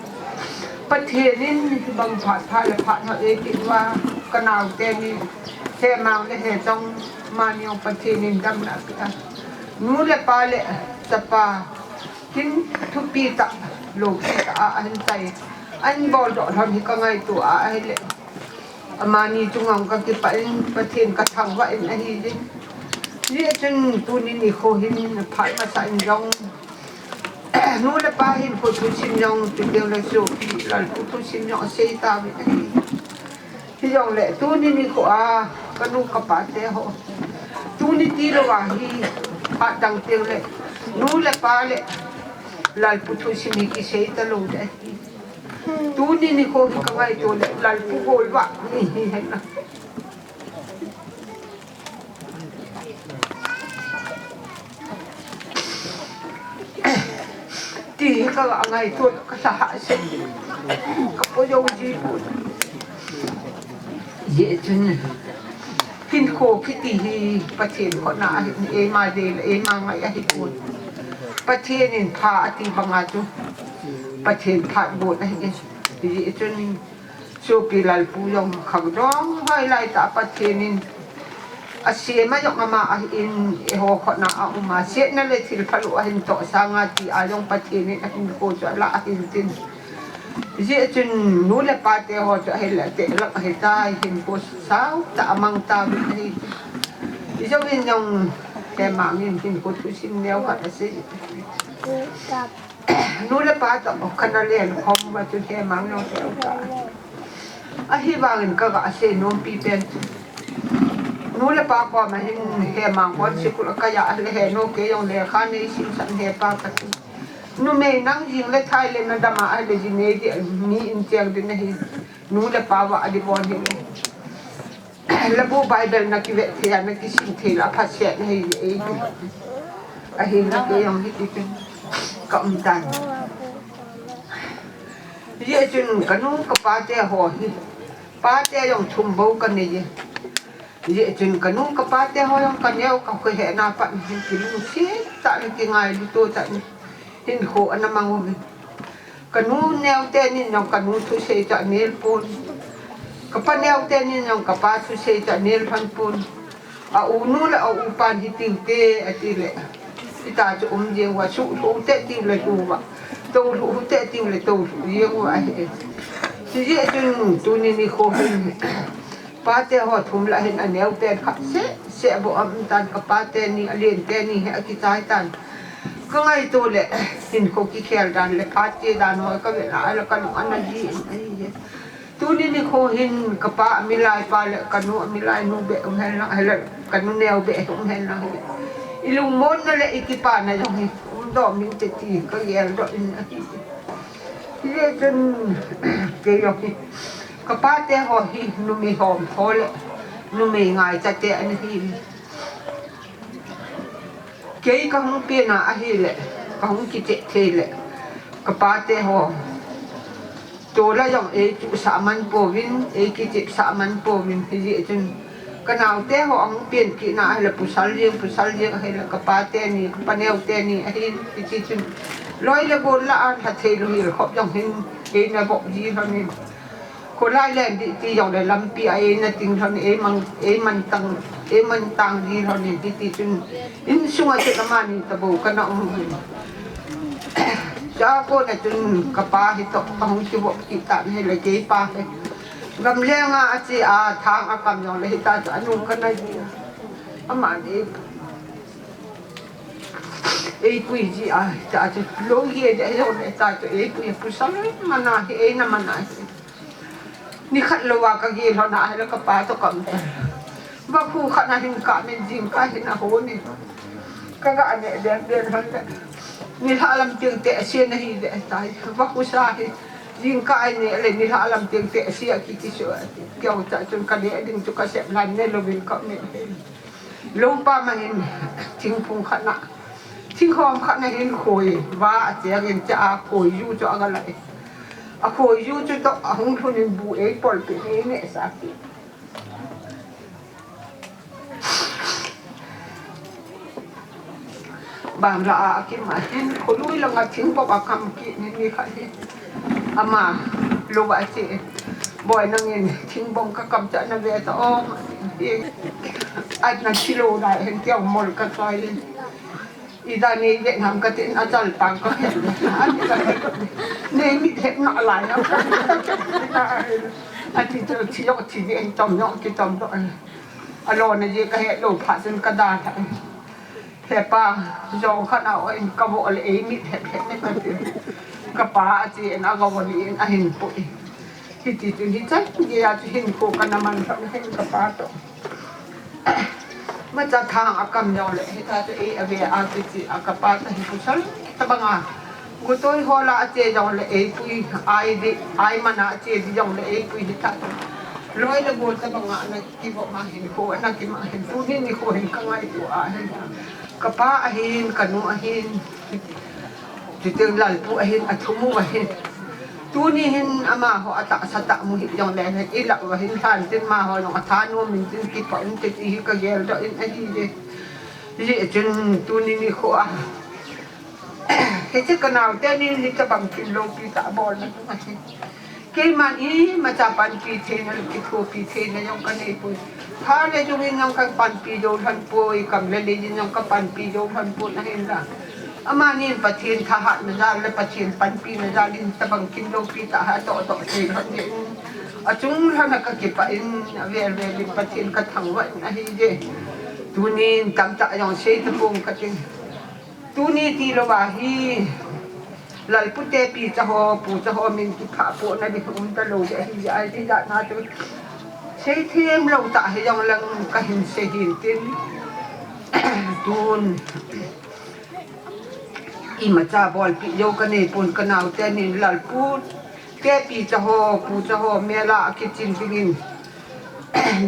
Pathen in hibang phat pha le phat ho eipeh uva, ka naote ni Hemang le Hechong, amani jong Pathen in damna apeh a, nu le pa le chapa kin thupi tah, loupi tah a ahin chai. Ahin bol doh lhon hi ka ngaito a, ahile amani chunga ka kipah in, Pathen ka thangvah in ahi jin. Hijeh chun tuni nikho hin phat masa in jong, nu le pa hinkho thusim jong, chuteng le sopi Lalpu thusim jong asei tauvin ahi. Hijongle tuni nikho a ka nu ka pa te ho, tuni tilou a hi phat dang teng le nu le pa le Lalpu thusim hi kisei talou ding ahi. Tuni nikho hi ka ngaito le Lalpu golvah ni hi hen a. Ti hi ka ngaito, ka lhahah seh. Ka po jou ji pon. Hijeh chun hinkho kiti hi Pathen khut a ahi, eima dei le eima ngai ahi pon. Pathen in pha ati banga chu Pathen phat gon ahi. Hijeh chun Sopi Lalpu jong khangdong hoilai tah a Pathen in asem a jong ama ahin, eiho khut a aum a, setna le thil phalou ahin toh sanga tia jong Pathen in ahinkho chu alah ahin tin. Hijeh chun nu le pa te ho chu ahile atehlap ahitai, hinkho sao tah a mang tauvin ahi. Hijouvin jong Hemang in hinkho thusim neo khat asei. Nu le pa toh kana lenkhom uva chun Hemang jong teu ta. Ahivangin ka ga sei nompi pen chu, nu le pa koma hin Hemang hon sikul a kai a le, he nu, kei jong lekha nei simsah in he pa kati. Numei nang jing le thai le na dam a ahile ji nei di, mi in cheng di nahi. Nu le pa va di bon hi. Labu Bible na kivet thei a, na kisim thei la, aphaset na hi e. Ahinla kei jong hiti chun ka um tan. Hijeh chun ka nu ka pa te ho hi, pa te jong thum bou ka nei e. Hijeh chun ka nu ka pa te ho jong ka neo, ka khohehna pat hin kilungset tah in, kingailu to tah in hinkho ana mang uve. Ka nu neo teni jong ka nu thusei chu anel pon. Ka pa neo teni jong ka pa thusei chu anel lhon pon. A u nu le a u pan hitiu te ati le, hita chu um jeng uva, suhlhuh te tiu le lhu uva, toulhuh te tiu le toulhuh jeng uva ahi. Hijeh chun tuni nikho hin pa te ho thum lah hin aneo ten khat seh seh bou aum tan, ka pa teni, alen teni hi akichai tan. Ka ngaito le, hinkho kikhel dan le, phat che dan ho ka ve na, ala ka lung ana ji in ahi e. Tuni nikho hin, ka pa milai pa le, ka nu milai nu be um hen lang, hele, ka nu neo be um hen lang. I lungmonna le, i kipana jong hi, um doh min te ti, ka gel doh in ahi. Hijeh chun, kei jong hi, ka pate ho hi, numei hom ho le, numei ngaicha te ana hi. Kei ka hung pen a ahile, ka hung kichep thei le, ka pate ho. Tol a jong ei chuhsah man pouvin, ei kichepsah man pouvin, hijeh chun. Ka naote ho ahung pen kit na ahile, pasal jeng, pasal jeng ahile, ka pate ni, ka paneo te ni, ahin, hiti chun. Loi le gol lah a lha thei lou hel khop jong hin, ei na bop ji lhon in. Kholai len ding ti jong le lampi a ei na ting lhon, ei mang, ei man tang, ei man tang ji lhon in, hiti chun. Insung a chun amani tabou ka na um. Cha ko na chun ka pa hi toh ka hung kivop kit ta hi le kei pa hi. Gam lenga a che a thang a kam jong le hita chu anu ka na ji. Amani ei pui ji a, hita chu lou ye de jong le hita chu ei pui pasal mana hi ei na mana hi. Ni khat lou a ka gel lhon a, ahile ka pa toh ka um ta. Vakhu khat na hin ka min jingkah hin a ho ni. Ka ga ne den den lhon le. Nilhah lam teng te ase na hi le tai. Vakhu sa hi. Jingkah a i ne le nilhah lam teng te ase a kiti su. Keu cha chun ka ne ding chu ka sep lhan ne louvin ka um e. Lou pa ma hin, thingphung khat na, thingkhom khat na hin khoi, va a cheng in cha a khoi ju chu a ga la e. A khoi ju chu toh a hung lhun in bu ei pol pe ei ne sa ki. Bang la a kim a hin, kholui langa thingbong a kam ki ni ni khat hi. Ama, lou a che. Boi nangin thingbong ka kam cha na ve ta o. At na chilo na hen keu mol ka choi. Ida nei ve nam ka tin a chal pang ka hen. Ani ka hen. Nei mit het na lai na. Ati chal chi yok chi ve en tom yok ki tom do. Alo na je ka het lou pha sen ka da tha. He pa, jong khat na o in ka vo le ei mit het het ne ka ti. Ka pa a ti en a ga vo ni in a hin pui. Hiti chun hichan gei a chu hinkho ka na man lhon hin ka pa toh. Macha thang a kam jong le hita chu ei a ve a ti ti a ka pa ta hi pasal tabang a. Gotoi ho la a che jong le ei pui ai di, ai man a che di jong le ei pui hita chu. Loi le gol tabang a na Kivo ma hin ko, ana ki ma hin, tuni nikho hin ka ngaito a hin. Ka pa ahin, ka nu ahin. Chuteng Lalpu ahin, a thumu ahin. Tuni hin amaho a tahsa tah mu hi jong le hin, i lah uva hin lhan tin amaho jong a thanom in tin kipa um te ti hi ka gel doh in ahi je. Hijeh chun tuni nikho a. Hiche ka naote nin hitabang kin loupi tah bolna ahi. Keiman imacha panpi theina, kithopi theina jong ka nei poi. Pha le jung in jong ka panpi jou lhon poi, kam le lei in jong ka panpi jou lhon pon ahin la. Amanin Pathen thahatna jal le Pathen panpina jal in tabang kin loupi tah a toh toh thei lhon in. Achung lhon a ka kipah in, avel vel in Pathen ka thangvah in ahi je. Tunin tamtah jong sei tapong ka tin. Tuni tilou a hi, Lalpu te pi cha ho, pu cha ho min kiphah pohna ding um talou ding ahi, ahi ti jat na chu. Seithem lou tah hi jong leng kahin sei hin tin. Tun, imacha bolpeh jou kanei pon, ka naote nin Lalpu te pi cha ho, pu cha ho, mel a kichen dingin,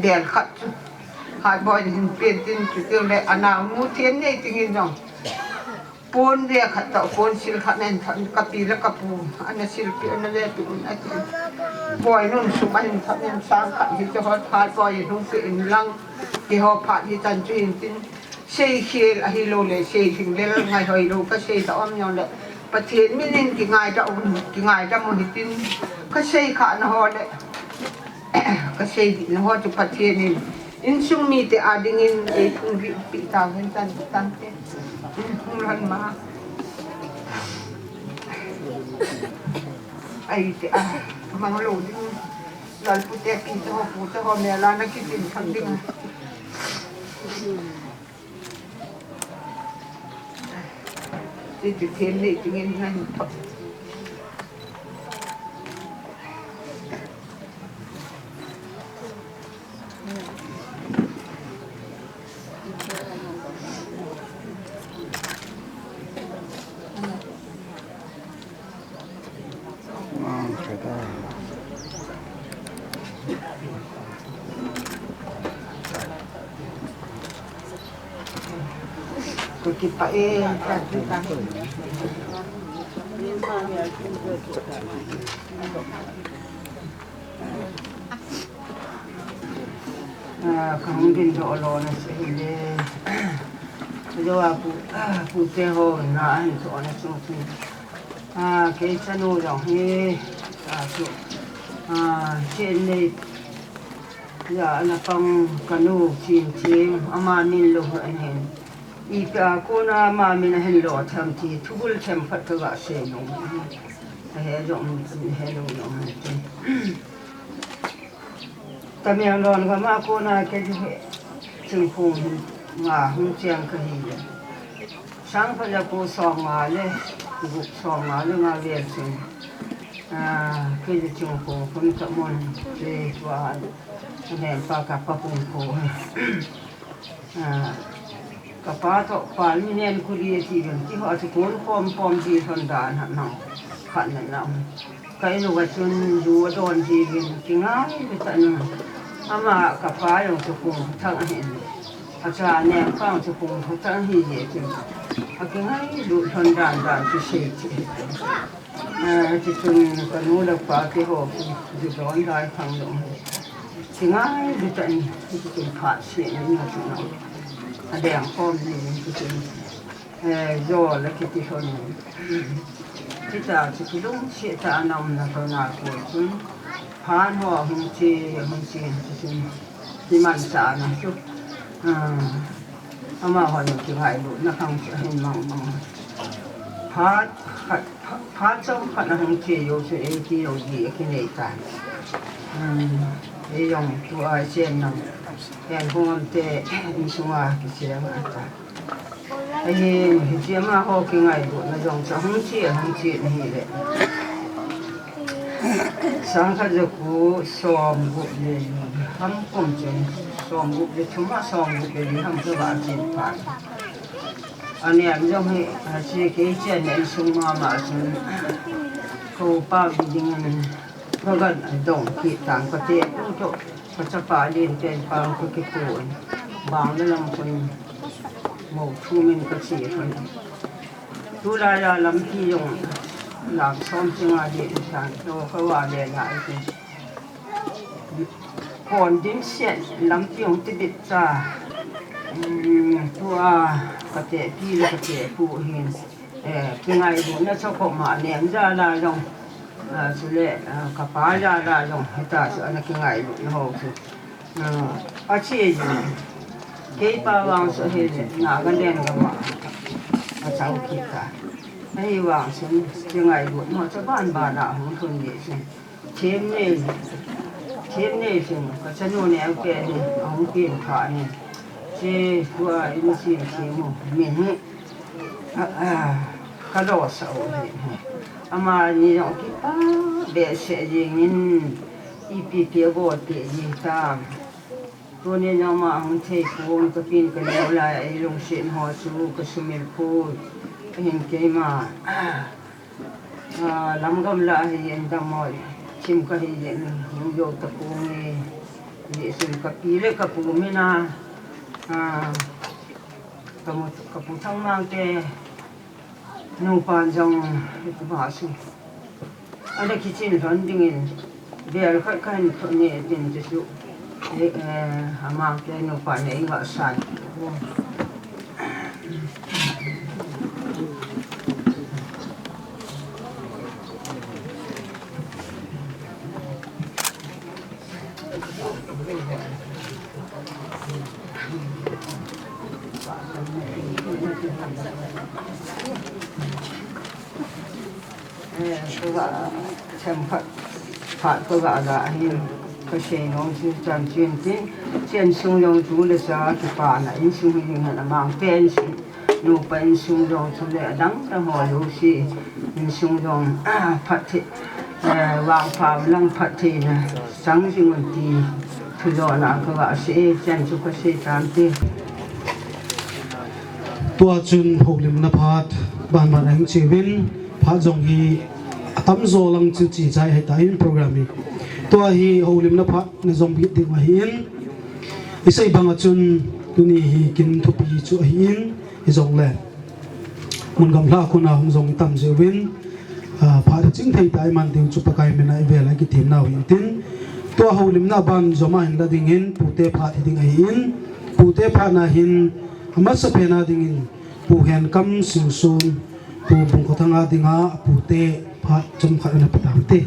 bel khat chu. Hatboi hin pen tin chu teng le, anaonu them nei dingin jong. Pon ve khat toh, pon sil khat nen thon, ka pi le ka pu, ana silpeh, ana vetuh un ati. Boinun sum ahin thon in sang khat hi chu ho Hatboi in hung peh in lang, keiho phat hi chan chu hin tin. Seikhel ahilou le, seilhing le ngai hoilou, ka sei ta um jong le. Pathen min in kingaidam un, kingaidam un hitin, ka sei khah na ho le. Ka sei dih na ho chu Pathen in. Insung mite a dingin ei phungvih peh tau hen chan chu tante. In phung lhon ma. Ai te a, mang lou ding. Lalpu te pi te ho, pu te ho, mel a na kichen thon ding. Ti ti them ni ti ngin na hin thok. Ah, kahung dingdoh lona chu ahile. Ajo a pu, ah, pute ho na ahin chohna chu chu. Ah, kei chanu jong hi, ah, chu, ah, chen nei, ja, ana pang kanu Chinthing, ama min lou ahin. Ipi a kona ama min ahin lo tham ti, thubul themkhat kaga sei nom. Ahe jong, ahe lou jong. Tamenglong gam a kona kei hi Chingkhong nga hung cheng kahi le. Sangkhat jako som nga le gup, som nga le nga vel chun. Ah, kei hi Chingkhong khun kamun, kei tua, anem pa kapa pung ko. Ah, kapa toh pa mi nen kuli ati vem ti ho ati kon pom pom ti hon dan ha nang khat na nang. Ka in uva chun ju adon ji vin, kingailu tah in. Ama kapa jong chu Khongthu thang ahin. Acha nem pa jong chu Khongthu thang ahi jeh chun. Akingailu lhon dan dan chu sei chu. Ah, chuchun kanu le kapa kiho, ju don lai khang jong. Kingailu tah in, chuchun phat se in na chu na. Adeng khom ji vin chuchun. Eh, jo le kiti lhon. Kita chu kilungset tah a na umna lhon a kon chun. Phat ho ahung che, ahung che, chuchun. Kimanchah na chu. Ah, amaho jong kingailutna khang chu ahin mang mang. Phat khat, phat, phat chomkhat ahung che jou chu eighty kg akinei tai. Hmm, ei jong tua chen nang. Ken hung am te insunga kicheng ata. Ahin, hiche amaho kingailutna jong chu ahung che, ahung che ahile. Sangkhat jako somgup le li ham kum chun, somgup le thum a somgup le li ham chu kaga chen phat. Anem jong hi, ache kei chenna insung mama chun, ka upa bi dingin, kaga dong kit tan kate u toh. Kachapa len pen pa kakipon, bang le lam khun mou thum in kache khun. Tulai a lampi jong lakh som chinga ding tan, to kava le la iti. Kon dimset lampi jong tibit cha. Hmm, tua kate pi le kate pu hin. Eh, kingailutna chakoma nem jal a jong, ah, chule, ah, kapa jal a jong, hita chu ana kingailutna ho chu. Ah, ache jin. Keipa vang chu hile, Nagaland gam a, achau kit ta. Ahivang chun, kingailutna ho chu ban ban a hung lhun jeh chun. Themnei, themnei chun, kachanu neo pen hi, ahung pen phat in. Che, tua, in chin themu, min hi. A, a, ka lo sa u hi. Amani jong kipa behseh jingin, ipi pi abol peh jing tam. Tuni jong ama hung thei pon, kapin kaneo lai, ei lungset ho chu kasumil pon. Ahin keima, a, lam gamla hi en dammo, thim kahi jeh in, hung jou tapon e. Jesun kapi le kapu min a, a, kamu, kapu Thangmang te, nupa jong, ipi ba su. Ana kichin lhon dingin, bel khat kahin thot ne tin ti su. Eh, eh, ama ke nupa ne inga sai. Eh, tua, themkhat, phat tua ga hin, kasei nom chu chanchin tin, chen sung jong tu le cha kipana, insung hi ding han amang pen si, Nupa insung jong chule adang dang ho jouse insung jong phatthei, eh, vangpha lang phattheina chang jing un ti thujona kaga sei e, chan chu kasei tante. Tua chun houlimna phat banban ahung cheuvin, phat jong hi atamjo lang chu che chai ahitan program hi. Tua hi houlimna phat na jong bit ding ahin, isei banga chun tuni hi kin thupi chu ahin, hijongle mun gamla kona hung jong itam jeh uvin, ah, phat chingthei tah iman diu chu Pakai mina ivel a kitemnau hintin, tua houlimna ban joma hin la dingin pute phat hiding ahin, pute phat na hin amasapen a dingin Pu Henkam Singson, Pu Bungkhothang a dinga pute phat chomkhat ana pe tante.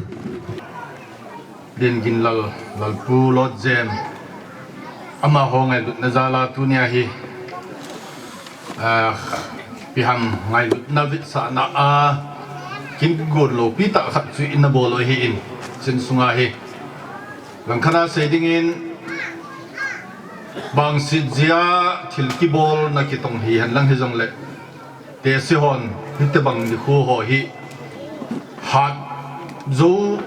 Lenginlal, Lalpu Lotjem, amaho ngailutna jal a tunia hi, ah, ipi ham ngailutna vetsahna a kin gon loupi tah khat chu ina bol u ahin, chin sunga hi. Langkhat a sei dingin, bangset jeh a thil kibolna kitong hihen lang hijongle, tehse hon hitobang nikho ho hi hat jou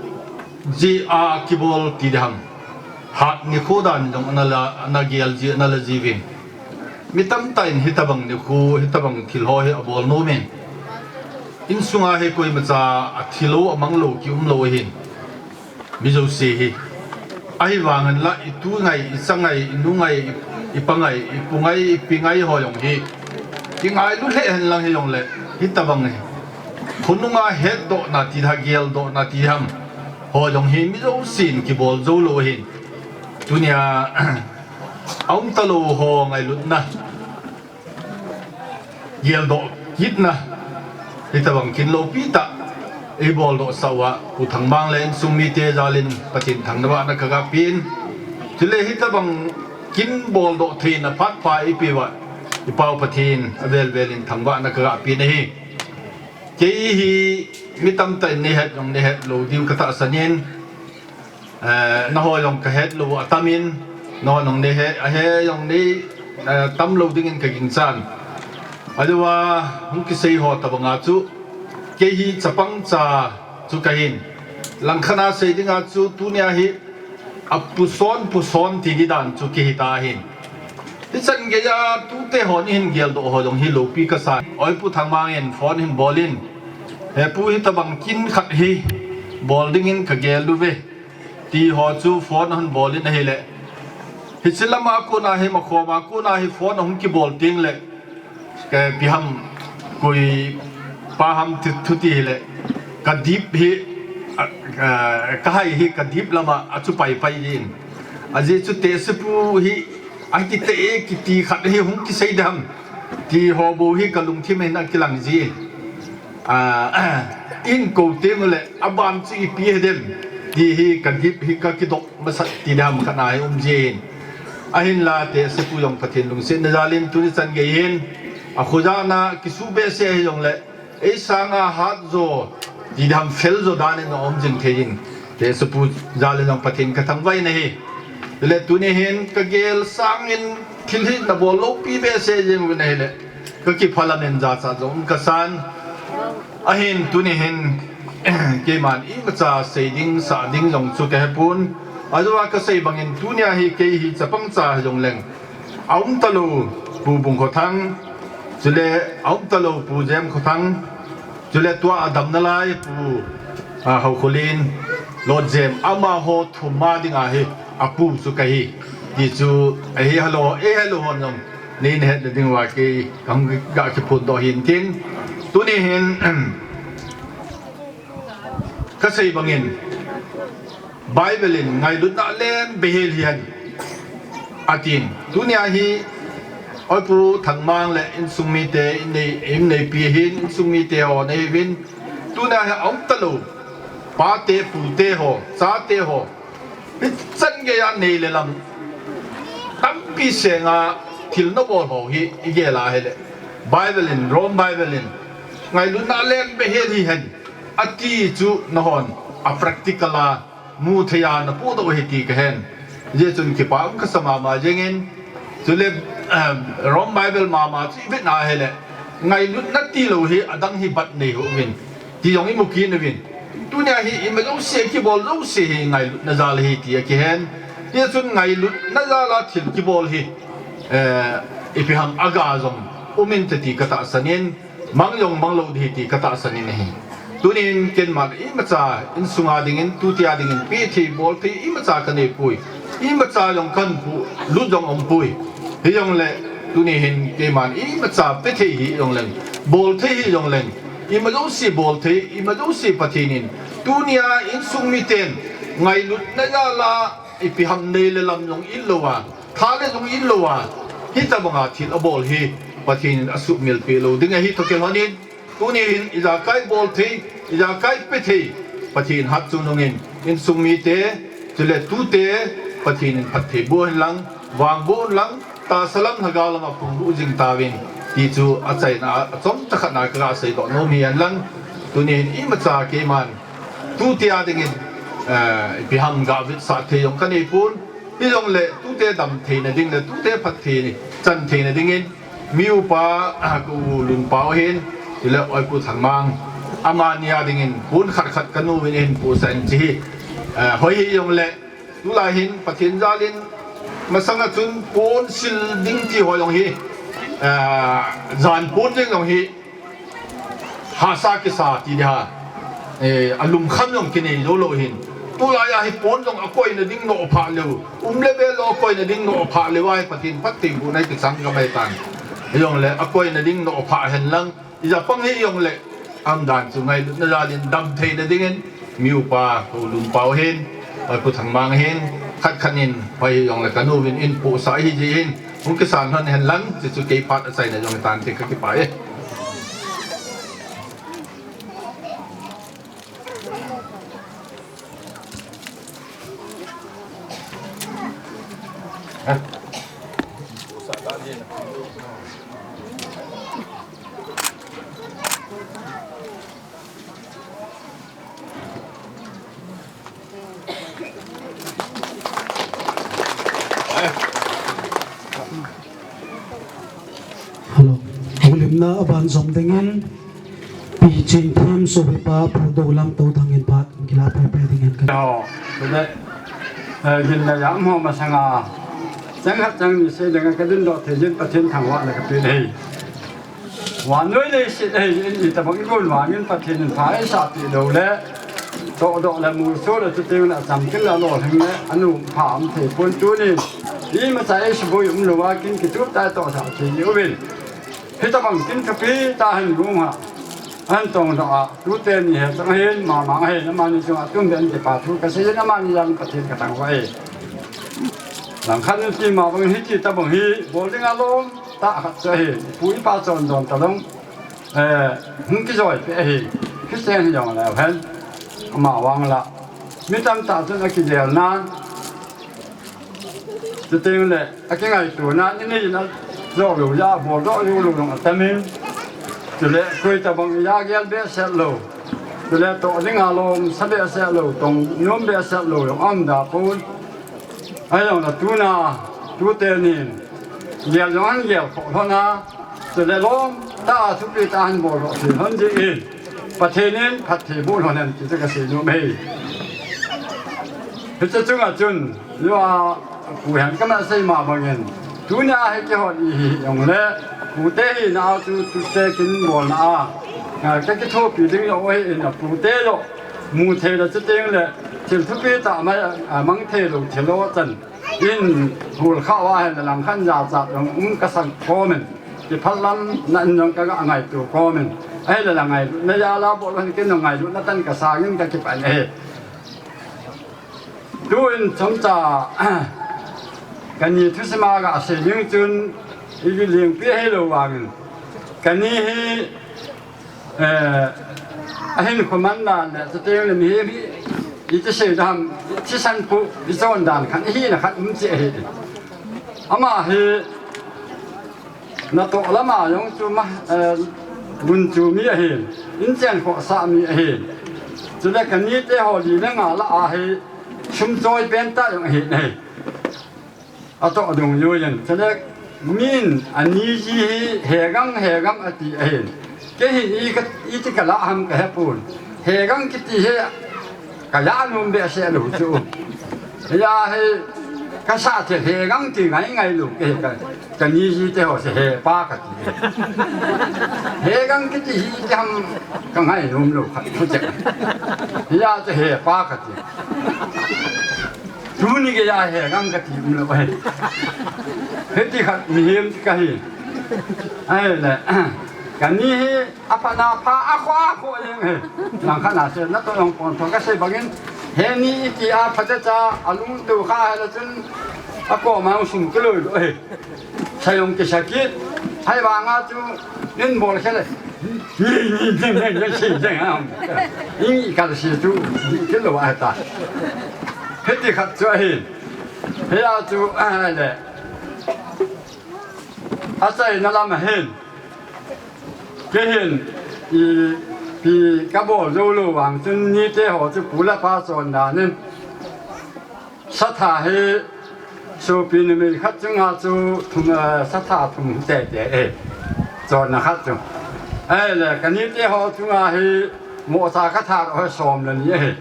jeh a kibol ti ding ham, hat nikho dan jong ana la, ana gel ji, ana la jiuvin. Mi tamtah in hitobang nikho, hitobang thil ho hi abol nomin. Insunga hi koimacha athilou, amanglou, kiumlou ahin. Mi jouse hi. Ahivangin la itu ngai, icha ngai, inu ngai, ipa ngai, ipu ngai, ipi ngai ho jong hi, kingailu lheh hen lang hijongle, hitobang hi khonunga hetdohna ti ding, geldohna ti ding ham ho jong hi mi jousen kibol joulou ahin. Tunia aum talou ho ngailutna, geldoh kitna, hitobang kin loupi tah eiboldoh sah uva, Pu Thangmang le insung mite jalin Pathen thangvahna kaga pen. Chule hitobang kin boldoh theina phat pha eipeuva, i Pau Pathen avel velin thangvahna kaga pen ahi. Kei hi mi tamtah in neihet jong neihet lou diu katahsan in, eh, nangho jong kahet lou atamin, nangho jong neihet, ahe jong nei, eh, tam lou dingin kaginchan. Ahilouva hung kisei ho tobanga chu, kei hi chapang cha chu kahin. Langkhat a sei dinga chu tunia hi apuson, puson ti ding dan chu kihi ta ahin. Hichan geiya tute hon eihin geldoh ho jong hi loupi kasan. Oi Pu Thangmang in phone hin bolin, he pu, hitobang kin khat hi bol dingin kagel uve, ti ho chu phone ahin bolin ahile, hiche lama kona hi, makhoma kona hi phone ahung kibol tengle, ipi ham, koi pa ham thu, thu ti hile, kadip hi, a, a, kahai hi kadip lama achu paipai jin. Ajeh chu tehse pu hi akiteh e kiti khat hi hung kisei ding ham ti ho bou hi kalungthim in akilang jin. A, eihin kou tengule, aban chu ipi hidem ti hi kadip hi kakidoh masat ti ding ham khat ana hi um jin. Ahinla tehse pu jong Pathen lungsetna jalin tuni chan gei hin akhojahna kisuh behseh hijongle, ei sanga hatjo ti ding ham, feljo danin aum jing thei in, tehse pu jalin jong Pathen kathangvah in ahi. Chule tuni hin kagel sangin thil hi nabol loupi behseh jeng uvin ahile, kakipah lamin jachat jong um kasan. Ahin tuni hin keiman imacha sei ding, sah ding jong chu kahepon. Ahilouva kasei bangin tunia hi kei hi chapang cha hijongleng, aum talou Pu Bungkhothang, chule aum talou Pu Jemkhothang, chule tua adam nalai Pu, a, Haokholin, Lotjem, amaho thum a dinga hi apu chu kahi ti chu ahi. Hello, eh, hello hon jong neihet nading uva kei kahung ga kiphondoh hintin. Tuni hin kasei bangin, Bible in ngailutna lem behel hihen, atin. Tunia hi, Oi Pu Thangmang le insung mite, innei, inneipi hin, insung mite ho neiuvin, tunia hi aum talou pate, pute ho, chate ho, hichan geiya nei le lam tampi senga thil nabol ho hi igel a ahile, Bible in, Rome Bible in, ngailutna lem behel hihen, ati chu nahon a practical a muthei a napohdoh u ahi ti kahen. Hijeh chun kipa um kasa mama jengin. Chule, em, Rome Bible mama chu ivet na ahile, Ngailutna tilou hi adang hi bat nei uvin, ti jong imu kit uvin. Tunia hi ima jouse kibol jouse hi ngailutna jal ahi ti akihen. Hichun ngailutna jal a thil kibol hi, eh, ipi ham aga jong um inte ti katahsan in, mang jong mang lou ding ahi ti katahsan in ahi. Tunin keiman imacha insunga dingin, tutia dingin, pe thei, bol thei, imacha kanei poi. Imacha jong kahin pu, lut jong aumpoi. Hijongle, tuni hin keiman imacha pe thei hijongleng, bol thei hijongleng, ima jouse bol thei, ima jouse Pathen in, tunia insung miten, ngailutna jal a, ipi ham nei le lam jong it lou a, tha le jong it lou a, hitabanga thil abol hi, Pathen in asuhmil peh lou ding ahi toh kilhonin, tuni hin ijakai bol thei, ijakai pe thei, Pathen hat chungnungin, insung mite, chule tute, Pathen in phatthei boh hen lang, vangboh hen lang, tahsa lam lhagao lam a phongdoh jing tauvin, ti chu achaina a, achomcha khat na kaga seidoh nom ahi hen lang, tuni hin imacha keiman, tutia dingin, eh, ipi ham ga vetsah thei jong kanei pon, hijongle tute dam theina ding le tute phatthei chan theina dingin, mi upa, ah, ka u Lunpau ahin, chule Oipu Thangmang, amani a dingin, pon khat khat kanu in ahin pohsah in chi hi, eh, hoi hijongle, tulai hin Pathen jal in, masanga chun pon sil ding ti ho jong hi, eh, jan pon ding jong hi, hahsa kisa ti ding ham, eh, alungkham jong kinei jou lou hin. Tulai a hi pon jong akoina ding nophah leu, um le vel jong akoina ding nophah leu a hi Pathen phattheibohna hi kichang gam ahitan. Hijongle akoina ding nophah hen lang, ija pang hijongle, aumdan chu ngailutna jal in dam theina dingin, mi upa ka u Lunpau ahin, Oipu Thangmang ahin, khat khat in, hoi hijongle kanu in ahin pohsah ahi jeh hin, hung kisan lhon hen lang, chuchu kei phat achaina jong hitan ti kakipah e. Hello. Houlimna aban jom dingin, Pi Chingthem sopipa Pu Dolam Touthang in phat kilah paipai dingin ka. Ho, tule, eh, gin le jam ho masanga, chang khat chang ni sei dinga kadindoh thei jin Pathen thangvahna kapeh e. Vannoi leiset ahin, itobang igon vangin Pathen in pha eisahpeh lou le, tohdoh le molso le chuteng le achamkim le alolhing le, anu pha um thei pon tunin, imacha eisuboi umlou a kin kitup tah tohsah thei uvin. Hitobang kin thupi tah hin lungha, ahin tongdoh a, tute ni hi chang ahin, mama ahin, amani chunga tum den kipa thu kasei in amani jal in Pathen kathangvah e. Langkhat in tima bang hiti tobang hi, bol dinga lom tah khat chu ahi, ipu ipa chondon talou, eh, hung kijoi peh ahi, Christian hijong leu hen, ama vang la, mi tamtah chun akijel nan, chuteng le, akingaito nan, inei in ajo lou jeh a, boldoh lou lou jong atamin, chule, koi tobang ija gel behseh lou, chule, toh dinga lom sa behseh lou, tong nom behseh lou jong aum da pon, ahijongle tuna, tute nin, gel jong ahin gel khoh lhon a, chule lom tah a thupi tah ahin boldoh thei lhon jeh in, Pathen in phattheiboh lhon hen ti chu kasei nom e. Hiche chunga chun, jua, pu hin kamasei ma bangin, tunia hi kihot ihi jongle, pute hina a chu tute kin bolna a, a, kakithopi ding jong ahin, apute jong mu thei le chuteng le, thil thupi tah mai, a, mang thei lou thil lo chan in, hul kha uva hin langkhat jachat jong um kasang khomin, kiphalam nan jong kaga ngaito khomin, ahile ngailutna jal a bol hen kin jong ngailutna tan kasang in kakipah in ahi. Tun chomcha, kani thusim a gasei ding chun, ilengpi ahilou vangin, kani hi, eh, ahinkho man dan le, chuteng le mihem hi, iti sei dam, thisan pu, ichon dan khat, ihina khat um cheh ahi. Ama hi, natoh lama jong chu ma, eh, gunchu mi ahin, inchen khohsah mi ahin. Chule kanite ho li le nga lah a hi, sum choi pen tah jong ahin ahi. Atoh dungjuiyin, chule Min ani ji hi Hegang, Hegang ati ahin. Kei hin i ka, iti ka lah ham ka hepon. Hegang kiti hi ka lah nom behseh lou chu. Hia hi ka sah thei Hegang ti ngai ngai lou kei ka, ka ni ji te ho se hepa ka ti. Hegang kiti hi iti ham ka ngai nom lou khat. Hia chu hepa ka ti. Tuni geiya Hegang kati um lou ahi. Hiti khat mihem kahi. Ahile, kani hi aphat na pha, akhoh, akhoh jeng ahi. Langkhat na se, natoh jong pon thou kasei bangin. Heni iti a phatecha, alungtup kha ahile chun, akoma jong sum kiloi lou ahi. Sa jong kisa kit. Hei vanga chu, in bol khel le. Ni, ni, ni, ni, ni, si, si, ha. Ni kal si chu, ni kilo a ta. Hiti khat chu ahi. Hia chu, ahile. Achaina lam ahin. Kei hin, ipi kabol jou lou vang chun nite ho chu pu le pa chon dan in. Satha hi sopi numei khat chunga chu thum, eh, satha thum tete e. Chonna khat chu. Ahile, kanite ho chunga hi mohcha kathat ho hi som le ni ahi.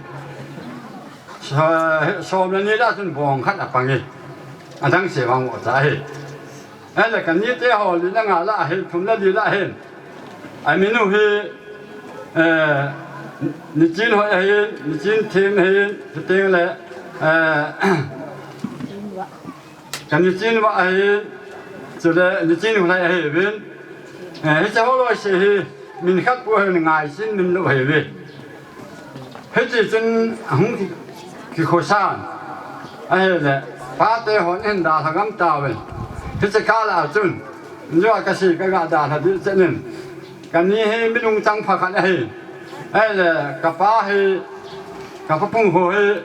Sa-, som le ni lah chun bong khat apang e. Adang se vang mohcha ahi. Ahile kanite ho li le nga lah ahin, thum le li lah ahin. Amin u hi, eh, Nichin Hoi ahin, Nichin Them ahin, chuteng le, eh, ka Nichin Vah ahin, chule Nichin Hulhai ahiuvin. Eh, hiche ho loi se hi, min khat pu ahin ngaisin min lou ahiuve. Hiti chun ahung ki, kikhosan. Ahile, pate hon hin dalha gam tauvin. Hiche kah lah a chun, jua kasi kaga dalha ding chenin. Kani hi mi lungchang pha khat ahi. Ahile, kapa hi, kapa Pungkho hi,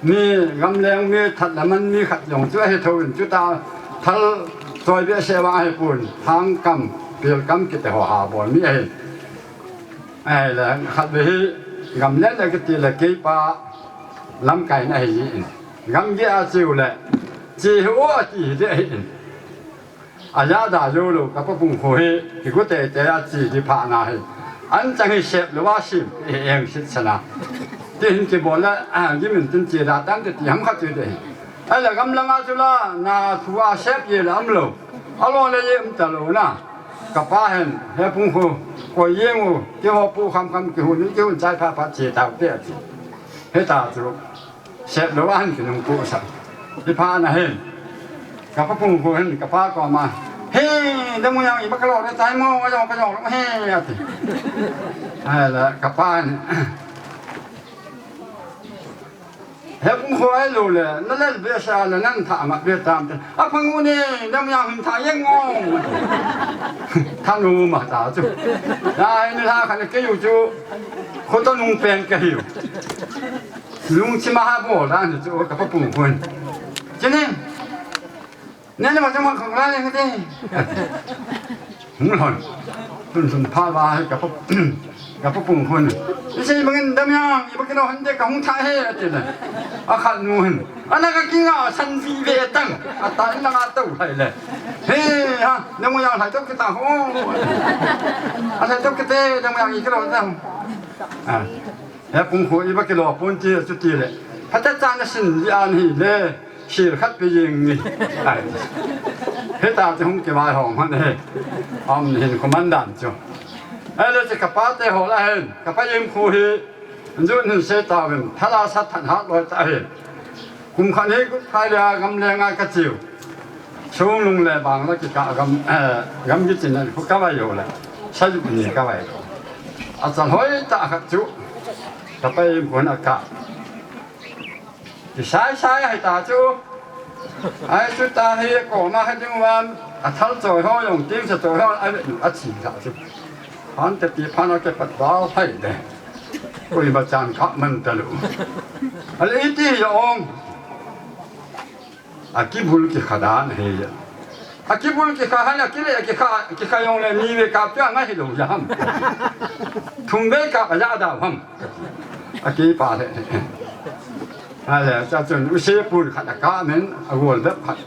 mi gamleng mi that le man mi khat jong chu ahi thouvin, chuta thal choi behseh vang ahipon, thangkam, pelkam kiti ho ha bol mi ahi. Ahile, khatvei hi gamlen le kiti le keipa lamkai na ahi jin. Gamgi a cheu le, che hi o ati hi ding ahin. Ajada jou lou, kapa Pungkho hi, kigo teitei a che di pha na hi. Anchang hi sep lou a sim, e, eng sit sana. Ti hin kibol le, a, gimin tin che da tan te ti ham khat ti ding ahi. Ahile gamlanga chu la, na thu a sep je le um lou. Alo le je um talou na. Kapa hin, he Pungkho, koi jeng u, keiho pu khamkham kihon, kihon chai pha pha che tau te ati. Hita chu, sep lou a hin kinung pu sa. Ti pha na hin. Kapa Pungkho hin, kapa koma. He, Damnguijang iba kalo le tai mo, kajong, kajong, he, ati. Ahile, kapa hin. He Pungkho ahilou le, nalel behseh le, nang tha amat be tam te. Aphang u ne, Damnguijang hin tha jeng o. Tha nu ma ta chu. Nai, ni la khan kei u chu. Khoto nung pen kahiu. Lungchim a ha bol dan chu, kapa Pungkho hin. Chini. Nene ma chama khang la le ngate. Hung lhon. Tun tun pha va kapa, kapa Pungkho hin. Isei bangin Damnguijang, iba kilo hande kahung tha he ati le. Akhat nu hin. Ana kakinga san vi ve tang. Ata in langa tou lhai le. He ha, Damnguijang lhai tou kita ho. A lhai tou kite, Damnguijang ikilo tang. A. He Pungkho iba kilo pon ti chu ti le. Phatecha nasin ji an hile. Sil khat pe jeng ni. Ai. Hita chu hung kivai hom han he. Am hin komandan chu. Ahile chu kapa te ho la hin. Kapa Yimkhu hi. Jun hin sei tauvin. Thala sa than hat loi ta hi. Kum khat hi Good Friday a gamleng a kacheu. Chungnung le bang la kikah gam, eh, gamgi chin a khu kavai u le. Sa ju ni kavai u. Achal hoi tah khat chu. Kapa Yimkhu hin akah. Kisai sai ahi ta chu. Ahi chu ta hi koma kha ding van, athal choi ho jong, tingsa choi ho, a, achi ta chu. Phan te pi phan a ke pat dal phai le. Koima chan kha man ta lou. Ale iti jong. Akibul kikha dan ahi. Akibul kikha han, akile kikha, kikha jong le ni ve kap chu angai hilou jam. Thum ve kap aja da ham. Akipa le. Ale, cha chun u se pun khat akah men, agol bep khat.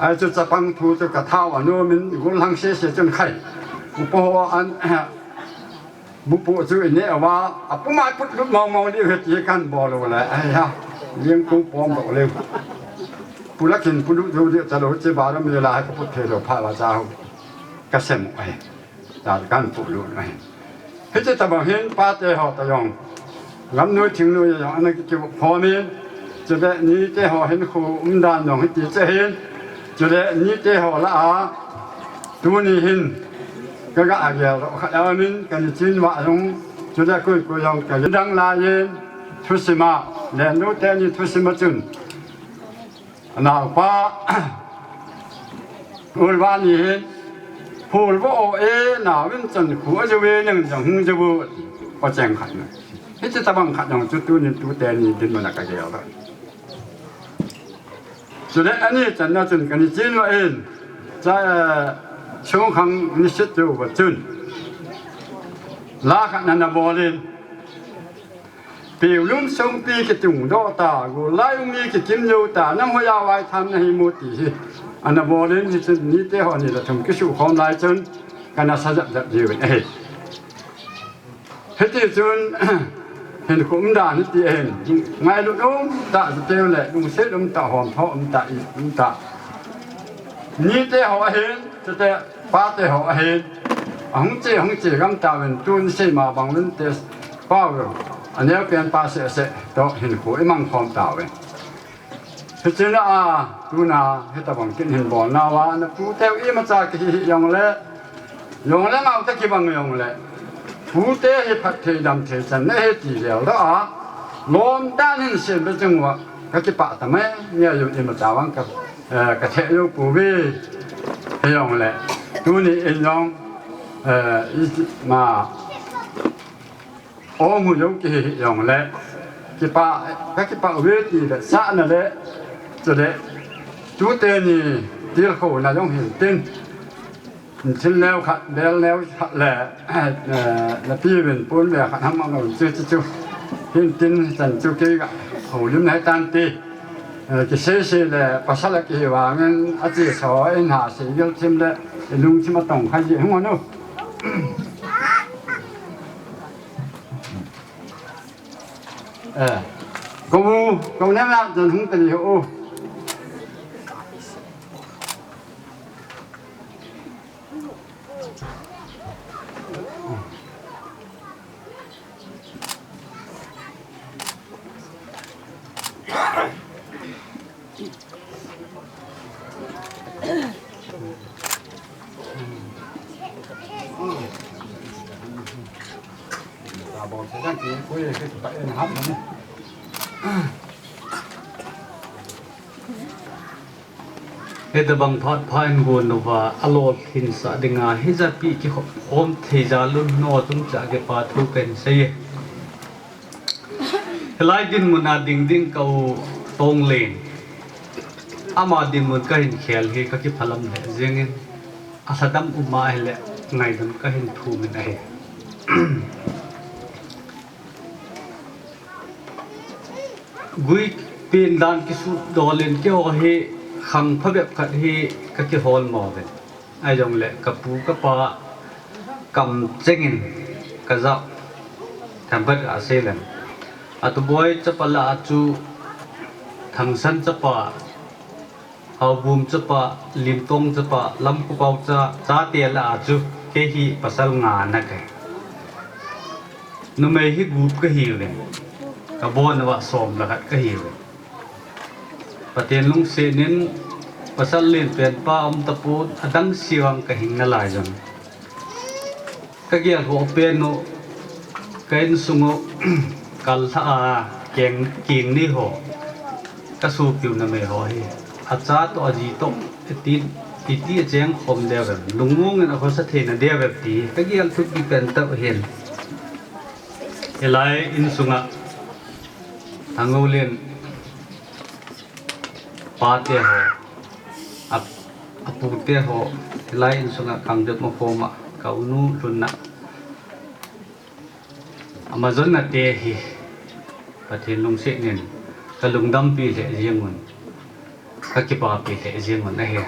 Ahi chu chapang thu chu ka thao a nom in gul hang sese chun khai. Upa ho an, bupu chu i neh uva, a puma i put lut mong mong diu ahi ti kan bol u le. Ahi ha, liang kum pom doh le. Pulak in pulut diu diu ta lo che ba ram le la ka put thei lo pha la cha hu. Ka sem u ahi. Cha kan pu lut ahi. Hiche tabang hin pate ho ta jong, gam noi thing noi jong ana ki kikhom in, chule nite ho hin khu umdan jong hiti che hin, chule nite ho lah a, tuni hin ka ga a gel ro khat a min ka ni chin va jong, chule koi koi jong ka dang lai in, thusim a, len nu te ni thusim a chun, Naopa, ulva ni hin, phul vo o e, naovin chan khu a jo ve nang jong hung jo vo, o cheng khat na. Hiche tabang khat jong chu tuni tute ni dinmun a ka gel a. Chule ani chan na chun ka ni chin va in, cha, eh, sung khang ni sit chu va chun. La khat na na bol in. Piulum songpi kitung doh ta, gul lai umi kikim jou ta, nang hoiya vai tham na hi mu ti hi. Ana bol in hichun nite ho ni le thum kisukhom lai chun, kana sa jap jap jiu in ahi. Hiti chun, hin khu umdan hiti ahin, ngailut um ta, teu le, lungset um ta, hom tho um ta, i um ta. Nite ho ahin, Chute pate ho ahin, ahung che, hung che gam tauvin, tun sei ma bang lun te pau, aneo pen pa seh seh toh hin khu i mang khom tauvin. Hichun a, tuna, hitabang kin hin bol nauva, na pu teu imacha kihi hi jong le, jong le ngau ta kibang jong le, pu te hi phat thei dam thei chan na hi ti lel doh a, lom dan hin sem be chung uva, ka kipah ta mai, nia jong imacha vang ka, eh, ka theh jou pouve. Hijong le, tuni in jong, eh, i ma, ong hu jou kihi hijong le, kipah, ka kipah uve ti le, sahna le, chule, tute ni tilkhouna jong hin tin, thil neo khat, bel neo khat le, eh, na pi vin pun ve khat ham ang chu chu chu. Hin tin chan chu kei ga houlim nai tan ti. Eh, kisei sei le pasal a kihi vangin a chi so in ha sei gil thim le i lungthim a tong kha ji hung anu. Eh, ko u, ko nem la jan hung ta ni ho. Hitabang phat pha in gon uva, alolhinsah dinga, hijat pi kikhom thei jal un, no chungchang kipa thu kahin sei e. Hilai dinmun a ding ding ka u Tonglen. Ama dinmun kahin khel hi ka kiphalam lheh jengin, alhadam um ahile ngaidam kahin thum in ahi. Gui pen dan kisut dol in keiho hi khang phabep khat hi ka kihol mo uvin. Ahijongle ka pu ka pa kam chengin ka jao themkhat ka sei leng. Atuboi chapa lah a chu Thangsan chapa, Haobum chapa, Limtong chapa, Lamkhopao cha, chate lah a chu kei hi pasal nga na kahi. Numei hi gup kahiuvin. Ka bon uva som le khat kahiuvin. Pathen lungset in pasal lenpen pa um tapon, adang se vang ka hing nalai jong. Ka gel ho pen u, ka insung u, kal lha a, keng, keng ni ho, ka sopi u numei ho hi. Acha toh, aji toh, iti, iti acheng khom deu em, lungmong in akhosa thei na deu em ti, ka gel thupi pen tah hin. Hilai insunga, Thangoulen, pate ho, a, apute ho, hilai insunga kangdep ma khoma, ka unu lhunna. Ama jonna te hi, Pathen lungset in, ka lungdampi lheh jeng un. Ka kipapi lheh jeng un ahi.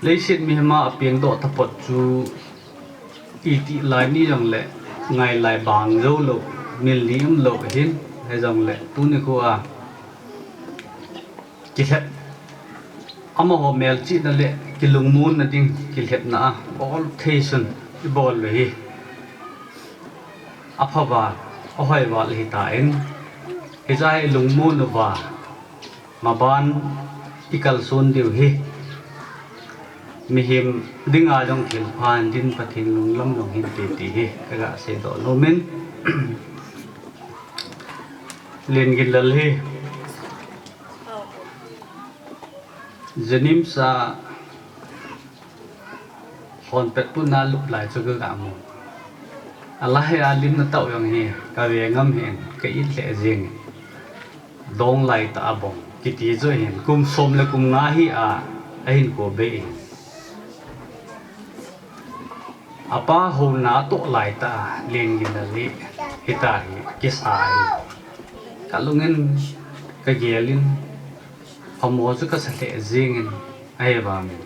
Leiset mihem'a apeng doh taphot chu itih lai ni jongleh ngai lai bang jou lou, mil ni umlou ahin, hijongleh tuni khoa kilhep, amaho melchihna le kilungmonna ding kilhepna a bol thei sun ibol u hi apha val, ahoi val hitan, hiche hi ilungmon uva maban ikalson diu hi mihem dinga jong thilpha hin din, Pathen lunglam jong hinte ti hi kaga seidoh nom in, Lenginlal hi JNIMS a lhonpet puna alup lai chu kaga mu. Alai a lim natah u jong hi kave ngam hih in, ka it lheh jeng in. Dong lai tah a bong kiti chu hin kum som le kum nga hi a, ahin ko bei in. Apa houna atoh lai tah a Lenginlal hi hita hi kisa hi. Kalung in kagel in, phamo chu kasa lheh jeng in, ahivangin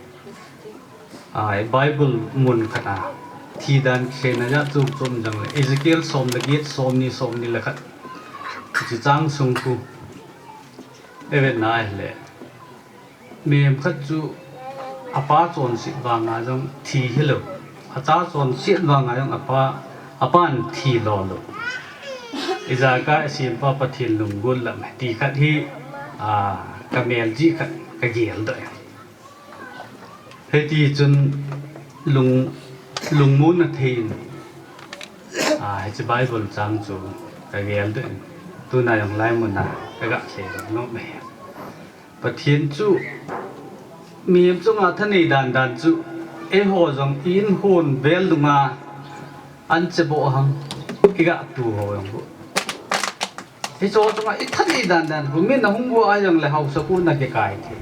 Bible mun khat a thi dan kiseina jat chom chom jongleh Ezekiel som le get, som ni, som ni le khat, hiche chang sung khu ivet na ahileh, mihem khat chu apa chonset vanga jong thi hilou, acha chonset vanga jong apa, apan thi lou lou. Ijakai asempa Pathen lunggel lam ti khat hi, a, kamelchih khat kagel doh e. Hiti chun lung, lungmonna thei in, a, hiche Bible chang chu kagel doh in, tuna jong lai mun a kaga seidoh nom e. Pathen chu mihem chunga thanei dan dan chu, eiho jong i-in hon vel dunga anche boh ham, iga tu ho jong khu, hiche chunga ithanei dan dan khu, min ahung go a jongleh haosapu nakikai thei,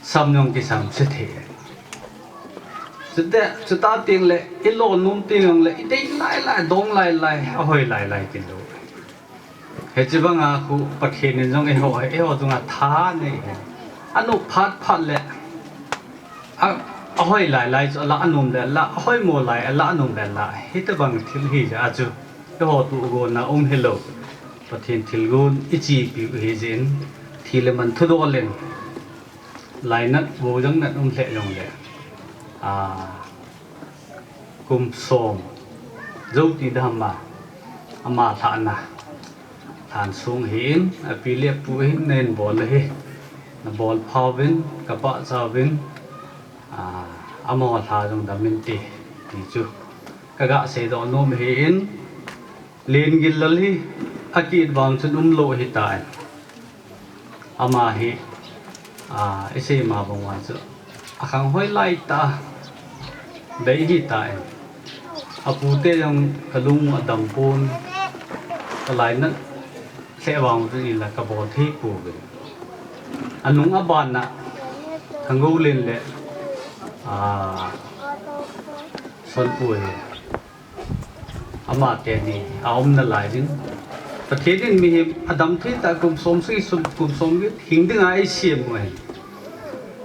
sam jong kisam se thei. Chuteng, chuta tengleh ilolnom teng jongleh idei lai lai, dong lai lai, ahoi lai lai kilou. Hiche banga khu Pathen in jong eiho, eiho chunga tha anei hi. Anop phat phat leh, a, ahoi lai lai chu alah anom le alah, ahoimo lai alah anom le alah, hitobang thil hi jeh a chu eiho tohgon a um hilou, Pathen thilgon ichepiu hijeh in, thi le man thudol in, lainat, vohjang nat um lheh jongleh, a, kum som jou ti dam a, ama lhahna lhan song ahin, api le apu hin nahin bol ahi, nabol phauvin, kapachat uvin, a, amaho lha jong dam inte ti chu kaga seidoh nom ahin, Lenginlal hi akit vang chun umlou ahitan, ama hi, a, isei ma bang uva chu akhang hoi lai tah a bei ahitan, apute jong kalung u adam pon, kalainat lheh vang chun ila kabol thei pouvin, anung abana Thangoulen le, a, Sonpu hi amateni aumna lai in, Pathen in mihem adam thei tah kum som sagi sung, kum som get hing dinga eisem u ahi.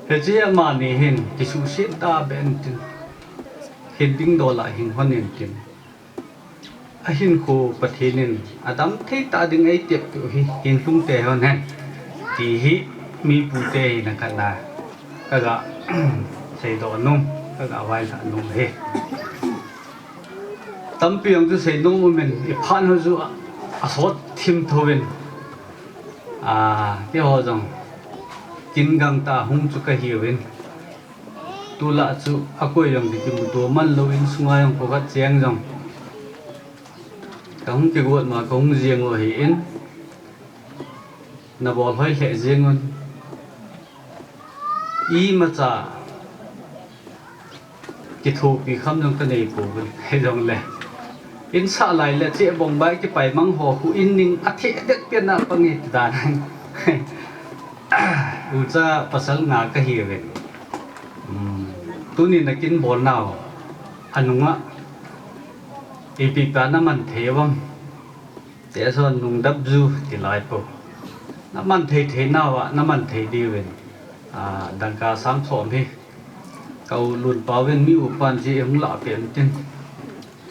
Hiche amani hin kisuhset tah beh intin, hin dingdol a hing hon intin, ahinkho Pathen in adam thei tah ding eitep peh u hi, hin lhung te hon hen, ti hi mipute hina khat a kaga seidoh nom, kaga vailhah nom ahi. Tampi jong chu seinom umin, iphat ho chu asot thim thouvin, a, keiho jong kin gangtah hung chu kahiuvin, tulai chu akoi jong kimuto man louvin, sunga jong kho khat cheng jong kahung kigot ma kahung jeng u ahin, nabol hoi lheh jeng un. Imacha kithopi kham jong kanei pouvin, hijongle insah lai le chebong bai kipai mang ho khu in ning atheh det pen a pang e ti dan. Ucha pasal nga kahiuvin, um, tuni nakin bol nau anunga ipi pa naman thei uvem? Teson nung dap ju ti lai po. Na man thei thei nauva, na man thei diuvin. A, dangka sang thom hi. Ka u Lunpau vin mi upan ji hung lah pen tin.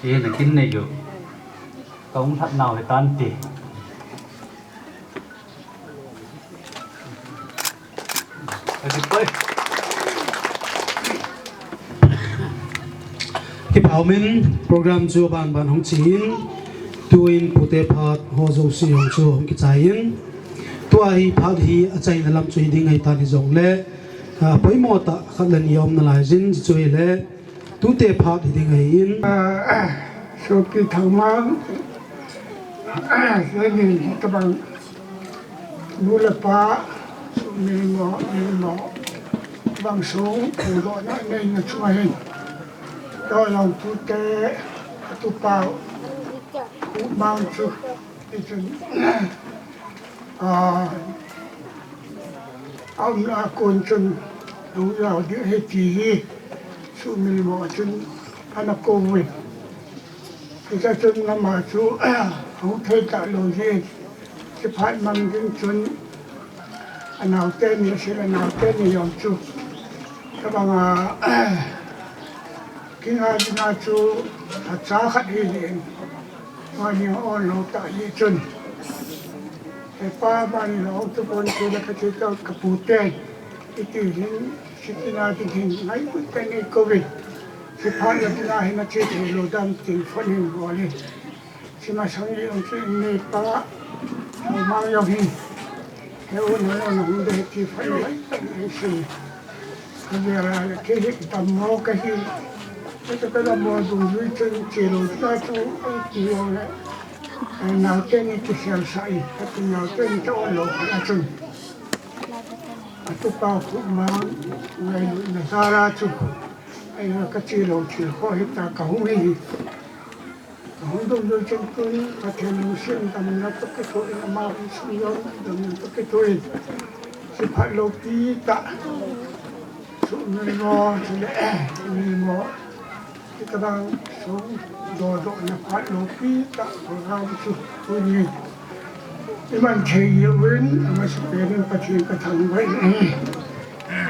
Ti na kin nei u. Ka hung that nau hi tan ti. Kipah umin program chu aban ban hung chi in, tuin pute phat ho jouse jong chu hung kichai in, tua hi phat hi achaina lam chu hiding ahitan hijongle, a, poimo tah khat le ni aum nalai jin, chuchu hile, Tute phat hiding ahin. Ah, Sopi Thangmang, ah, Lenin, tabang nu le pa, Sopi mo, Lenin mo, tabang sung, tabang na, nei na chunga hin. Tabang tute, atu pau, Thangmang chu, ichun, ah, Aumna a kon chun, lungjao ding ahi ti hi, Sumil mo chun, ana kou uvin. Hichea chun ama chu, ahung thei talou jeh in, chuphat mang ding chun, anaote ni, asil anaote ni jong chu, tabanga, kinga dinga chu, acha khat hi jin. Mani ol lou tah jeh chun. Hepa mani lou tu pon tu le kati ka, ka pute. Iti hin, sitina ti hin, ngai pute nei kou uvin. Siphat le tina hin ache thei lou dan tin phone hin bol in. Sima sang jong chu nei pa, ma jong hin. He u na lo na hung de ti phone lai tan hin sin. Ka vela le kei hi dammo kahi. Kei toh ka dammo dungjui chun che lou ta chu, ai ti jong le. Ai naote ni kisel sah in, kati naote ni toh lou khat a chun. Atu pau khu mang ngailutna jal a chu. Ai ka che lou thil kho hita ka hung hi. Ahung dong dong chun tun, Pathen lungset in damna toh kithoin, ama lungset in damna toh kithoin. Siphat loupi tah. Sumil mo, chule, mil mo. Hitabang sung dodohna phat loupi tah program chu tuni. Iman thei uvin, amasapen in Pathen kathangvah in.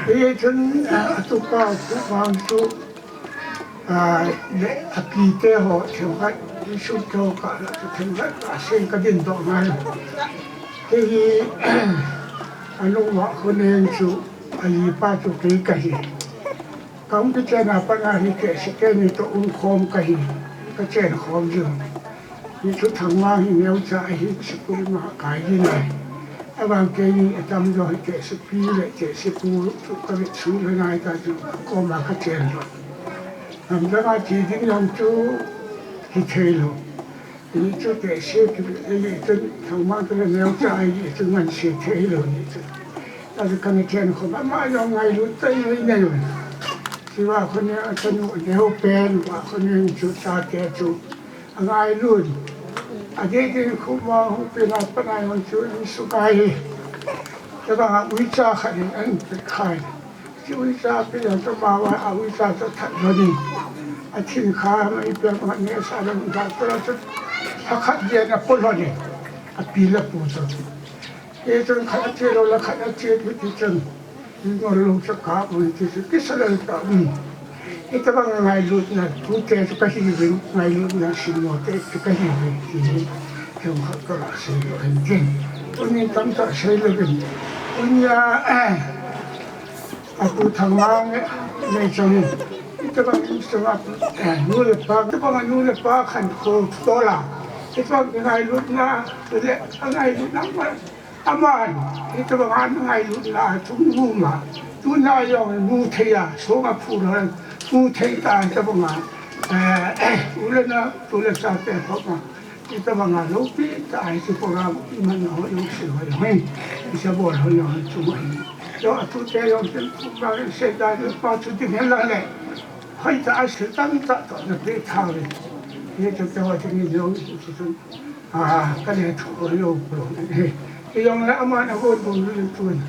Hichun, ah, atu pau khu mang chu. A, le, apite ho, themkhat, Jesu keu ka la, themkhat, a sen ka din doh ngai. Kei hi, anung va khu nen chu, ajipa chu kei kahi. Ka hung kichen a pat a hi kei si kei ni toh um khom kahi, ka chen khom jing. Hichu Thangmang hi neocha ahi, sikul ma kai ding ahi. Avang keini atam jo hi tehsepi le tehsepu chu ka vetsui le ngai ta chu akoma ka chen lou. Gamdang a che ding jong chu hithei lou. Hichu tehse kivetsui le chun Thangmang chu le neocha ahi chu nganse thei lou hichu. Achu kana chen khom a ama jong ngailut tah in nei lou. Hiva khu ne achanu neo pen va khu ne chu chate chu. Angailut. Adeh deh khu ma hung pen a pat a jong chu insung a hi. Tabang a uicha khat in ahin pe khai. Chu uicha pe jong chu ama va a uicha chu that lhon in. Athin kha ma ipi a ma ne sa lam da chu chu. Lha khat jen apo lhon in. Api le apu chu. Hichun khat ache lou le khat ache pi ti chun. Ngol lou chu ka um ti chu kisa lou ka um. Hitabang ngailutna tute chu kahiuvin, ngailutna simmo te chu kahiuvin, ti hi themkhat ka la sei lou ahin tin. Tunin tamtah sei louvin. Tunia, eh, apu Thangmang, eh, nei chang in. Hitabang insung a, eh, nu le pa, hitabang a nu le pa khankho tol a. Hitabang ngailutna, le, ngailutna ma. Aman, hitabang a ngailutna chung um a, tuna jong mu thei a, song a phu lhon, mu thei ta hitabang a, eh, u le nao, tu le cha te khop a, hitabang a loupi tah a hiche program iman na ho jouse ho jong hin, isa bol ho jong hin chung ahi. Jong atute jong tin, program in se da le pa chu ding hen lang le, hoitah a se tamtah toh na pe tha le, hiche te ho ding in jong, hiche chun. A, ka le thu lou lou. He, kei jong le aman a gon bung lu tun.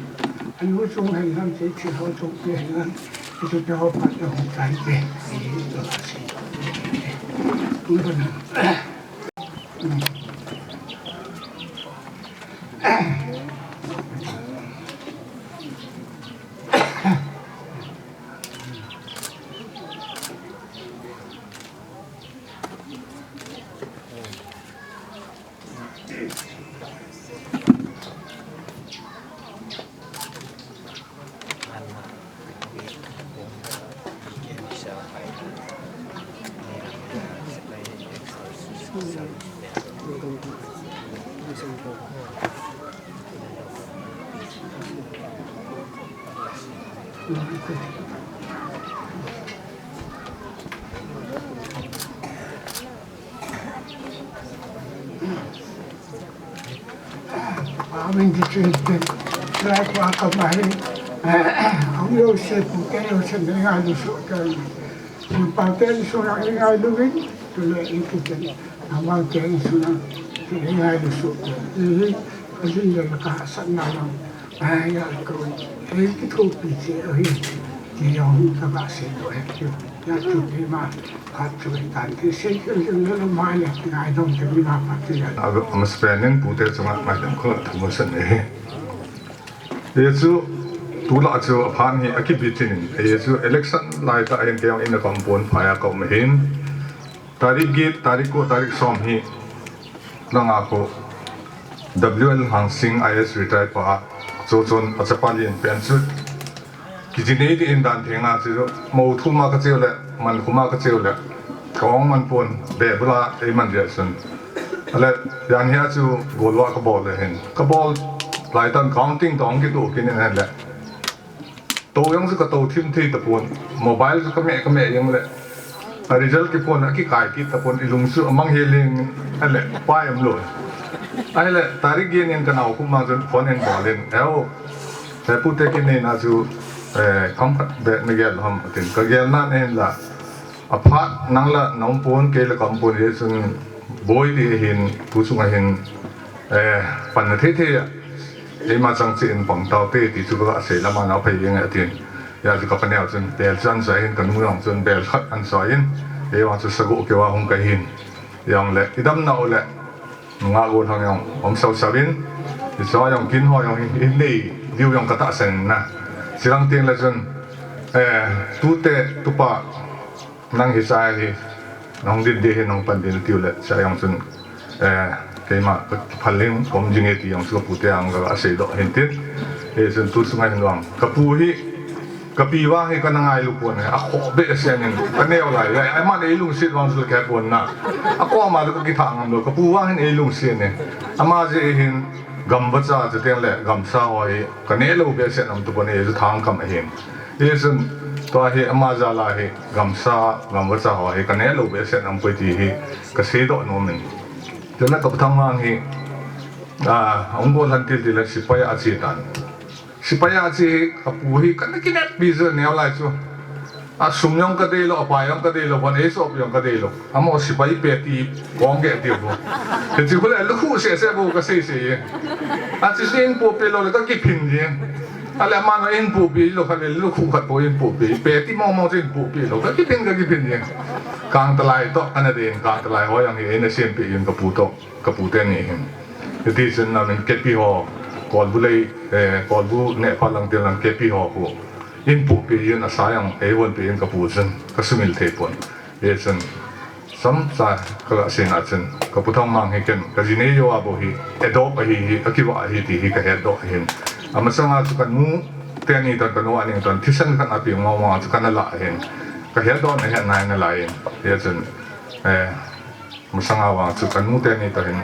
Anu chung hen lam che thi ho chung pe hen lam. Kei chu pe ho pat le ho tai pe. Kei chu la si. Kei chu na. Amin di chin tin. Lai kwa ka mai. Ang yo se pu ke yo se ne nga lu so ka. Pu pa te so na nga lu win. Tu le in ki tin. Ama te so na. Te nga lu so ka. Ni ka din le ka sa na. Ai, ya ko, hei kithopi che ahi, ti jong ka ba sei doh e, ya chu pi ma, ka chu tan ti sei chu jong lo ma le, ngai dong te ma pa ti ya. A, a mas pen in pu te chunga ngai dong ko thu ma san e. Ye chu, tu la chu a phan hi a ki bi tin in, ye chu election lai ta hin te in a kam pon pha ya ka um hin. Tarik get, tarik ko, tarik som hi langa ko W L Hangsing I A S retire pa a, chu chun a chapa lien pen chu. Kijinei di in dan thenga chu, mo thuma ka cheu le, man khuma ka cheu le, ka ong man pon, be bula ei man dia sun. Ale, yan hia chu golwa ka bol le hin. Ka bol, lai tan counting tong ki tu kin in le. To jong chu ka to thim thei tapon, mobile chu ka me, ka me jong le. A result kipon a kikai kit tapon, i lung chu a mang he leng, ale, pai am lo. Ahile, tarik gen in ka nau kum mang chun phone in bol in, "Eo, he pu te kin nei na chu, eh, kam khat be na gel ham," atin. Ka gel na ne la. A phat nang la nong pon kei la kam pon ye chun boi di hin, tu chunga hin, eh, pan na thei thei a. Eima chang che in pang tau te ti chu ka sei lama nau phei jeng atin. Ya chu ka paneo chun bel chu an sa hin ka nu jong chun bel khat an sa hin. Eima chu sago keu a hung ka hin. Jong le, i dam nau le. Nga go thang jong, om sau sau in. I sa jong kin ho jong hin, hin nei, diu jong ka ta sen na. Silang ting le chun, eh, tu te, tu pa, Nang hi sa hi, nang din di hi nang pan din tiu le, sa jong chun, eh, keima, ka phal ling, kom jing e ti jong chu ka pu te ang ka sei doh hin tin. Eh, chun tu sunga hin vang. Ka pu hi, ka pi vang hi ka na ngai lu pon e, a kho be sen in, ka neo lai, lai, ai man ei lungset vang chu ka pon na. A ko ma ka ki thang am lo, ka pu vang hin ei lungset ne. Ama je hin, gam vacha chu teng le, gam sa ho hi, ka ne lo be sen am tu pon e, chu thang kam hin. Hichun, tua hi ama jal a hi, gamsa, gamvacha ho hi, ka ne lo behseh nam poi ti hi, ka seidoh nom in. Chule ka pu Thangmang hi, a, hung bol han til til a sipai a che tan. Sipai a che hi, ka pu hi, ka na kineppi chu neo lai chu. A sum jong ka dei lou, a pai jong ka dei lou, von ei sop jong ka dei lou. Amaho sipai peti kong ge ti vo. Hichu le lukhuh seh seh vo ka sei sei e. A chu in pupi lou le ka kiphin je. Ale amano in pupi lou khat le lukhuh khat po in pupi. Peti mong mong chu in pupi lou. Ka kiphin, ka kiphin je. Kangtalai toh ana din, Kangtalai ho jong hi eina siampi in ka pu toh, ka pu teni hin. Hiti chun amin kepi ho, Kolbu lei, eh, Kolbu neh pha lang til lang kepi ho khu. In pupi in a sa jong ei vonpi in ka pu chun, ka sumil thei pon. Hichun, samsa ka ga seina chun, ka pu Thangmang hi ken, ka ji nei jou a bou hi, adopt ahi hi, akivah ahi ti hi ka hetdoh ahin. Amasanga chu ka nu teni toh, ka nu a ning toh, thisan khat a pi ngong ngong chu ka na la ahin. Ka hetdoh na het nai na lai in. Hichun, eh, masanga vang chu ka nu teni toh hin,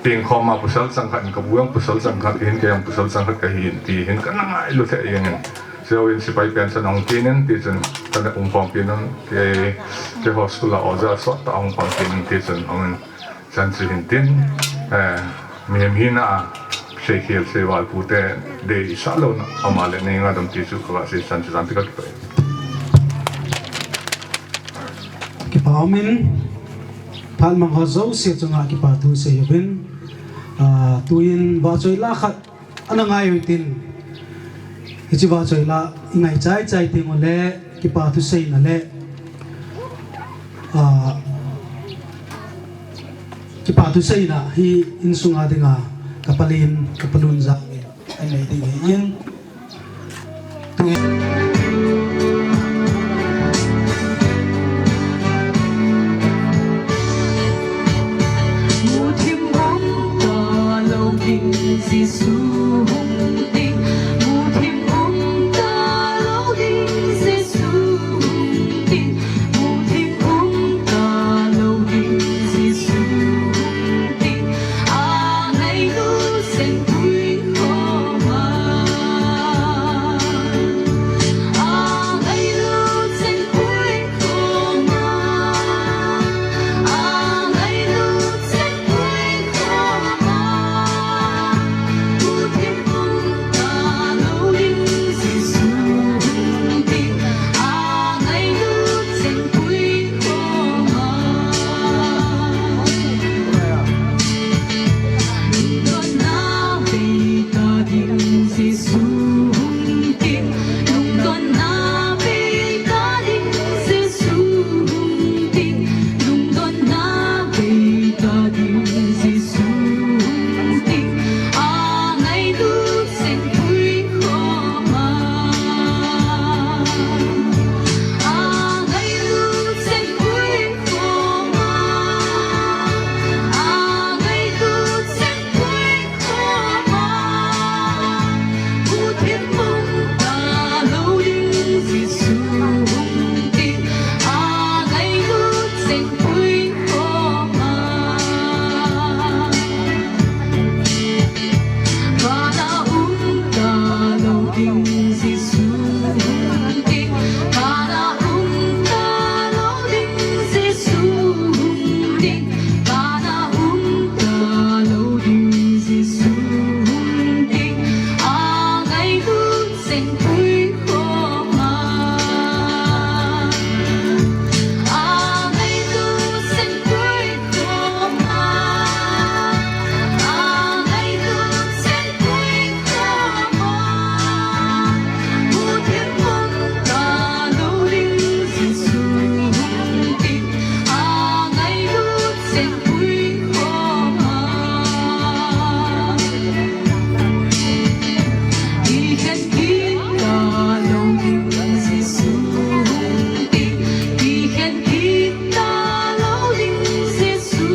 pengkhom a pasal chang khat in, ka bu jong pasal chang khat in, kei jong pasal chang khat ka hin, ti hin ka na ngailu thei jeng in. Seo in sipai pension ahung kin in, ti chun ka na um pang kin in, kei, keiho school a oja sot tah ahung pang kin in, ti chun hung in, chan chu hin tin, eh, mihem hina a, seikhel seival pu te, deisah louna, ama le nei ngadam ti chu ka va sei chan chu jan ti ka kipah e. Kipa um in, phat mang ho jouse chunga kipa thu sei uvin, ah, tuin vahchoi la khat, Ana ngai u hitin, hiche vahchoi la i ngai chai chai teng ule, kipa thuseina le, ah, kipa thuseina hi insunga dinga, ka palin, ka palun ja, Nei ding ahin. Tui. Muthim um talou ding Jesu hung ding. Muthim um talou ding Jesu hung ding. Muthim um talou ding Jesu hung ding. A ngailut cheng pui khom a. A ngailut cheng pui khom a. A ngailut cheng pui khom a. Muthim um talou ding Jesu hung ding. A ngailut cheng pui khom a. Lungdonna bei ta ding Jesu hung ding. Lungdonna bei ta ding Jesu hung ding. Lungdonna bei ta ding Jesu hung ding. A ngailut cheng pui khom a. A ngailut cheng pui khom a. A ngailut cheng pui khom a. Muthim um talou ding Jesu hung ding. A ngailut cheng pui khom a. Kana um talou ding Jesu hung ding. Kana um talou ding Jesu hung ding. Kana um talou ding Jesu hung ding. A ngailut cheng pui khom a. A ngailut cheng pui khom a. A ngailut cheng pui khom a. Muthim um talou ding Jesu hung ding. A ngailut cheng pui khom a. Kikhen kit talou ding Jesu hung ding. Kikhen kit talou ding Jesu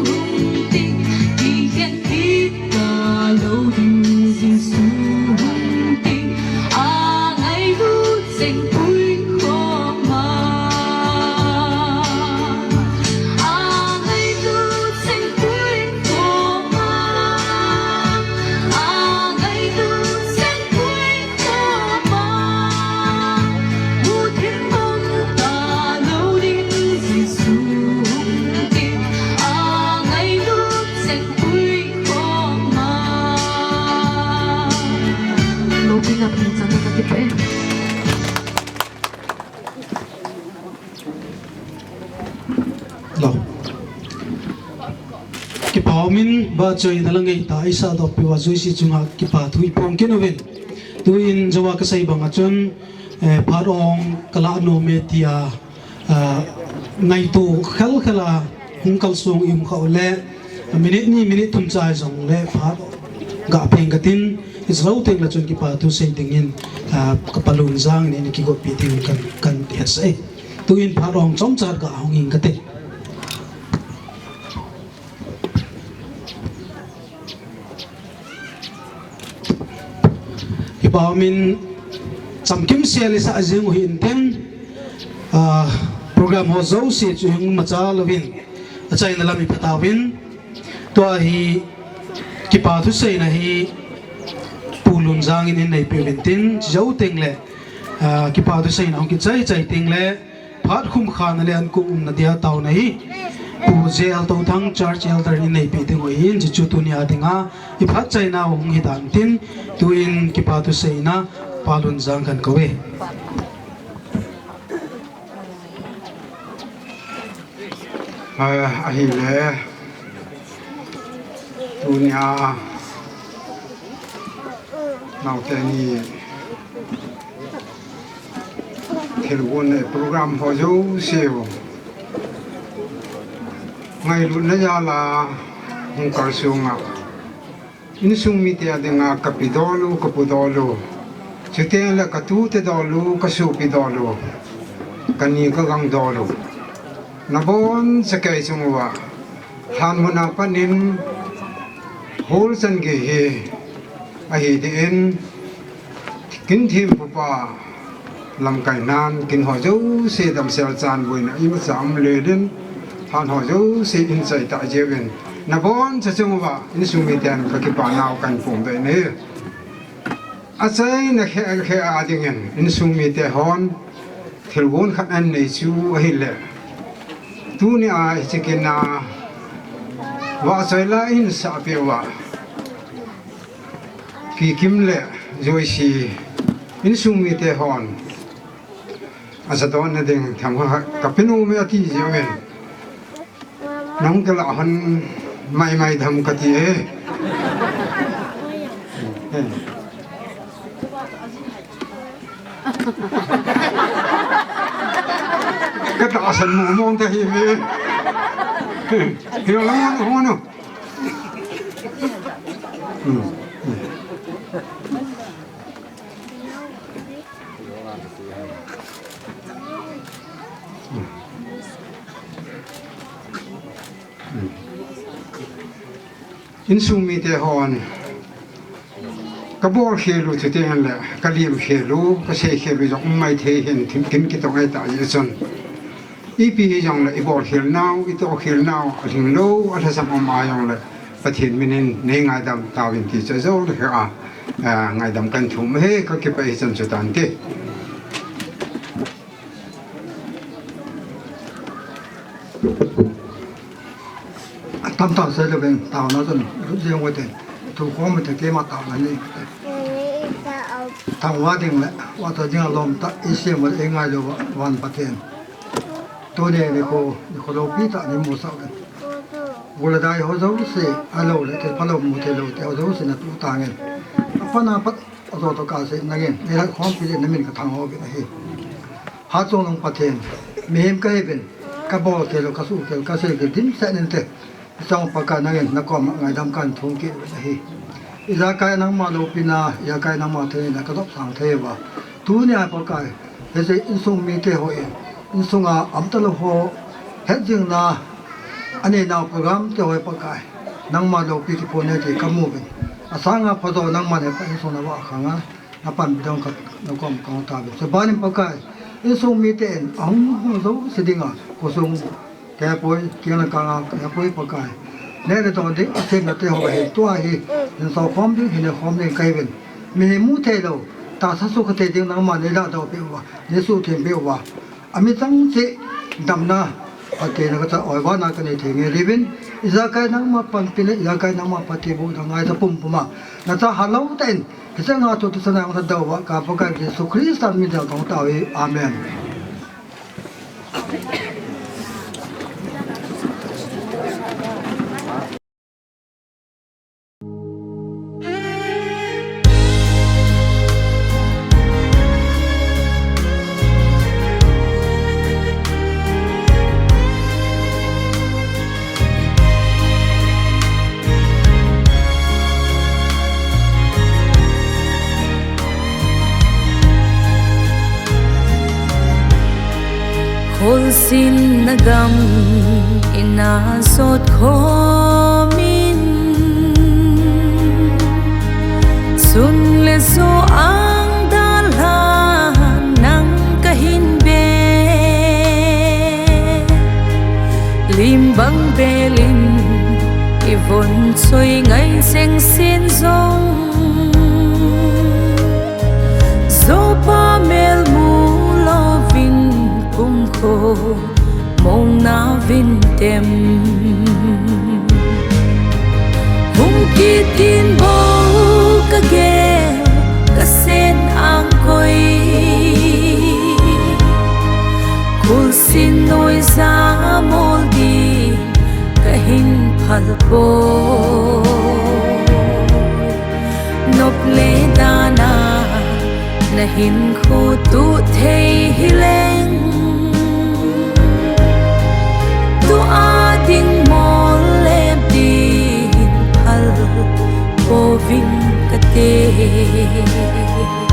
hung ding. Kikhen kit talou ding Jesu hung ding. A ngailut cheng pui khom a. A ngailut cheng pui khom a. A ngailut cheng pui khom a. Muthim um talou ding Jesu hung ding. A ngailut cheng pui khom a. Loupina phin chang ka kipah e. Lo. Kipa umin, vahchoina la ngeitah a eisah doh peh uva jouse chunga kipa thu iphong kit uvin. Tuin jouva kasei banga chun, eh, phat ong kalah nom e tia, ah, ngaito khel khel a hung kalsong i um kha uleh, minute ni minute thum chai jongleh phat ga peng katin, hiche jou teng le chun kipa thu sei dingin, ah, ka Pa Lunjang in eina kigopi ding kan, kan ti hase. Tuin phat ong chomcha ga hung ing kate. Kipa umin, chamkim sel isah jing u hintin, ah, program ho jouse chu hung macha louvin, achaina lam ipha tauvin. Tua hi kipa thu seina hi Pu Lunjang in eina neipeh uvin tin, jou teng le, ah, kipa thu seina hung kichai chai teng le, phat khum khana le an kum umna dia taona hi Pu J L Touthang Church Elder in eina neipeh ding u ahin, hichu tunia dinga iphat chaina u hung hidan tin, tuin kipa thu seina Pa Lunjang kan kou e. Ah, ahile, tunia naote ni thilgon le program ho jouse u ngailutna jal a hung kalsong a Insung mite a dinga ka pi dol u, ka pu dol u, chuteng le ka tute dol u, ka sopi dol u, ka ni ka gang dol u, naboncha kei chung uva lhan mun a pat in hol chan gei hi ahi din, kin thempu pa lamkai nan kin ho jouse damsel chan boina imacha um le din, lhan ho jouse in chai ta jeh uvin, naboncha chung uva insung miten ka kipa nau kan phong dei nahi. Achaina khe khe a dingin insung mite hon thil gon khat an nei chu ahile, tuni a hiche kin a vahchoi la in sah peh uva, Kikim le Joyce insung mite hon acha don na ding tham ha ka pe nom e ati jeh uvin, nang kala hon mai mai dham kati e. Ka tahsan mong mong ta hi ve. Hi lo, hon, hon. Hmm. Hmm. Hmm. Insung mite hon ka bol khel u chuteng le ka liam khel u, ka sei khel u jong um mai thei hin thim kin kitong ai ta jeh chun, ipi hi jong le i bol khel nau, i toh khel nau, alhing lou, alhasam um a jong le Pathen min in nei ngaidam tauvin ti chu jong le kha a, a, ngaidam kan thum e, ka kipah e chan chu tan ti. Atam tah sei le veng, taona chun lut jeng uvin te. Thu khom uvin te, keima taona nei uvin te. Thangvah ding le vahchoi ding a lom tah eisem uva, eingailou uva van Pathen, tuni nikho, nikho loupi tah nei musah uvin. Gol le dai ho jouse, ahilou le thil phalou mu theilou te ho jouse natoh tangin, apat apat ajo toh kah seh nangin, neilhat khompi le namin ka thangvah uvin ahi. Hatchungnung Pathen, mihem kahi uvin, ka bol khel u, ka suh khel u, ka sei khel u dimset in te. Chang Pakai nangin nakoma ngaidam kan thum kit uvin ahi. Ijakai nangma loupina, ijakai nangma theinina ka dopsang thei uva, tuni a Pakai, hiche insung mite hon, insunga um talou ho hetjingna anei nau program te ho Pakai, nangma loupi kiphong nei ti ka mu uvin, asanga phajo nangman hepa insung na vah khang a, na panpi dong khat na kom kong tauvin. Chubanin Pakai, insung miten ahung hung jouse dinga, khosung, kei poi, kei na kanga, kei poi Pakai, neh le don ding asemna te ho ahi, tua hi hin so khom ding, hin ne khom ding kahi uvin. Mihem mu theilou, tahsa sukha thei ding nangman nei lahdoh peh uva, nei suhtheng peh uva, ami chang cheh damna, phattheina kachang oi vana kanei thei ngei diuvin, ijakai nangma panpi le ijakai nangma phattheibohna ngaito pumpum a, nacha halou tah in, hiche nga thu tahsan a hung lhatdoh uva ka Pakai Jesu Christa min in kahung tao e. Amen. Kholsin na gam ina jot khom in, sun le jo ang dalhan nang kahin be. Lim bang bel in i von choi ngai jeng sen jong, Joppa mel mu louvin kumkho mong na vin tem. Hung kit in bou ka gel, ka sen ang koi. Kholsin noija mol ding kahin phal poi. Nop le dan a na hinkho tuh thei hileng, tua ding mol le ding phal poi. ving kate.